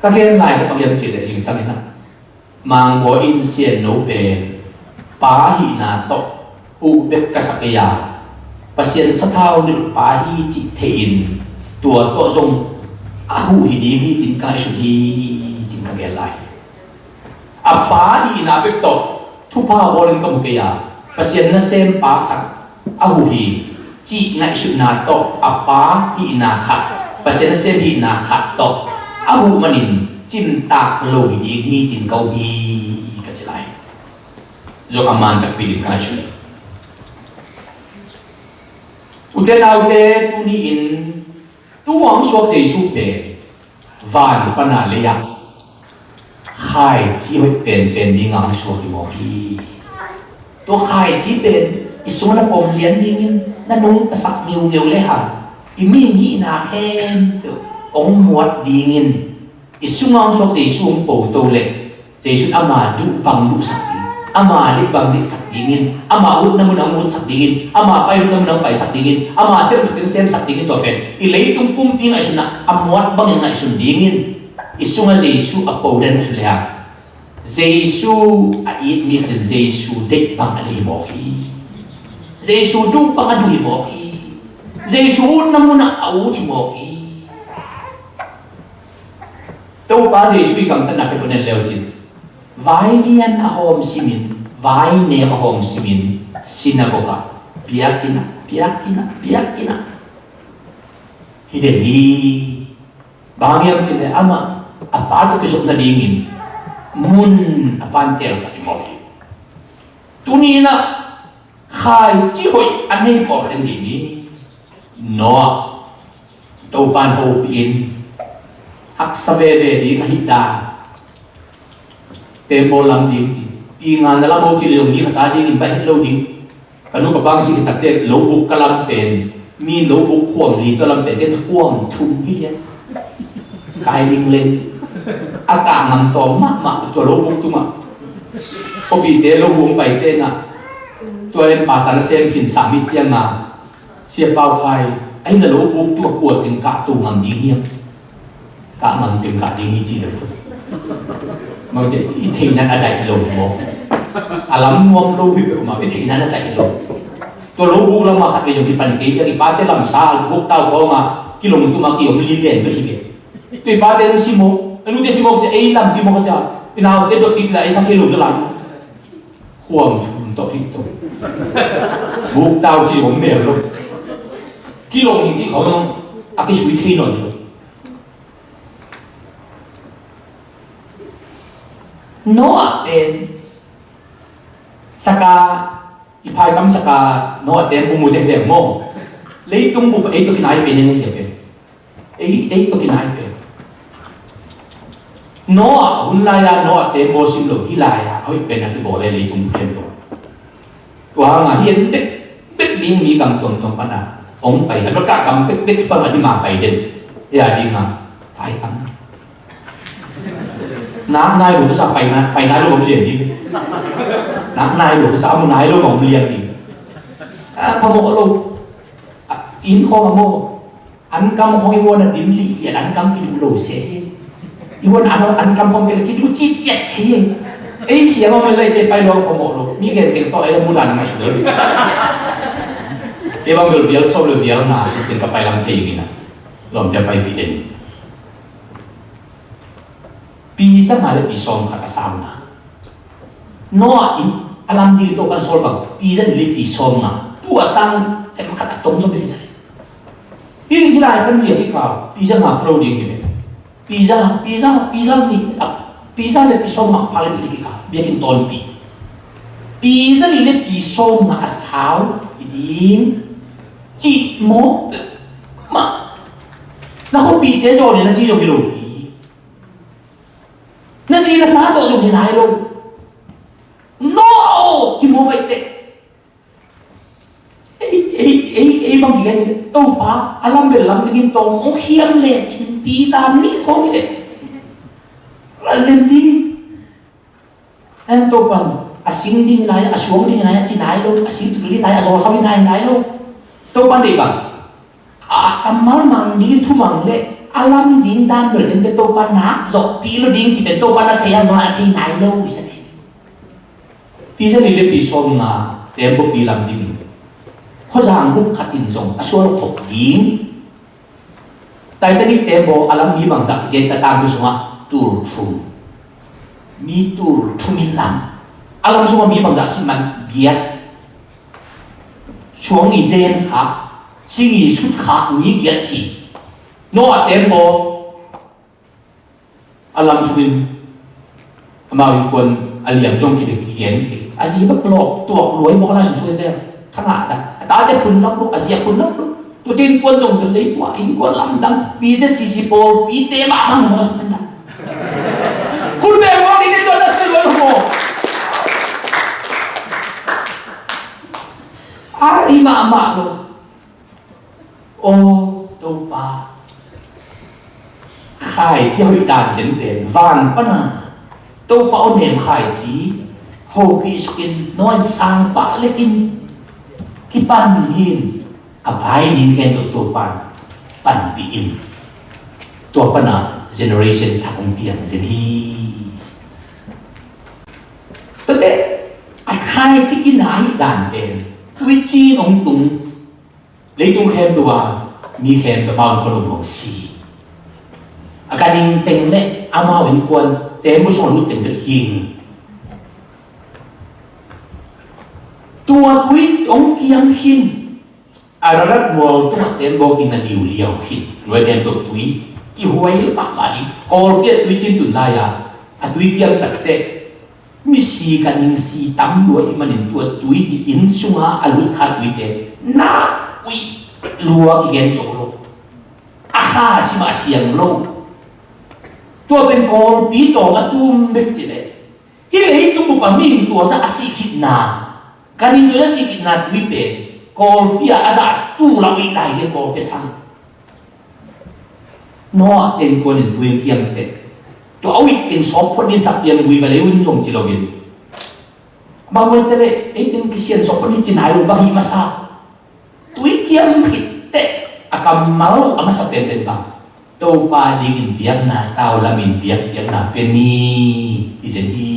ka gen lai ka pang yam ci leh zingsang in a Mangbawi in Sian No pen Pa hihna tawh huh bek ka sa kei a, Pasian sathau nilh pa hi cih thei-in tua tawh zong a huh hi ding hi ci-in ka ngaihsun hi ci-in ka gel lai hi. A pa hihna bek tawh thupha bawlin ka mu kei a, Pasian nasem pa khat a huh hi cih ngaihsutna tawh, a pa hihna khat, Pasian nasem hihna khat tawh a huh manin cimtak lo hi ding hi ci-in ka uh hi, ka ci lai. Zong a man takpi ding ka ngaihsun hi. Ute naute, tuni-in tu hong suak Jesu pen van pana lei-ah khaici hoih penpen dinga hong suak hi mawk hi. Tua khaici pen i sungah na pom lian dingin, na nungtasak ngiungeu le hang, i mihing hihna khempeuh hong muat dingin i sungah hong suak Jesu hong poto leh, Jesu in ama duh bang duhsak ding, ama leh bang lehsak dingin, ama utna mun a hong utsak dingin, ama pai utna mun a hong paisak dingin, ama sem utna mun a hong semsak dingin, tua pen i leitung pumpi ngaihsutna a muat bangin ngaihsun dingin i sungah Jesu a po den ngaihsun le hang, Jesu a it mi khat in Jesu deih bang a deih hi mawk hi. Jesu duh bang a duh hi mawk hi. Jesu utna mun ah a ut hi mawk hi. Topa Jesu i gamtatna khempeuh na en le uh cin, vai lian a hawm simin, vai nek a hawm simin, sinagog ah biakinn ah, biakinn ah, biakinn ah hi den hi. Bang hiam cih leh amah a Pa tawh kizop nadingin mun a Pa in teelsak hi mawk hi. Tuni-in ah khaici hoih a nei pawlkhat en dih ni. Noah, Topa in hopih in, haksa veve ding ahih dan, tembaw lam ding ci, pi nga na lam ho ci leh zong mi khat a dingin baih het lo ding. Ka nu ka pa hong sih khit takteh lo buk ka lam pen, mi lo buk khuam li tawh lam pen, ken khuam thum hi lian. Kai ling leng. A kah ngam tawm mahmah tua lo buk tungah. Khuapihte lo buk hong paite in ah, tua in pastor na sem khin sam hi ciangin, Sia Pau Khai, ahi na lo buk tungah kua teng kah to ngam ding hiam? Kah ngam teng kah ding hi ci lo. Mawk ci, i theihna a daih lo maw? A lam nuam lo hi peuhmah, i theihna a daih lo. Tua lo buk lamah khat vei zong kipan kei, ka kipate lamsa buk tau kawngah kilong tuma kiom li len bek hi ve. Tua i pate hong sim aw, a nute sim aw, ei lampi maw ka ci a, i naute dot ding ci la ei sa thei lo zaw lai. Khuam thum tawh hi tawh. Buk tau ci hong mel lo. Kilong ci khawng a kisui thei nawn lo. Noah pen saka, i phaikam saka, Noah pen bu mu tengteng maw? Leitung bup ei tawh kinai pen, ei sia pen, ei, ei tawh kinai pen. Noah hun lai-a Noah tembaw sim lo, hih lai-a hoih pen a kibawl ei leitung bup khempeuh. Tua hangah hih en bekbek ding mi gam tuamtuam pana hong pai, a kah gam bekbek pana dima pai den. Ei a dinga pai tam. Nak nai lo ka sa, pai nai, pai nai lo ka om zen ding. Nak nai lo ka sa, a mu nai lo ka om liang ding. A phamawh lo. A, inn khawng a maw, an kam khawng i huan a dim lih lian, an kam kiduh lo se hi. I huan an, an kam khawng kiduh citciat se hi. Ei khiang om le lai ce pai lo phamawh lo. Mi gen gen tawh ei a mu dan ngaihsut lo. Kei bang bel vial sawm le vial nga sincin ka pai lam thei ing ina. Lawmte paipih den in. Pi za nga le pi sawm khat a sauna. Noah in a lam ding Topa'n sawl bang, pi za nih le pi sawm nga. Tua sang tem khat a tom zong pi za. Hih, hih lai pan zia kikau, pi za nga pha lo ding hi ve. Pi za, pi za, pi za nih, a, pi za le pi sawm nga pha le pi kikau, biakinn tawnpi. Pi za nih le pi sawm nga a sau hi ding. Cih mawk mah. Na khuapihte zaw ni na ci zong hi lo pi. Na zi na ta tawh zong hi nai lo. Noah aw, kimawk ahih teh. Ei, ei, ei, ei bang kigen, Topa, a lam bel lam dingin tawm hong khiam lecin pi tam nih khawng hi teh. Ral lem ding. En Topa'n a sing ding hi nai, a suang ding hi nai, a ci nai lo, a sing tuk ding hi nai, a zawsau ding hi nai lo. Topa'n deih bang, a, a kammal mang ding, thumang le a lam ding dan bel tente Topa nak zawhpih lo ding ci pen Topa na thei a, Noah a thei nai lo, i sa thei. Pi zali le pi sawm nga tembaw pi lam dingin, khuazang bup khat in zong a sual khop ding. Titanic tembaw a lam mi bangzah kici, Titanic sungah tul thum, mi tul thum in lam. A lam sungah mi bangzah si man? Giat. Suang i den khak, sing i sut khak mi giat si. Noah tembaw a lam sungin amau innkuan a liam zong kidek kigen kei. A zi bek lawp tuak luai mawk lai sungsuai zel. Thangah dah a tate khun lam lo, a zi a khun lam lo. Tuate innkuan zong bel lei tuah, innkuan lamdang, pi zia sisi pawl, pi te mah bang mawk a sungin dah. Khun beng mawk ni ni tuan a sungin lo mawk. A i mahmah lo. Aw Topa, khaici a hoih dan zen pen van pana Topa aw nem khaici hopih sukin nawn sang pah lekin kipan hin a vai ding gen Topa panpih in. Tua pana generation thak hong piang zen hi. Tuate a khaici kina ahi dan pen tuicin hong tung. Leitung khempeuh a mi khempeuh amau innkuan hong si. A ganhing teng le amau innkuan tembaw sung a lut teng bek hing. Tua tui hong kiang khin. Ararat mual tungah tembaw kina liuliau khin. Nuai tembaw tui kihuai mahmah ding. Kawlpi ah tuicin tun lai-a a tui kiang takteh misi ganhing si tam lua ahih manin tua tui inn sunga a lut kha tuite na uih lua kigen zo lo. A kha si mah siang lo. Tua pen Kawlpi tawng a tum bek ci leh, hih leitung bup a mihing tua zah a sih khitna, ganhing tua zah a sih khitna tui pen Kawlpi ah a zah tu la uih lai gen Kawlpi sang. Noah te innkuan in tui kiam teh, tua a uih in sawp phot in sak pian vui va lei un zong ci loin, bang mawh teh leh ei teng kisian sawp phot in ci nai lo bang hih masa. Tui kiam khit teh a kammal a masa penpen bang, Topa dingin biakna tau lamin biak, biakna pia ni, hi zen hi.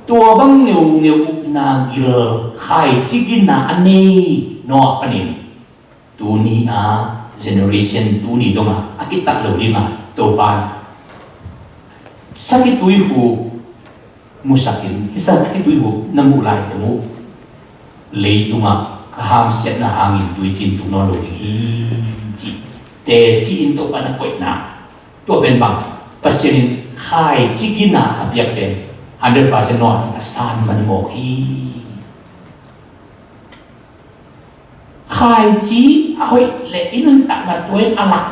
Tua bang ngeungeu upna gil khaici gina a nei Noah panin tuni a generation tuni donga a kitat lo dinga Topa in sakhi tui hu musakin, hih sakhi tui hu na muh lai teng uh leitungah ka hamsiatna hangin tuicin tung nawn lo ding hi, ci teci in Topa na koihna. Tua pen bang, Pasian in khaici gina a piak pen hundred percent Noah in a san man mawk hi. Khaici a hoih le i nuntakna tua in a lak.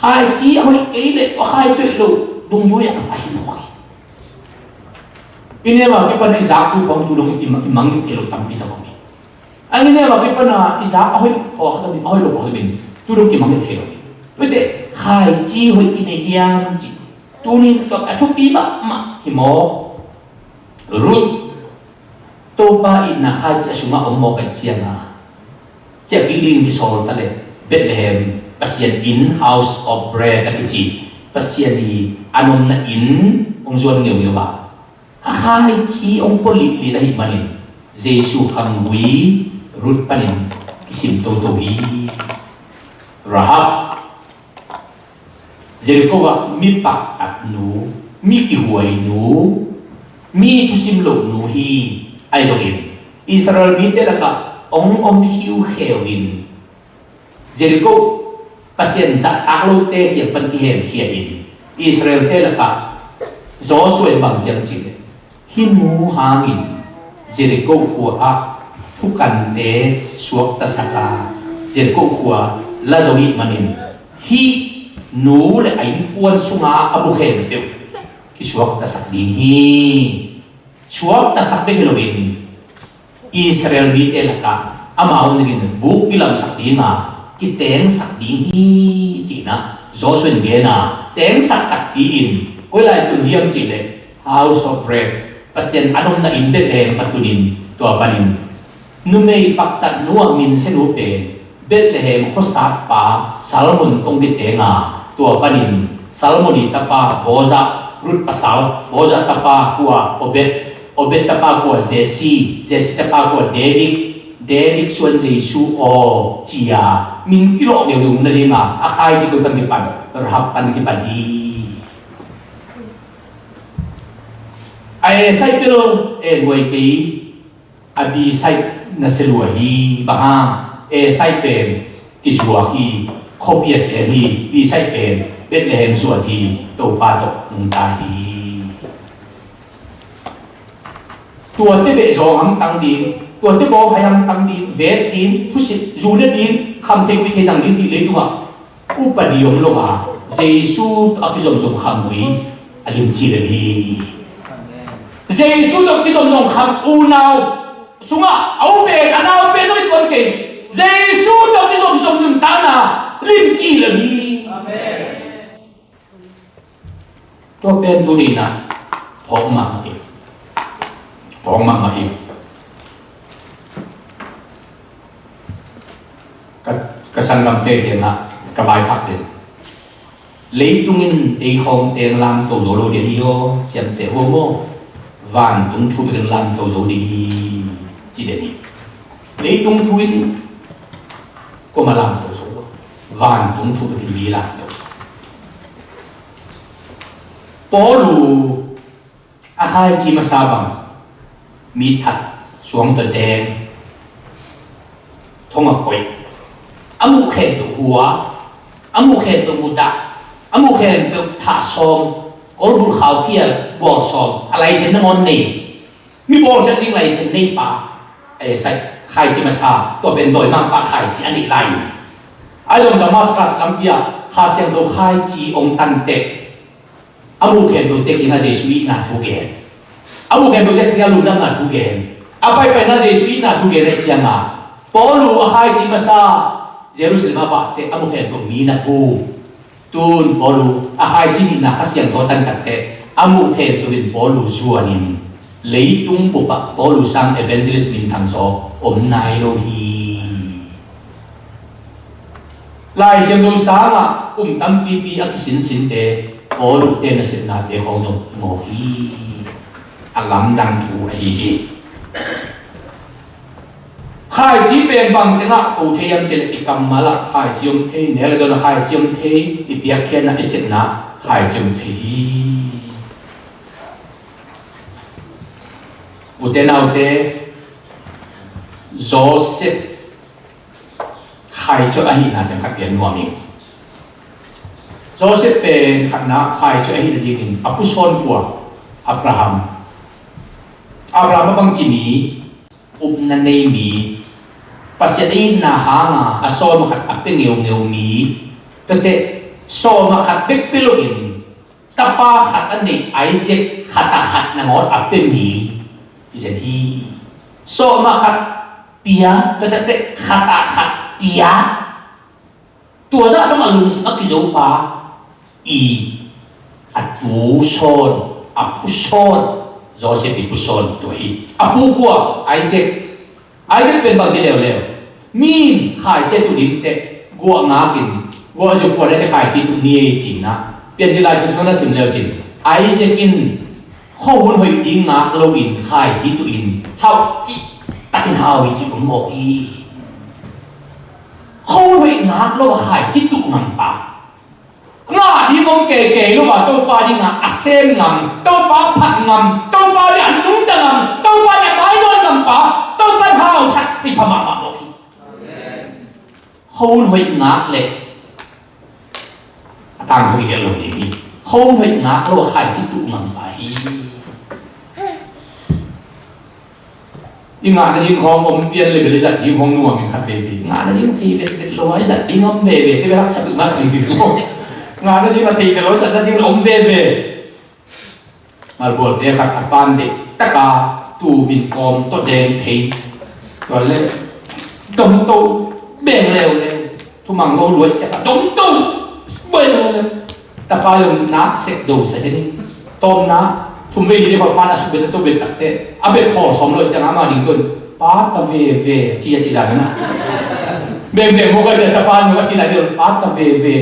Khaici a hoih kei le tua khaici hoih lo dungzui ah a pai mawk hi. I neu a kipana i zak tu khawng tu dong i mang, i mang thei lo tampi tak om hi. A i neu a kipana i zak a hoih pawh a hoih lo pawh tu dong kimang thei lo hi. Tuate khaici hoih i nei hiam ci. Tunin tua a thupi mahmah hi maw? Ruth Topa itna khaici a sungah om mawk ahih cianga ciah kik dingin kisawl ta leh Bethlehem Pasian inn, House of Bread a kici Pasian i a nomna inn hong zuan ngeungeu a, a khaici hong pua lihlih ahih manin Jesu khanggui Ruth panin kisim toto hi. Rahab Jericho ah mi paktatnu, mi kihuainu, mi thusim lohnu hi. Ahi zongin Israel mite lakah hong om hiukheu in Jericho Pasian zahtak lote kiang pan kihemkhia in Israelte lakah Joshua in bang ci hiam cih leh, hih nu hangin Jericho khua ah thukante suaktasak a, Jericho khua la zo ahih manin hih nu le a innkuan sunga a bu khempeuh kisuaktasak ding hi. Suaktasak bek hi loin Israel mite lakah amau ningin buk kilamsak dinga kitengsak ding hi, ci-in ah Joshua in gen a, tengsak takpi in koi lai tun hiam cih leh House of Bread, Pasian a nomna inn Bethlehem kha tunin tua panin numei paktatnu a minsianu pen Bethlehem khuasatpa Salmon tawh kiteng a, tua panin Salmon i tapa Boaz Ruth pasal, Boaz tapa kua Obed, Obed tapa kua Jesse, Jesse tapa kua David, David suan Jesu aw, ci-a min kilawh deuh ding nadinga a khaici koi pan kipan? Rahab pan kipan hi. A esai peuh e guai kei, a B side na sia lua hi. Bang hang? A side pen kizuak hi, khuapi a teel hi. B side pen Bethlehem zuan hi, Topa tawh nungta hi. Tuate beh zawng hamtang ding, tuate bawng hai hamtang ding, vet ding, thusit zune ding, khamtheih kuithei zang ding cih leitungah upadi om lo a, Jesu tawh a kizomzom kham uh hi. A limci lel hi. Jesu tawh kizomzom kham unau sungah a u pen, a nau pen zong i tuan kei. Jesu tawh kizomzom nuntakna limci lel hi. Tua pen tuni-in ah phawk mahmah ing. Phawk mahmah ing. Ka, ka sanggamte kiangah ka vaikhak den. Leitung in ei khawng teng lamto zo lo ding hi aw, ciamteh huam aw. Vantung thu bekin lamto zo ding hi, ci den hi. Leitung thu in kuamah lamto zo lo. Vantung thu bekin mi lamto zo. Paul uh a khaici masa bang, mi that, suang tawh teng, thong a koih, a muh khempeuh hua, a muh khempeuh mudah, a muh khempeuh thah sawm, kolbulh khaukhia bawl sawm, a license nangawn nei, mi bawlsiat ding license nei pa, a esai, khaici masa, tua pen dawimangpa khaici a neih lai in. A zong Damascus lampi ah Kha Siangtho khaici hong tan teh, a muh khempeuhte kiangah Jesu itna thu gen. A muh khempeuhte kiangah lungdamna thu gen. A paipaina Jesu itna thu gen ahih ciangah Paul uh a khaici masa Jerusalem a vak teh a muh khempeuh mi na pum. Tun Paul uh a khaici nihna Kha Siangtho a tantat teh a muh khempeuh in Paul uh zuanin leitung bup ah Paul uh sang evangelist minthang zaw om nai lo hi. Lai Siangtho sangah kum tampipi a kisinsinte Paul uh te nasepnate khawng zong i mawk hi. A lamdang thu ahi hi. Khaici pen bang tengah ko thei hiam cih leh i kammal ah khaici om thei, neu le dawn ah khaici om thei, i piakkhiatna, i sepna khaici om thei hi. Ute naute, Joseph khaici ahihna teng khat gen nuam ing. Joseph pen khatna khaici ahih nadingin a pusawn kua? Abraham. Abraham a bangci mi, upna nei mi, Pasian a itna hanga a sawm khat a pia ngeungeu mi, tuate sawm khat bek pia loin tapa khat a neih Isaac khat a khat nangawn a pia mi hi zen hi. Sawm khat pia, tuate khat a khat pia. Tua zah dong a lungsim a kizo pa i a tu sawn, a pu sawn, Joseph i pu sawn tua hi. A pu kua? Isaac. Isaac pen bangci leuleu? Mi in khaici a tuh ding teh guah ngakin, guah zuk kuan a teh khaici tuh ni ei cina. Piancil lai Siangtho na sim leu cin Isaac in khuahun hoih ding ngak loin khaici tuh in hauh cih takin hau hi cih om mawk hi. Khuahun hoih ngak lo a khaici tuh ngam pa, ngah ding om keikei lo a Topa dingah a sem ngam, Topa phat ngam, Topa ding a nungta ngam, Topa ding a mainawt ngam pa, Topa in hausak thei pha mahmah mawk hi. Khuahun hoih ngak leh a tangthu i gelh lo ding hi. Khuahun hoih ngak lo a khaici tuh ngam pa hi. I ngah nading khawng om pian le bel i zat ding khawng nuam in khat veve. Ngah nading thei vetvet lo a i zat ding om veve. Te bel haksa duh ngah ding ding khawng. Ngah nading a thei vet lo i zat nading om veve. Ngalbualte khat a pan dek taka tu min kawm tawh deng thei. Tua le domto beng leuleu. Thumang lo luai ciak a domto beng leuleu. Tapa le nak sek do sa cianin tawmna thum vei li dek pan a suk bet a to bet takte a bet khawl sawm lo ciang ama ding tun pa ta veve ci a ci dan na. Beng beng mo ka cian tapa no ka ci dan pa ta veve.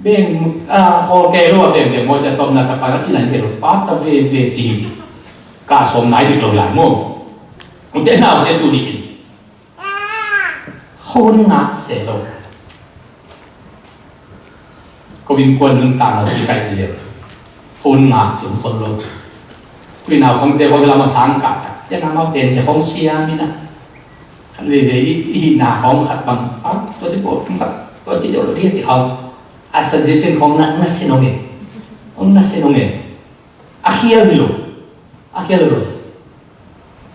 Beng, a, khawl kei lo a beng beng maw, cia tawpna tapa ka cih lai thei lo, pa ta veve ci hi ci. Ka sawm nai dik lo lai maw. Ute nau te tuni in khun ngak se lo. Ko vin kuan nun tang lo ki kai zie. Khun ngak ci khol lo. Kui nau kong te ko vila ma sang ka ta. Cia na mau ten cia kong sia mi na. Khat veve i, i hihna khawng khat bang, a, tua ti pawh khat, tua ci deuh lo ding a ci khawng. A suggestion khawng na, na se nong e. Hong na se nong e. A khial hi lo. A khial hi lo.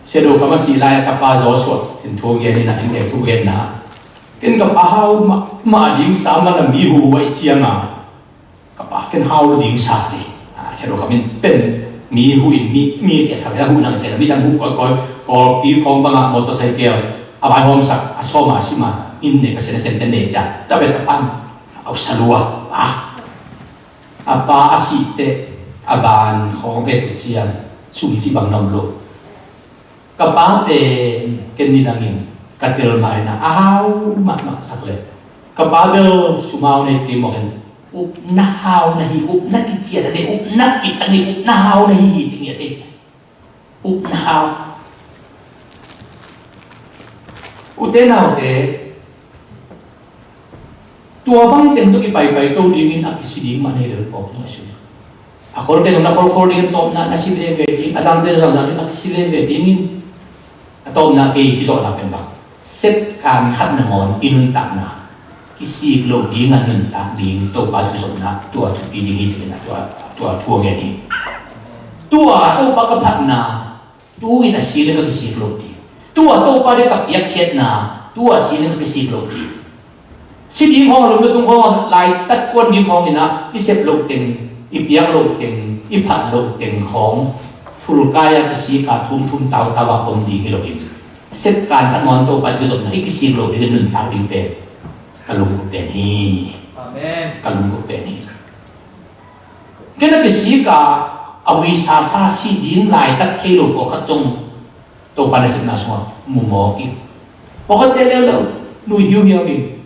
Sia Do Kam a sih lai a tapa Joshua in thu gen in a, in nek thu genna. Ken ka pa hau mah, mah ding sa man a mi hu hu a i ciang a. Ka pa ken hau lo ding sa ci. A, Sia Do Kam in pen mi hu in mi, mi ke kha hu nang sia, mi dang hu koi koi, Kawlpi khawng bang a motorcycle a vai hawm sak, a sawm a sim a, in ne ka sen a sen ten ne cia. Ta be ta pan, au sa lua. A, a pa a sih teh, a ban khawng et uh ciang, sum ci bang na om lo. Ka pa pen ken nidangin ka tel mai na a hau mahmah sak le. Ka pa bel sum hau na hi kei mawk in, upna hau na hi, upna kician a nei, upna kit a nei, upna hau na hi hi ci ngiat ei. Upna hau. Ute naute, tua bang teng tawh kipaipai to dingin a kisi ding mah nei lo pawk ngai sung. A kholte zong na kholkhol dingin tawpna na si veve ding, a zangte zong zangzang dingin a kisi veve dingin a tawpna kei kizawhna pen bang. Sep kan khat nangawn i nuntakna kisik loh ding a nuntak ding Topa thu kizopna tua thupi ding hi ci-in a tua, tua thu a ngen hi. Tua Topa ka phatna tu in a si le ka kisik loh ding. Tua Topa le ka piakkhiatna tu a si le ka kisik loh ding. Si ding hong a lum tung hong a laitat kuan ding hong in a i sep loh teng, i piak loh teng, i phat loh teng hong thulkai a kisik a thum thum tau tau a om ding hi lo in. Sep kan khat nangawn Topa thu kizopna i kisik loh ding a nuntak ding pen ka lungkut pen hi. Amen. Ka lungkut pen hi. Ken a kisik a, a huisa sa si ding laitak thei lo pawlkhat zong Topa nasepna sungah mu mawk in. Pawlkhatte leuleu nui hiuhiau in,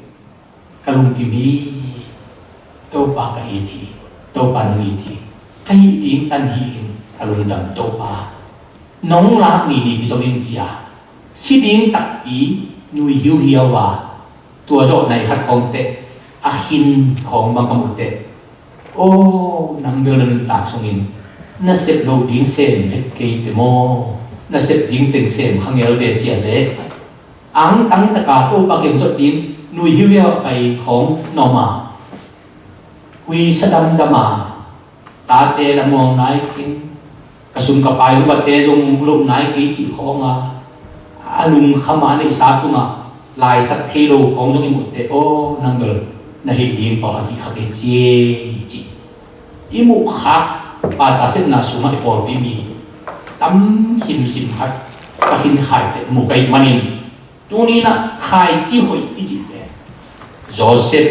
ka lungkim hi. Topa ka it hi. Topa nong it hi. Ka hih ding tan hi in ka lungdam Topa. Nong lak ni ni kizom in cia. Si ding takpi nui hiuhiau a, tua zawh nai khat khawng teh, a khin khawng bang ka muh teh. Aw, nang bel na nuntak sungin na sep loh ding sem bek kei te maw? Na sep ding teng sem kha ngel ve cia leh, angtang taka Topa kiang zawh ding nui hiuhiau a pai khawng na om a, huisa damdam a, tate la muang nai keng, ka sum ka pai hong vate zong mu loh nai kei cih khawng a, a lungkham a neihsa tungah laitak thei lo khawng zong i muh teh, aw, nang bel na hih ding pawlkhat hi kha kei ci, ci. I muh khak, pastor sepna sungah i pawlpi mi tam simsim khat ka khin khai teh mu ka hih manin, tuni in ah khaici hoih i cih pen Joseph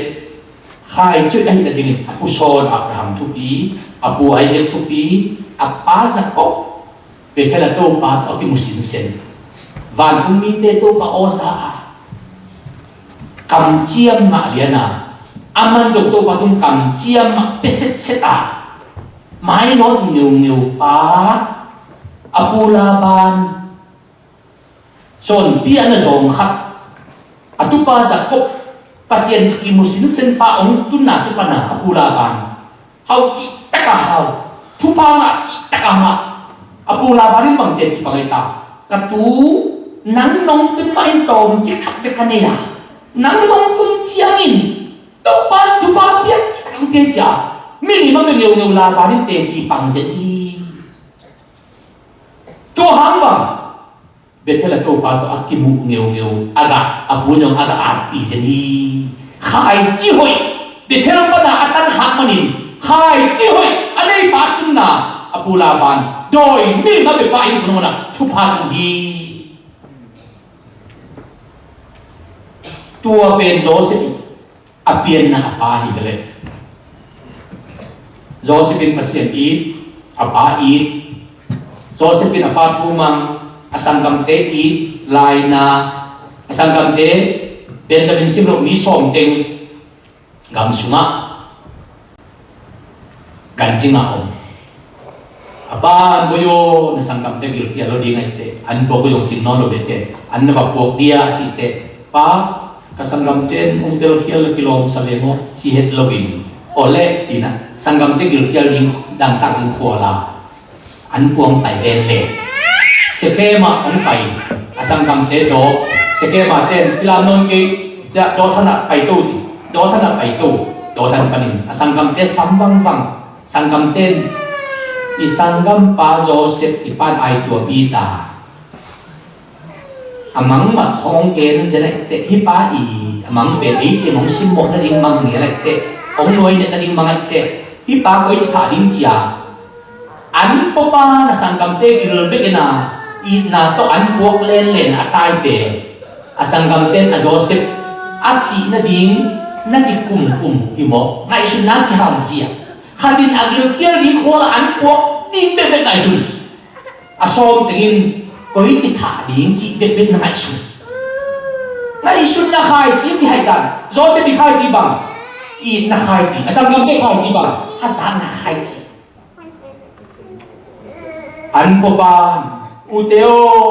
khaici hoih ahih nadingin a pu Saul Abraham thupi, a pu Isaac thupi, a pa Jacob Bethel a Topa tawh a kimu sinsen, vantung mite Topa aw za a, kamciam mah lian a, aman zong Topa tung kamciam mah pia setset a, mainawt ngeungeu pa, a pu Laban sawnpi a na zawng khat, a tupa Jacob, Pasian kimu sinsen pa hong tunna kipan a, a pu Laban hau cihtak a hau, thupha ngah cihtak a ngah. A pu Laban in bang teci pang ei ta, ka tu, nang nong tun mah in tawmcik khat bek ka nei a, nang nong tun ciangin Topa in thupha piak cihtak hong pia cia, mi lim a bia ngeungeu Laban in teci pang zen hi. Tua hang bang Bethel a Topa tawh a kimuh ngeungeu, a gah, a pu zong a gah atpi zen hi. Khaici hoih, Bethel pan a a tan khak manin khaici hoih a neipa tunna, a pu Laban dawi mi ma bepa inn sung nungna thupha tung hi. Tua pen Joseph a pianna a pa hi ve leh. Joseph in Pasian it, a pa it. Joseph in a pa thu mang, a sanggamte it, laina, a sanggamte Benjamin sim loh mi sawm teng gam sungah Kan cingah om. A pa, an boi aw, na sanggamte gilkial lo ding ahih teh, an puak uh zong cin nawn lo bek teh, an na va puak dia a cih teh, pa, ka sanggamte in hong telkhial a kilawm sa ve maw, ci het loin, aw leh, ci-in ah, sanggamte gilkial ding, dangtak ding khual a, an puang tai len leh. Sekhem ah hong pai, a sanggamte dawh, Sekhem a ten, i lam nawn kei, ciah, Dothan ah pai to ci, Dothan ah pai to, Dothan panin, a sanggamte sam vangvang, sanggamte in, i sanggampa Joseph i pan ai tuapi ta. A mang mat khawng gen zen ahih teh hih pa i a mang pen ei teng hong simmawh nading mang ngel ahih teh, hong nuai net nading mang ahih teh, hih pa koi ci thah ding cia. An puapa na sanggamte gil bek in a, itna tawh an puak lenlen a tai pen, a sanggamte in a Joseph a sih nading na kikumkum hi maw, ngaihsutna kihal zia. Khat in a gilkial ding khual ah an puak ding bekbek ngaihsun. A sawm teng in koi ci thah ding cih bekbek na ngaihsun. Ngaihsutna khaici a kihai dan. Joseph i khaici bang, itna khaici. A sanggamte khaici bang, hazatna khaici. An puapa in, ute aw,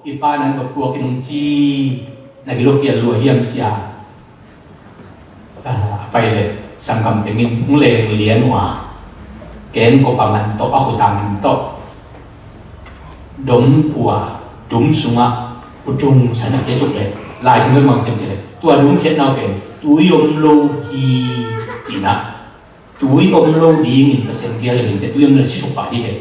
i pa in an va puak in hong ci, na gil kial lua hiam cia. A pai leh sanggam teng in hong leng lian uh a, kengkop a man tawh, a khut a man tawh, dom pua, dum sungah putung sa na khia suk leh, Lai Siangtho in bang ci hiam cih leh, tua dum khiatna uh pen tui om lo hi, cihna. Tui om lo dingin Pasian kiang leng in teh, tui om leh sisuk pah ding hi.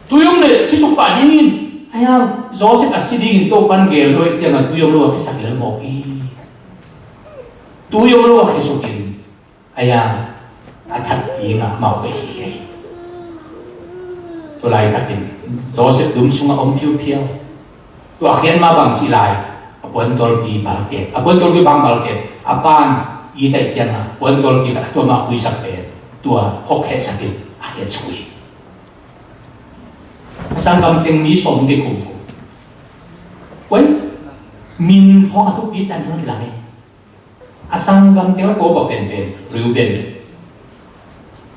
Tui om leh sisuk pah dingin, ahi hang Joseph a si dingin Topa'n gel lo ahih ciangin tui om lo a khiasak lel mawk hi. Tui om lo a khiasuk in, ahi hang a that dingin amau ka hi hi. Tua laitakin Joseph dum sungah om phiuphiau. Tua a khiat ma bang cih lai, a puantawlpi balkek, a puantawlpi bang balkek, a pa'n it ahih ciangin a puantawlpi khat a tua mah khuisak pen, tua hawkhehsak in a khiatsuk hi. A sanggam teng mi sawm kikum. Koi, min khawng a thupi tan thang kilang hi. A sanggam teng a ko pa penpen, Reuben.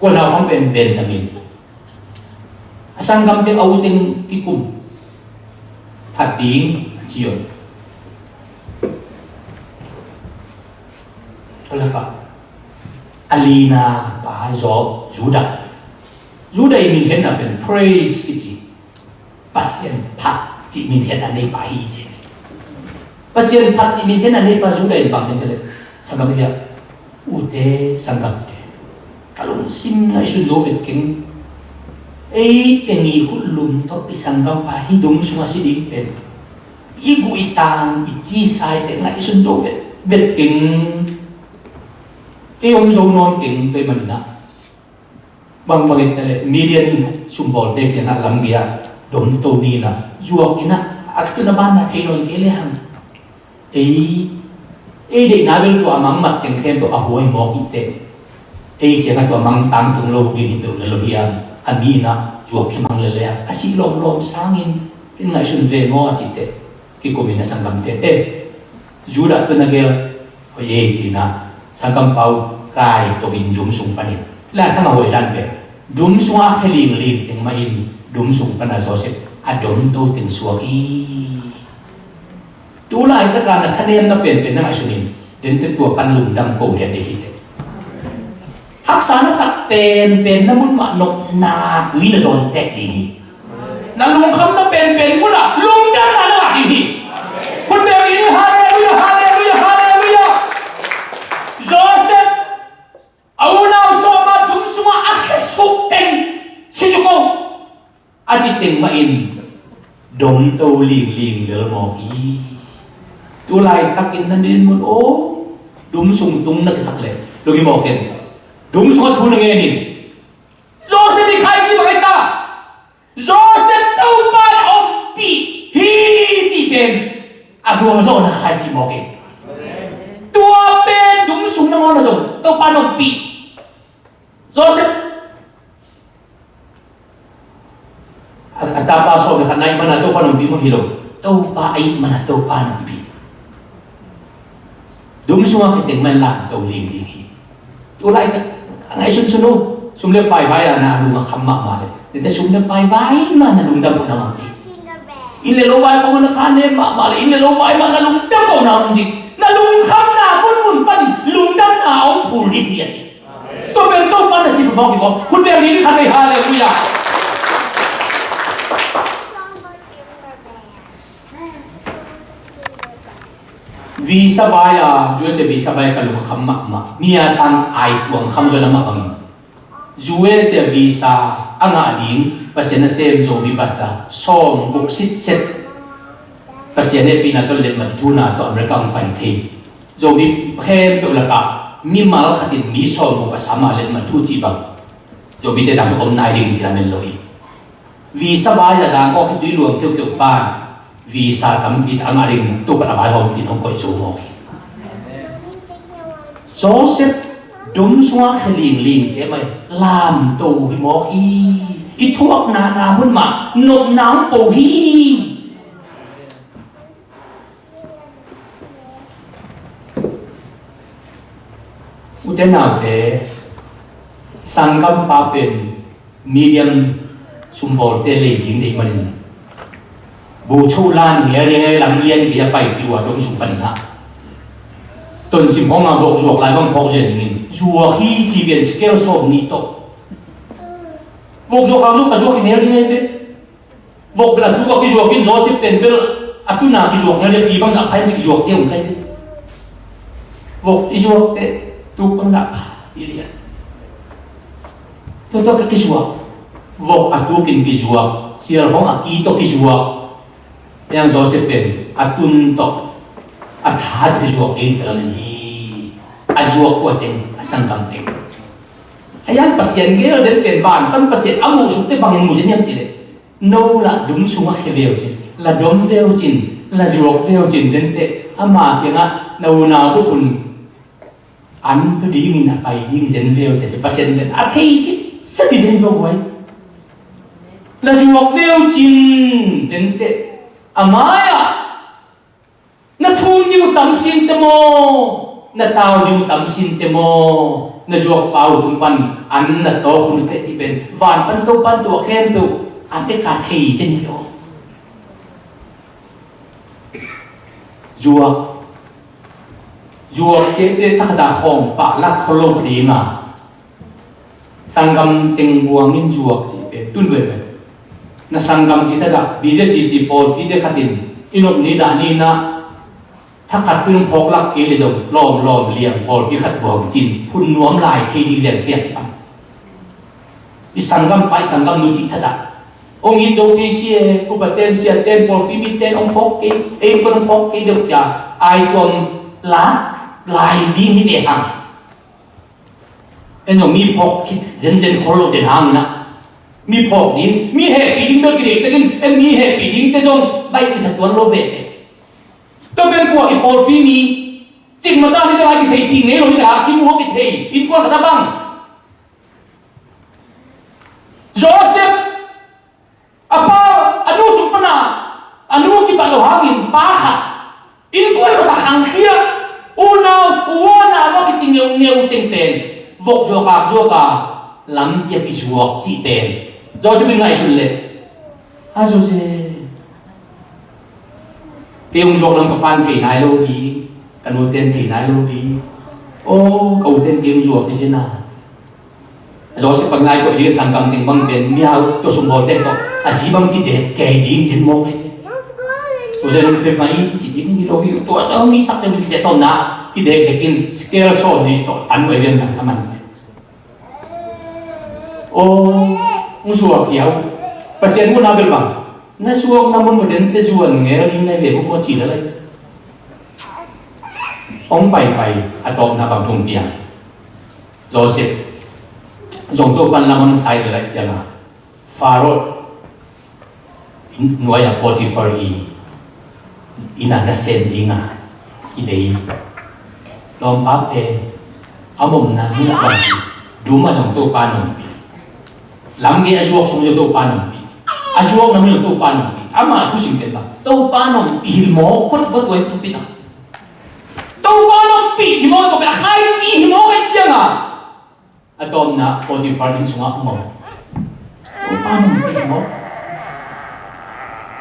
Ko naupang pen Benjamin. A sanggam teng a u teng kikum. Phat ding a ci uh. Tua lak ah a lina pa Judah. Judah i min khenna pen praise kici. Pasian phat cih min khen a neipa hi ci. Pasian phat cih min khen a neipa Judah in bang ci hiam cih leh, sanggam hi a, ute sanggamte, ka lungsim ngaihsun zo vet keng. Ei teng i khutlum tawh i sanggampa hih dum sungah si ding pen i guh i tang i cisa hi teh ngaihsun zo vet, vet keng. Kei om zo nawn keng, tua ahih manin ah Bangbang hitaleh Midian in sumbawlte kiangah lamgei-ah domto ni-in ah, zuak in ah, a tun a ban ah thei nawn kei lehang, ei, ei deihna bel tua a mang mat teng khempeuh a huai mawk hi teh, ei kiangah tua mang tangtung lo ding hi peuh lel lo hiam, a mi in ah zuak khia mang lel lehang a sih lawmlawm sangin ken ngaihsun ve maw a cih teh, kikum in a sanggamte, eh, Judah tun a gel, hoih ei ci-in ah, sanggampa uh kai to in dum sung panin. Laithang a hoih dan pen, dum sungah a khia lingling teng mah in, dum sung pan a Joseph a domto teng suak hi. Tu laitak a na thanemna penpen na ngaihsun in, dente tua pan lungdam ko lian ding hi teh. Haksa na sak penpen na mun mah nopna tui na dawn tek ding hi. Na lungkhamna penpen munah lungdamna na ngah ding hi. Khut beng ding hi, halleluiah, halleluiah, halleluiah. Joseph a unau sawm a dum sungah a khesuk teng, sisuk o, a ci teng mah in domto lingling lel mawk hi. Tu laitakin na dinmun aw, dum sung tung na kisak leh, lunghimawh ken. Dum sungah thu na ngen in. Joseph i khaici bang hi ta. Joseph Topa in ompih hi cih pen a gualzawhna khaici mawk hi. Tua pen dum sung nangawn ah zong Topa in ompih. Joseph a, a tapa sawm le khat na it mana Topa in ompih mah hi lo. Topa a it mana Topa in ompih. Dum sungah khiteng man lam to lingling hi. Tu laitak a ngaihsunsun uh. Sum le pai vai a na lung a kham mahmah le, nite sum le pai vai mah na lungdam ko na mang ding. Inn le lo vai khong na thanem mahmah le, inn le lo vai mah na lungdam ko na mang ding. Na lungkhamna munmun panin lungdamna a hong phul ding hi a ti. Tua pen Topa na sim mawk hi mawk. Khut beng ding khat vei, halleluiah. Visa vai a, U S A visa vai a ka lung a kham mahmah. Mi a sang ai tuang kham zaw na mah bangin. U S A visa a ngah ding Pasian nasem Zomi pastor sawm guk sitset. Pasian hehpihna tawh letmat thuna tawh America hong pai thei. Zomi khempeuh lakah mimal khatin mi sawm guk a sam a letmat thu cih bang Zomite tangthu om nai ding ti lamen lo hi. Visa vai a zang awk hi tui luang keuhkeuh pan visa tampi tak a ngah ding tu pan a vai hong tin hong koih zo mawk hi. Joseph dum sungah khe linglingte mai lamto hi mawk hi. I thuakna na hun mah nopna hong po hi. Ute naute, sanggampa pen medium sumbawlte lei ding deih manin bucho lan ngel ngel lam lian kei a paipih uh a dong sung panin ah tonsim hong a vok zuak lai bang phawk zen dingin zuak hi ci vian scale sawm nih tawh vok zuak a zuak a zuak hi ngel ding ai ve. Vok bel a tuk a kizuak in Joseph pen bel a tun a kizuak ngel ding, pi bangzah pha in kizuak ding om kei. Vok i zuak teh tuk bangzah pha i lian. Tua tua ka kizuak. Vok a tuk in kizuak, sial hong a ki tawh kizuak. Yang Joseph pen a tun tawh a tha tawh kizuak ding tala ni. A zuak kua teng, a sanggam teng. A yang Pasian gel den pen van pan Pasian a muhsuk teh bangin mu zen hiam cih leh. No lah dum sungah khia veu cin, la dom veu cin, la zuak veu cin dente ama kiangah na unau bukun an tu dingin a pai ding zen veu cin, Pasian den a thei sitset i zen veu huai. La zuak veu cin dente a mai-ah Na thum ding uh tam sinte maw, na tau ding uh tam sinte maw, na zuakpa uh tung pan an na tawk hun uh teh cih pen van pan Topan tua khempeuh a vek a thei zen hi lo. Zuak, zuak kei teh thakhat a khawng pah lak khol lo kha ding a. Sanggam teng buangin zuak cih pen tun ve pen. Na sanggam cih thadah B Z C C pawlpi te khatin i nop ni dah ni na thakhat tun phawk lak kei le zong lawm lawm liang pawlpi khat buang cin phun nuam lai thei ding liang kiak pan. I sanggam pa i sanggam nu cih thadah. Ong it zo kei si e, upa ten sia ten pawlpi mi ten ong phawk kei, ei kon ong phawk kei deuh cia ai tuam lak lai ding hi ve hang. En zong mi phawk khit zenzen khol lo den hangin ah mi phawk ding, mi hehpih ding bel kideih takin en mi hehpih ding te zong baih kisa tuan lo veve. Tua pen kua i pawlpi mi cikmah ta ni zong a kithei pih ngei lo ni ta kimu a kithei innkuan khat a bang. Joseph A pa, a nu sung pana a nu kibat lo hangin pa khat innkuan khat a khangkhia, unau u a na va kici ngeungeu teng pen vok zuak ak zuak a lampi a kizuak cih pen Joseph in ngaihsun leh a Joseph, kei hong zuak lam ka pan thei nai lo ding, ka nu ten thei nai lo ding. Aw, ka u ten kei hong zuak hi sin a. Joseph a ngai ko ding sanggam teng bang pen miau to sum bol te to a zi bang kidek kei ding zin mawk hi. U zen pe mai ci ding ni lo hi, tua tua mi sak te mi kidek to na kidek dekin scale so ni to tan wei lian na man. Aw, hong zuak hiau. Pasian mun a bel bang na zuak na mun den te zuan ngel ding na ve ko ci la lai. Hong pai pai a tawpna bang thum piang. Joseph zong Topan lam hong sai ve lai ciang a Pharaoh nuai a Potiphar i inn a nasem ding a kilei. Lawmpa pen a omna mun a bang dum a zong Topa nungpi. Lamgei a zuak sung zong Topa nungpi. A zuakna mun zong Topa nungpi. Ama thusim pen bang Topa nungpi hilh mawk khuat va tuai thupi ta. Topa nungpi hilh mawk tua pen a khaici hilh mawk a ciang a A tawpna Potifar inn sungah om. Topa nong pi maw?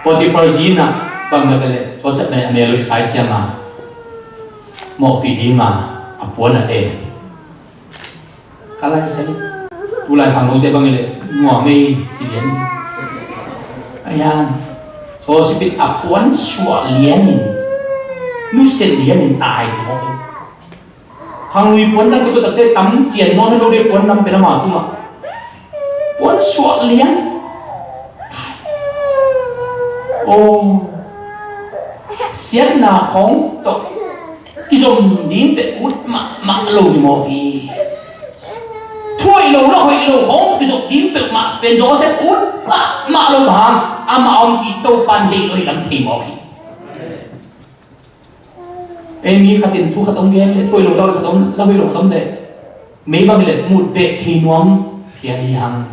Potifar zi in ah bang na ka leh, Joseph na a mel kisai cianga mawhpih dinga a puan a le. Ka lai sai. Tulai khangnote bang i leh nuam ei ci lian. Ayan. Joseph in a puan suah lianin, nusia lianin tai ci maw. Khanglui puan dang ka tuah takte tam cian nawn lo dei puan dang pen ama tungah. Puan suah lian. Aw, siatna khawng tawh kizom ding peuh ut mahmah lo hi maw hi. Thu hoih lo, la hoih lo khawng kizom ding peuhmah pen Joseph ut mahmah lo hang, amah a ompih Topan deih lo hi lam thei maw hi. Ei mi khatin thu khat om gen le, thu hoih lo, la hoih khat om, la hoih lo khat om le, mei bang le mut beh thei nuam phial hi hang.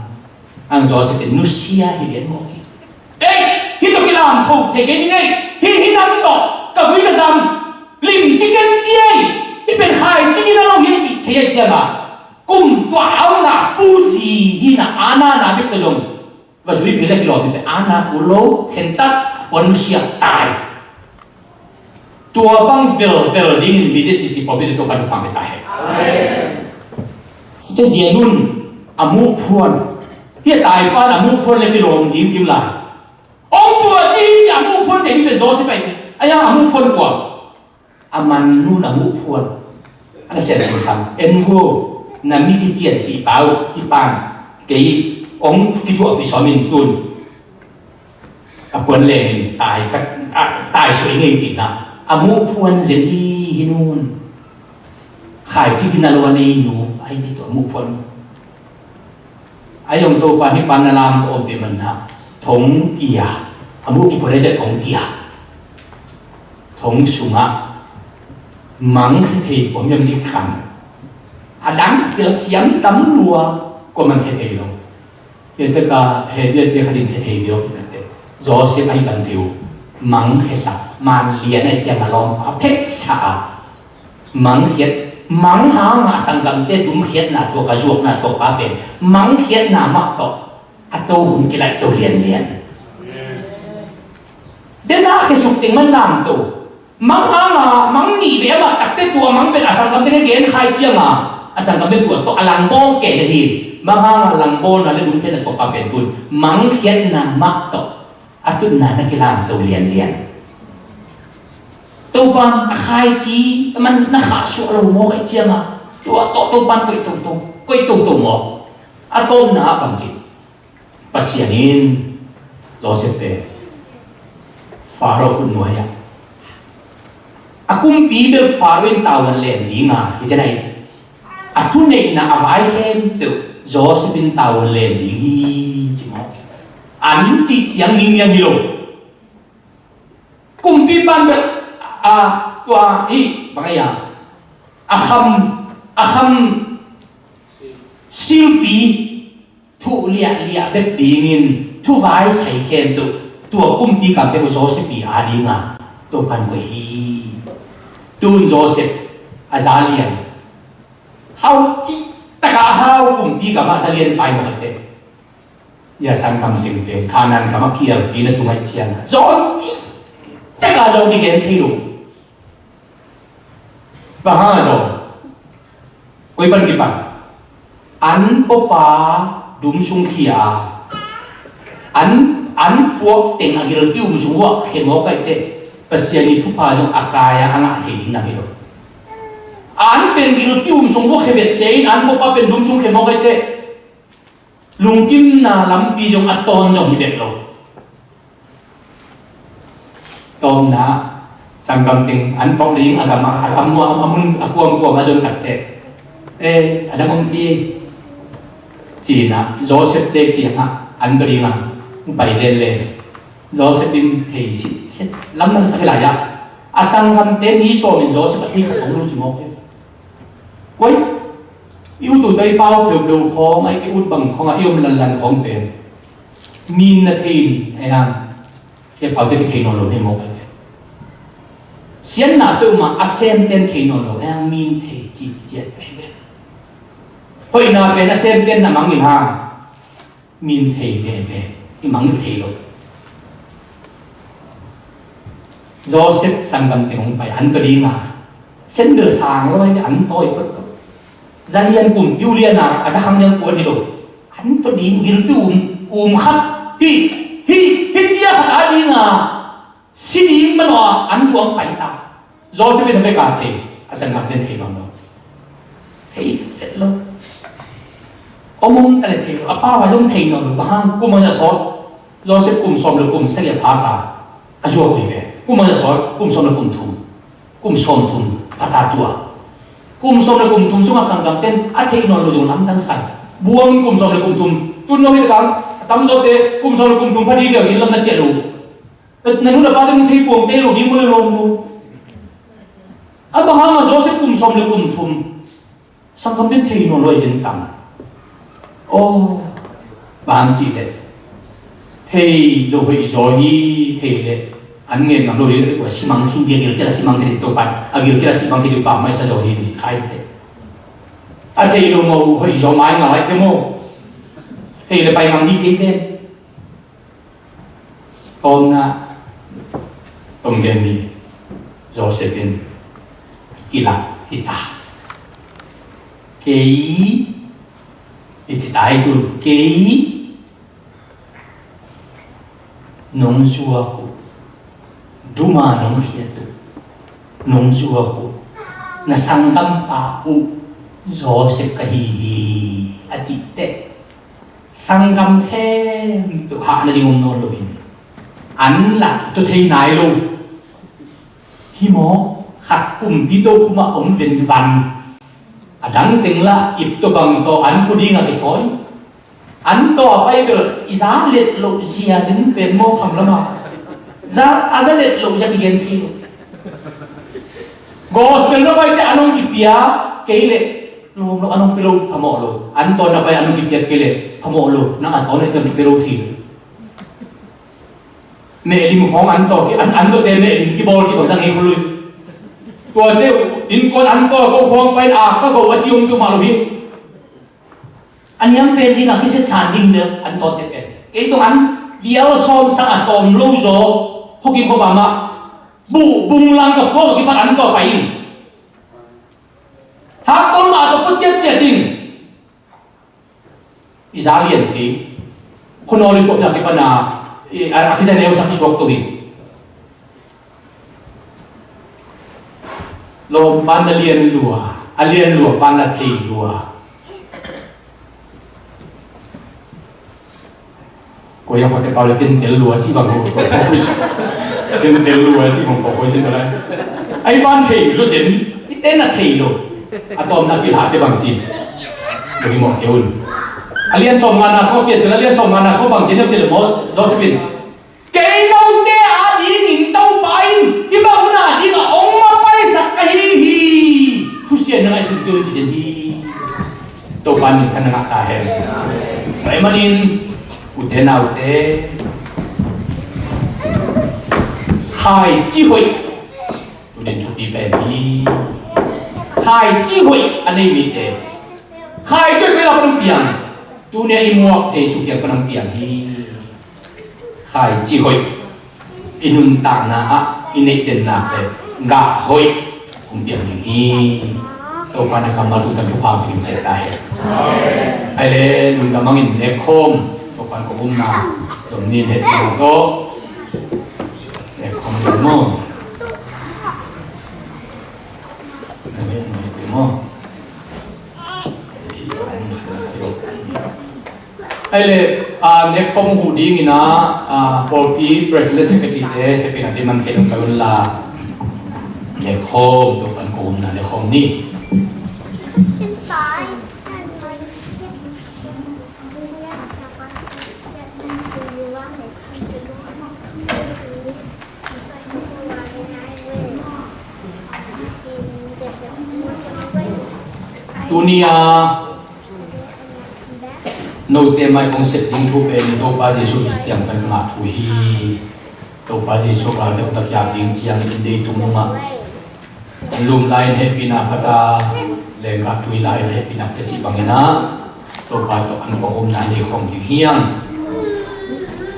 Ang Joseph in nusia hi lian maw hi. Ei, hih tawh kilam tho thei kei ning ei. Hih, hih nam tawh ka gui ka zam limci ken ci ei. Hih pen khaici kina lo hi ei cih thei ei cianga, kum tua a omna pu zi hina, a nana bek tawh zong va zui phei le kilawm hi peh, a na kul lo, khentat, puan nusia tai. Tua bang velvel dingin B J C C pawlpi tawh Topan thupha pia ta hen. Tua Zianun a muhphuan, hih a taipan a muhphuan le kilawm ding kim lai. Ong tua ci ci a muhphuan thei ding peh Joseph ahi. Ahi hang a muhphuan kua? A man nun a muhphuan. A na sian singsang. En vo, na mi kician cih pau, hih pan kei ong kithuahpih sawm in tun. A puan lengin tai ka, a, tai suai ngei cihna. A muhphuan zen hi, hi nun. Khaici kina lo a nei nu, ahi ti tua muhphuan. A zong Topa hih pan na lam tawh ompih man hang. Thong kia. A muh kiphuan a zia thong kia. Thong sungah mangkhe thei kua hiam zik khan. A dang pil siam tam lua kua mangkhe thei lo. Tua teka he biate khatin khe thei lo kizate. Joseph ahi tam thei uh. Mangkhe sak, man lian ahi ciang a lawm a pheksa a. Mangkhiat, mang hanga sanggamte dumkhiatna thuak a zuakna thuak pa pen mangkhiatna mah tawh a tohun kilaih to lianlian. Dena khesuk teng man lamto. Mang hanga mang nih ve a mah takte tua mang pen a sanggamte khe genkhai cianga a sanggamte tua tawh a langbawl kei le hi. Mang hanga langbawlna le dumkhiatna thuak pa pen tun mangkhiatna mah tawh a tutna na kilamto lianlian. Topan a khaici a man na khahsuah lo mawk ahih cianga tua tawh Topan koih toto, koih toto mawk. A tawpna ah bangci Pasian in Joseph pen Faro khutnuai ah a kumpi bel Faro in tavuan len dinga hi zen ahi. A thuneihna a vai khempeuh Joseph in tavuan len ding hi ci mawk. An cih ciang ding niang hi lo. Kumpipan bel a tua hi bang a ia a kham, a kham silpi thuh liahliah bek dingin thuvai sai khempeuh tua kumpi kamte uh Joseph i a dinga Topan koih hi. Tun Joseph a za lian hau cih taka a hau kumpi kamah za lian pai mawk a teh. Ia sangkam tengteng Kanaan kamah kialpi na tung ahih ciangin zawn cih taka zawn kigen thei lo. Bang hanga zawn? Koi pan kipan? An pawpa dum sung khia a, an, an puak teng a gilpi um sung uah khe mawk ahih teh Pasian i thupha zong a kai a a ngah thei ding nam hi lo. An pen gilpi um sung uah khe vet se in an pawpa pen dum sung khe mawk ahih teh lungkimna lampi zong a tawn zong hi vet lo. Tawpna sangkam teng an tawk ding a gam a, a gam a, a mun a kuamkuam a zon takteh, e, a dang om ti. Cina Joseph te kiangah an tawk dingah pai lenlen. Joseph in hei sitset lam nang sak hi lai ah a sanggamte mi sawmin Joseph a thei khat hong lut hi mawk hi. Koi i ut ut a i pau peuhpeuh khawng a i ki ut bang khawng a i om lanlan khawng pen min na thei in ei ang. He paute ki thei nawn lo hi mawk hi. Siatna peuhmah a semten thei nawn lo ei ang, min thei ci ciat peuh hi. Hoihna pen a semten na mangin hang, min thei veve, i mang thei lo. Joseph sanggam teng hong pai, an tawh dinga, sendel sang lo, an tawh i pawt lo. Za lian kum piu liana a za khang lian kuan hi lo. An tawh ding gilpi um, um khat. Hi, hi, hi cia khat a dinga si ding manawh an duang pai ta. Joseph in a vek a thei, a sanggam ten thei nawn lo. Thei vet lo. Om om ta le thei lo. A pa vai zong thei nawn lo. Bang hang kum a za sawt. Joseph kum sawm le kum sagih a phak a, a zuak uh hi ve. Kum a za sawt, kum sawm le kum thum. Kum sawm thum a ta tua. Kum sawm le kum thum sungah sanggam ten a thei nawn lo zong lamdang sai. Buang kum sawm le kum thum. Tun lo hi kang, a tamzawte kum sawm le kum thum pha ding leh inn lam na ciah lo. Na nu na pa te nong thei puang te lo ding maw le lawm lo. A bang hang a Joseph kum sawm le kum thum sanggam ten thei nawn lo i zin tam. Aw, bang ci le thei lo hoih zaw hi, thei le an ngen ngam lo hi, kua simang khin dia gil kila simang khin di to pan a gil kila simang khin di pa mai sa zaw hi ni khai te. A thei lo mo hoih zaw mai ngalai te mo. Thei le pai ngam di kei te. Tawmna, tawm gen ni, Joseph in kilak hi ta. Kei, i ci ta i tun, kei nong zuak uh, duma nong khiat uh, nong zuak uh, na sanggampa uh Joseph ka hi hi, a cih teh. Sanggam khempeuh hahna ding om nawn loin an lah tua thei nai lo. Hi maw? Khat kumpi to kumah om venvan. A dang teng lah ip to bang to an ku ding a kithawi. An to a pai bel i za let loh zia zin pen maw kham lamah. Za, a za let loh zia kigen thei lo. Gospel na pai te an hong kipia kei leh lawm lo, an hong pia lo phamawh lo. An to na pai an hong kipia kei leh phamawh lo. Nang a to na i ciang kipia lo thei lo. Mehlim khawng an tawh ki, an, an tawhte mehlim kibawl kibang zang hi khol uh hi. Tuate innkuan an tawh ko khawng pain a ka go a ci om peuhmah lo hi. A niam pen ding a kiset san ding hi an tawhte pen. Kei tawh an vial sawm sang a tawm lo zaw khuakim khuapa mah buh bung lang ka puak a kipat an tawh pai in. Hak tawm mah tawh pua ciatciat ding. I za lian kei. Khuanawl i suak piak i pana, i, a, a kizia neusak i suak to hi. Lawm pan a lian lua, a lian lua pan a thei lua. Ko yang khote pau le ken tel lua ci bang ko ko ko. Ken tel lua ci bang ko ko sin lai. Ai ban thei lo sin. I ten a thei lo. A tom na ki la te bang ci. Lo ni mo ke un. A lian sawm nga na sawm pian ci la lian sawm nga na sawm bang ci na ci le mo Josephine. Kei note a dingin Topa in hi bang hun a ding a ong ma paisak ka hi hi. Thusia na ngai sun keu ci den hi. Topa min kan ngah ta hen. Pai manin ute naute khaici hoih tunin thupi pen hi. Khaici hoih a nei mite khaici hoih pen a pan piang. Tunia i muak Jesu kiang pan piang hi. Khaici hoih i nuntakna ah i neih dennak le gah hoih hong piang ding hi. Topa na kammal tung tan thupha hong pia ding ciat ta hen. Ai le lungdam hangin nekkhawm Topa na kong umna dom nin het ding tawh nekkhawm ding maw? Nekkhawm ding maw? Ai le, a, nekkhawm huh dingin a, a, pawlpi president secretary te hehpihna te man kei dong kai un la. Nekkhawm, Topa na kong umna nekkhawm ni. Tuni a note mai kong sep ding thu pen Topa Jesu kiang kan ngah thu hi. Topa Jesu gal deuh tak kiap ding ciang in dei tung ungah lum lai in hehpihna phata Lengkah tui lai le hehpihna te cih bangin ah Topa tawh an kong omna nei khawm ding hi hang.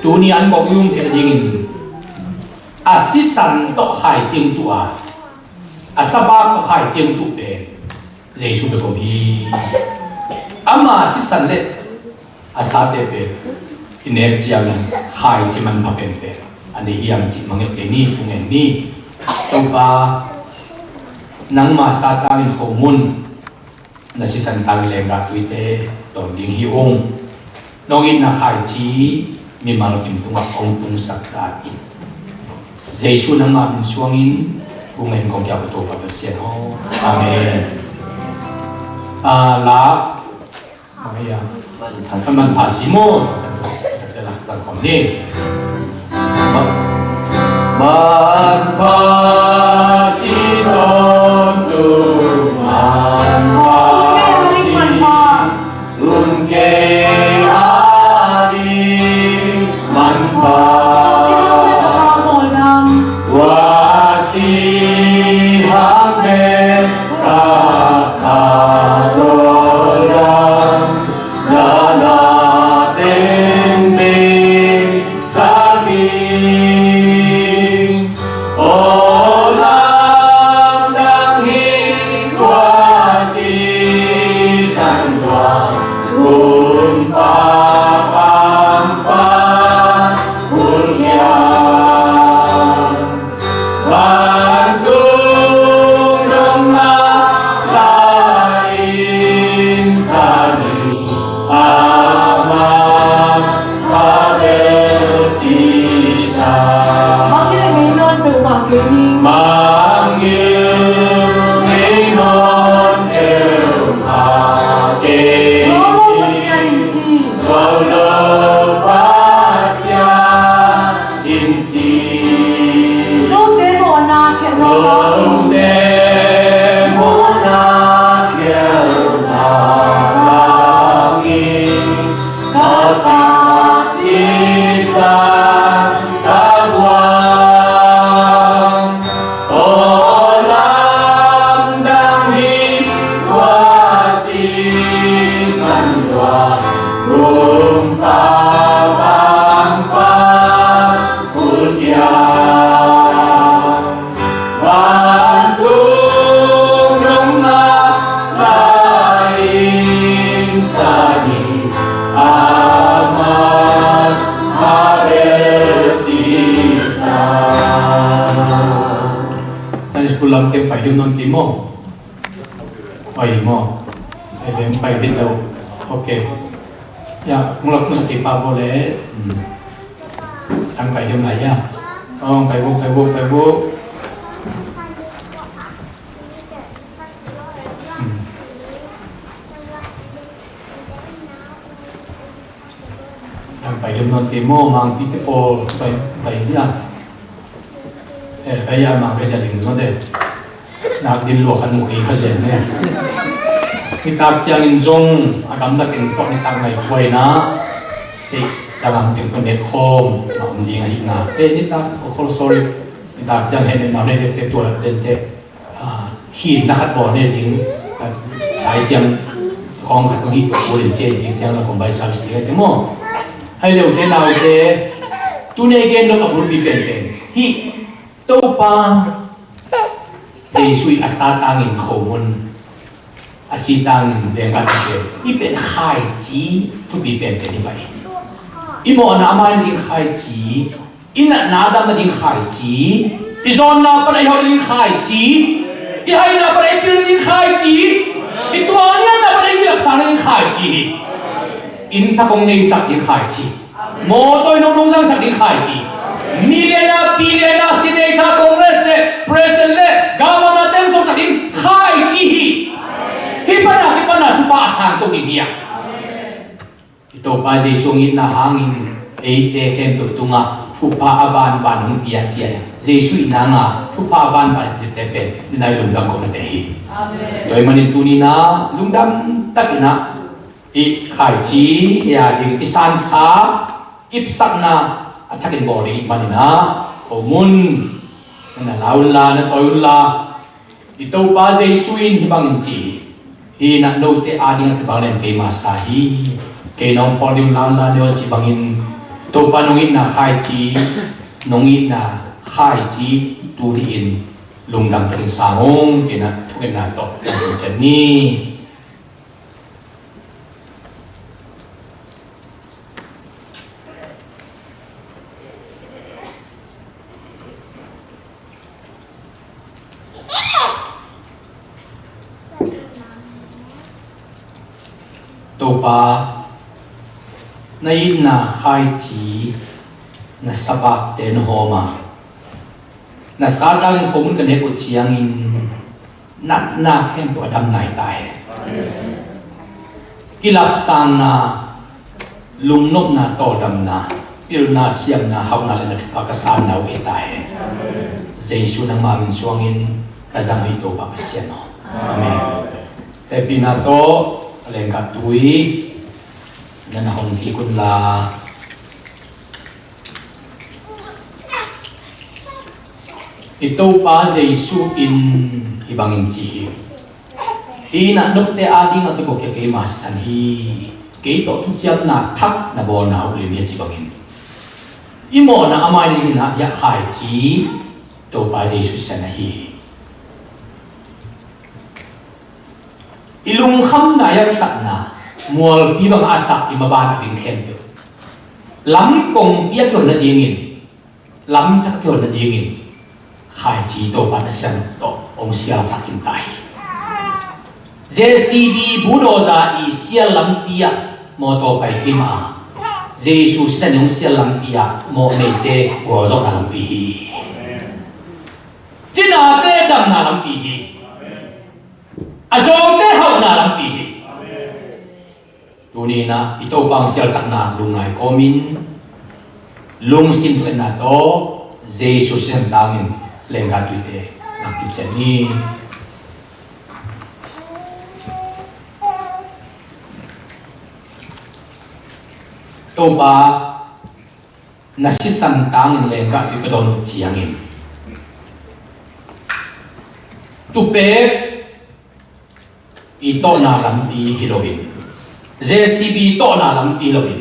Tuni an kong um theih dingin a sisan tawh khaici tuh a, a sabak tawh khaici tuh pen Jesu bek om hi. Ama sisan le a sate pen i nek ciangin khaici manpha penpen a nei hi hang cih mangngilh kei ni, thu ngen ni. Topa, nangma satangin khomun na sisan tang lengkah tuite dawn ding hi ung. Nong itna khaici mimal kim tungah hong tungsak ta in. Jesu nangma min suangin thu ngen kong kiap uh Topa Pasian aw. Amen. Ah, la Amen. Manpha si maw? Manpha si tawntung, manpha si. Un kei a ding manpha. Tua si hang pen ka kha tawntung. Na na teng teng sak hi. Aw lamdang hi tua sisan tua kumpa pampa hulhiam. Vantung dong na la in sa ni ama ha bel sisa. Mangngilh ngei nawn peuhmah kei ni. Mangngilh ngei nawn peuhmah kei ni. Zuau lo Pasian in ci. Zuau lo Pasian in ci. Note mawhna khialh lo. Note mawhna khialh lo. Ka tha sisa ka buang. Aw lamdang hi tua sisan tua kumpa pampa hulhia. Vantung dong na la in sa ni ama ha bel sisa. Sunday school lam teng pai ding nawn kei maw? Pai maw? Pai ding, pai ding lo. Ok. Ya, mula mula kei pa bo le. Hmm. Tang pai ding lai ya. Oh, pai bo, pai bo, pai bo. Hmm. Ang pai dum nawn kei maw, Mangpi te pawl pai, pai dia. Eh, pai a Mangpi sia ding nawn te. Nak din lua khan mu kei kha zen ne. Nitak ciangin zong a gamla teng tawh nitak ngai buaina. State dangam teng tawh nek khawm a om ding ahihna. Eh, nitak, oh, sorry. Nitak ciang hen nau ne te tua den te. Ah, khin na khat bawl ne zing, ah, ai ciang khawng khat kong hih tua kul in cia zing ciang na kong bai service ding ai te maw. Hai leu te nau te, tu nei gen dong a bulpi penpen. Hih Topa Jesu in a sa tangin khomun, a si tangin lengkah tuite, i pen khaici thupi penpen hi pai. I mawhna a mai ding khaici, i natna a dam nading khaici, i zawnna pan a i hawh nading khaici, i haina pan a i pil nading khaici, i tualniamna pan a i kilapsang nading khaici hi. Inn thak hong neisak ding khaici, mawtaw in hong nungzangsak ding khaici, millionaire, billionaire, senator, congress le president le governor teng sawksak ding khaici hi. Hih pana, hih pana thupha a sang to ding hi a. I Topa Jesu hong itna hangin eite khempeuh tungah thupha a banban hong pia cia. Jesu itna nga thupha a banban i pia te pen i nai lungdam ko nate hi. Amen. Tua ahih manin tuni-in ah lungdam takin ah i khaici, i a ding i sansa, kipsakna a thakin bawl ding i hih manin ah khomun na la unla, na tawi unla. I Topa Jesu in hih bangin ci hi. Hi na note ading a tua bang len keima sa hi. Kei nong pawlin lam la neu ci bangin Topa nong itna khaici, nong itna khaici tu diin lungdam takin sang ung, ci na thungetna tawh kan cian ni. Topa, na itna khaici, na sabakte na hawm a, na satangin khomun ka nek uh ciangin, natna khempeuh a dam nai ta hen. Kilapsanna, lungnopna, tawldamna, pilna, siamna, hauhna le na thupha ka sanna uh hi ta hen. Jesu nangma min suangin ka zang hi Topa Pasian aw. Amen. Hehpihna tawh a lengkah tui na na hong kik un la. I Topa Jesu in hih bangin ci hi. Hi na note ading a tua kia keima sisan hi. Kei tawh thuciamna thak na bawlna uh lim hi a ci bangin, i mawhna a mai dingin ah hiah khaici Topa Jesu sisan ahi hi. I lungkhamna, i haksatna, mualpi bang a sak i maban a ding khempeuh lam kongpi a kihon nadingin, lam thak a kihon nadingin khaici Topa na sian tawh hong sialsak in ta hi. J C B budoza i sial lampi ah mawtaw pai kim a, Jesu sian hong sial lampi ah mawhneite gualzawhna lampi hi. Cinate damna lampi hi. A zawngte hauhna lampi hi. Tuni in ah i Topa hong sialsakna lungngai kawmin lungsim thuakna tawh Jesu sisan tangin lengkah tuite nak kipcian ni. Topa, na sisan tangin lengkah tui ka dawn uh ciangin, tupek i tawhna lampi hi loin, J C B tawhna lampi hi loin,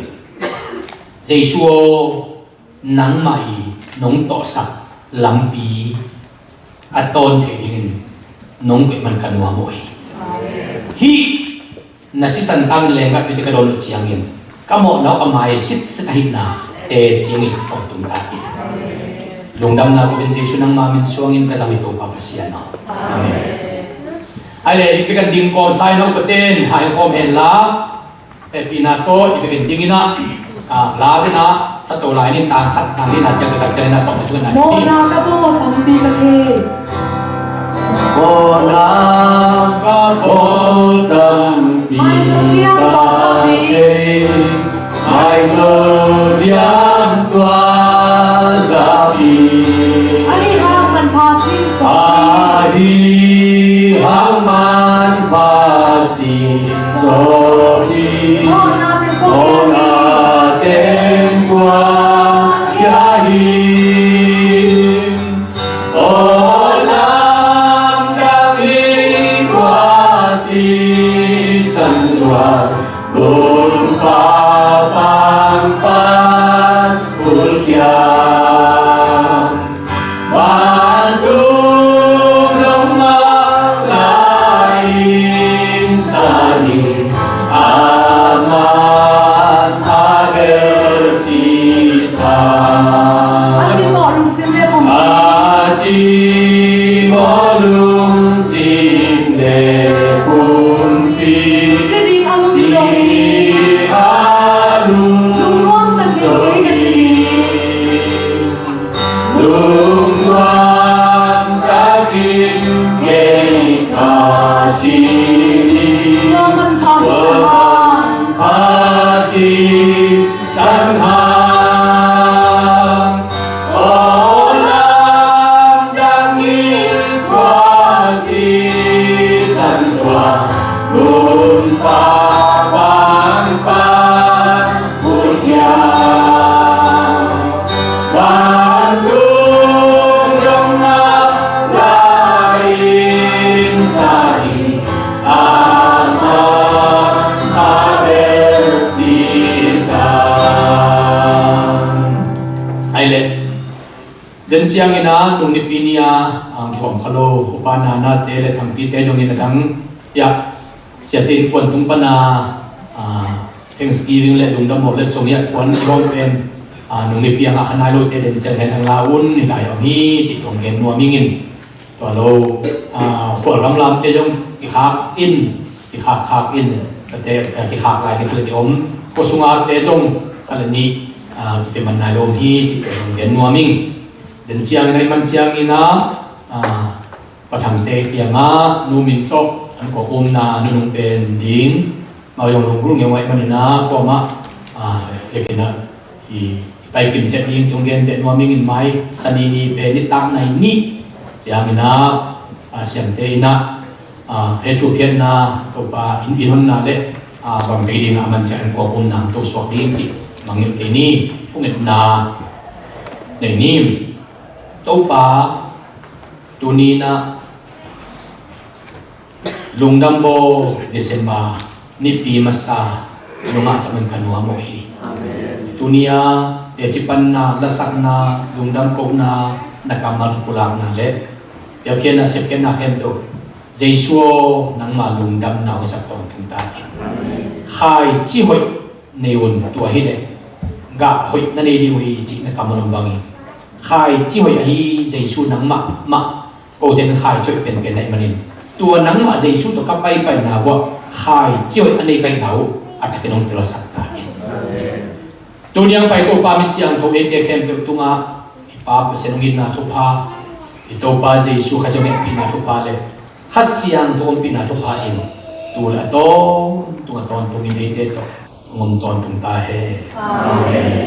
Jesu aw, nangmah i nong tawhsak lampi a tawn theih dingin nong koih man ka nuam uh hi. Hih na sisan tangin lengkah tuite ka dawn uh ciangin ka mawhna uh a mai sitset ahihna teci hong hisak khawm tung ta hi. Lungdamna ko in Jesu nangma min suangin ka zang hi Topa Pasian aw. Amen. Ai le, i pia kan ding kawm sa in ah upaten hai khawm hen la. Hehpihna tawh i pia kan ding in ah, ah, la ding ah, sa to lai nin tang khat tang nin ah ciang ka tak ciang in ah tawh ka tuan ah. Mawhna ka bawl tampi ka thei. Mawhna ka bawl tampi ka thei. Maizo diam tua zapi. Ahi hang manpha sin sawh hi. Ahi hang manpha sin sawh hi. Mawhna teng pua khia hi. Aw lamdang hi tua sisan lua, Gumpa pangpang pulkhia. Vantung lungmang lai-in sani, aman a bel sisa. A cimawh lungsim le pumpi. A cimawh lungsim le pumpi. Si ding a lungsim. Si a lungsim. Lungnuam takin kei ka si ding. Lungnuam takin kei ka si ding. Tua manpha sisan hang. Tua manpha sisan hang. Aw lamdang hi tua sisan lua, Gumpa pangpang pulkhia. Vantung lungmang lai-in sani, aman Den ciangin ah nung nipi ni-a ang kikhawm kha lo upa nanate le thangpite zongin a dang, ya, siate innkuan tung pana, ah, Thanksgiving le lungdam bawl le zong i a kuan i hawm pen, ah, nung nipi a ngah kha nai lote den ciang hen ang la un, hi lai om hi cih tuang gen nuam ing in. Tua lo, ah, khualgam lamte zong kikhak in, kikhak khak in, tate, ah, kikhak lai ding kha le nih om. Khua sunga te zong kha le nih, ah, kipia man nai lo om hi cih tuang gen nuam ing. Den ciangin a i man ciangin ah, ah, Pa Thangte kiangah nu Min tawh an kua umna nunung pen ding mau zong lunggulh ngeu ngaih manin ah kuamah, ah, biakinn ah i pai kim ciat ding tung gen beh nuam ing in mai. Sani ni pen nitak nai nih ciangin ah, ah, siamte in ah, ah, phe thu phiatna Topa in, in honna le, ah, bang bei ding a man ciat an kua umna to suak ding cih mangngilh kei ni. Thungetna nei ni. Topa, tuni in ah lungdam bawl December nipi masa nungah saman kha nuam uh hi. Amen. Tuni a teci panna, lasakna, lungdam kohna, na kammal pulakna le piakkhiatna, sepkhiatna khempeuh Jesu aw, nangma lungdamna uh i sak tawntung ta in. Amen. Khaici hoih nei un, tua hi leh gah hoih na nei ding uh hi cih na kammal om bangin khaici hoih ahi Jesu nangmah mah kote in khaici hoih penpen na hih manin tua nangmah Jesu tawh ka paipaina uah khaici hoih a nei ka hihna uh a thakin hong telsak ta in. Tuni a pai Topa, mi siangtho eite khempeuh tungah i Pa Pasian hong itna thupha, i Topa Jesu Khazih hong hehpihna thupha le Kha Siangtho ompihna thupha in tu le a tawntung a tawntungin eite tawh hong om tawntung ta hen. Amen.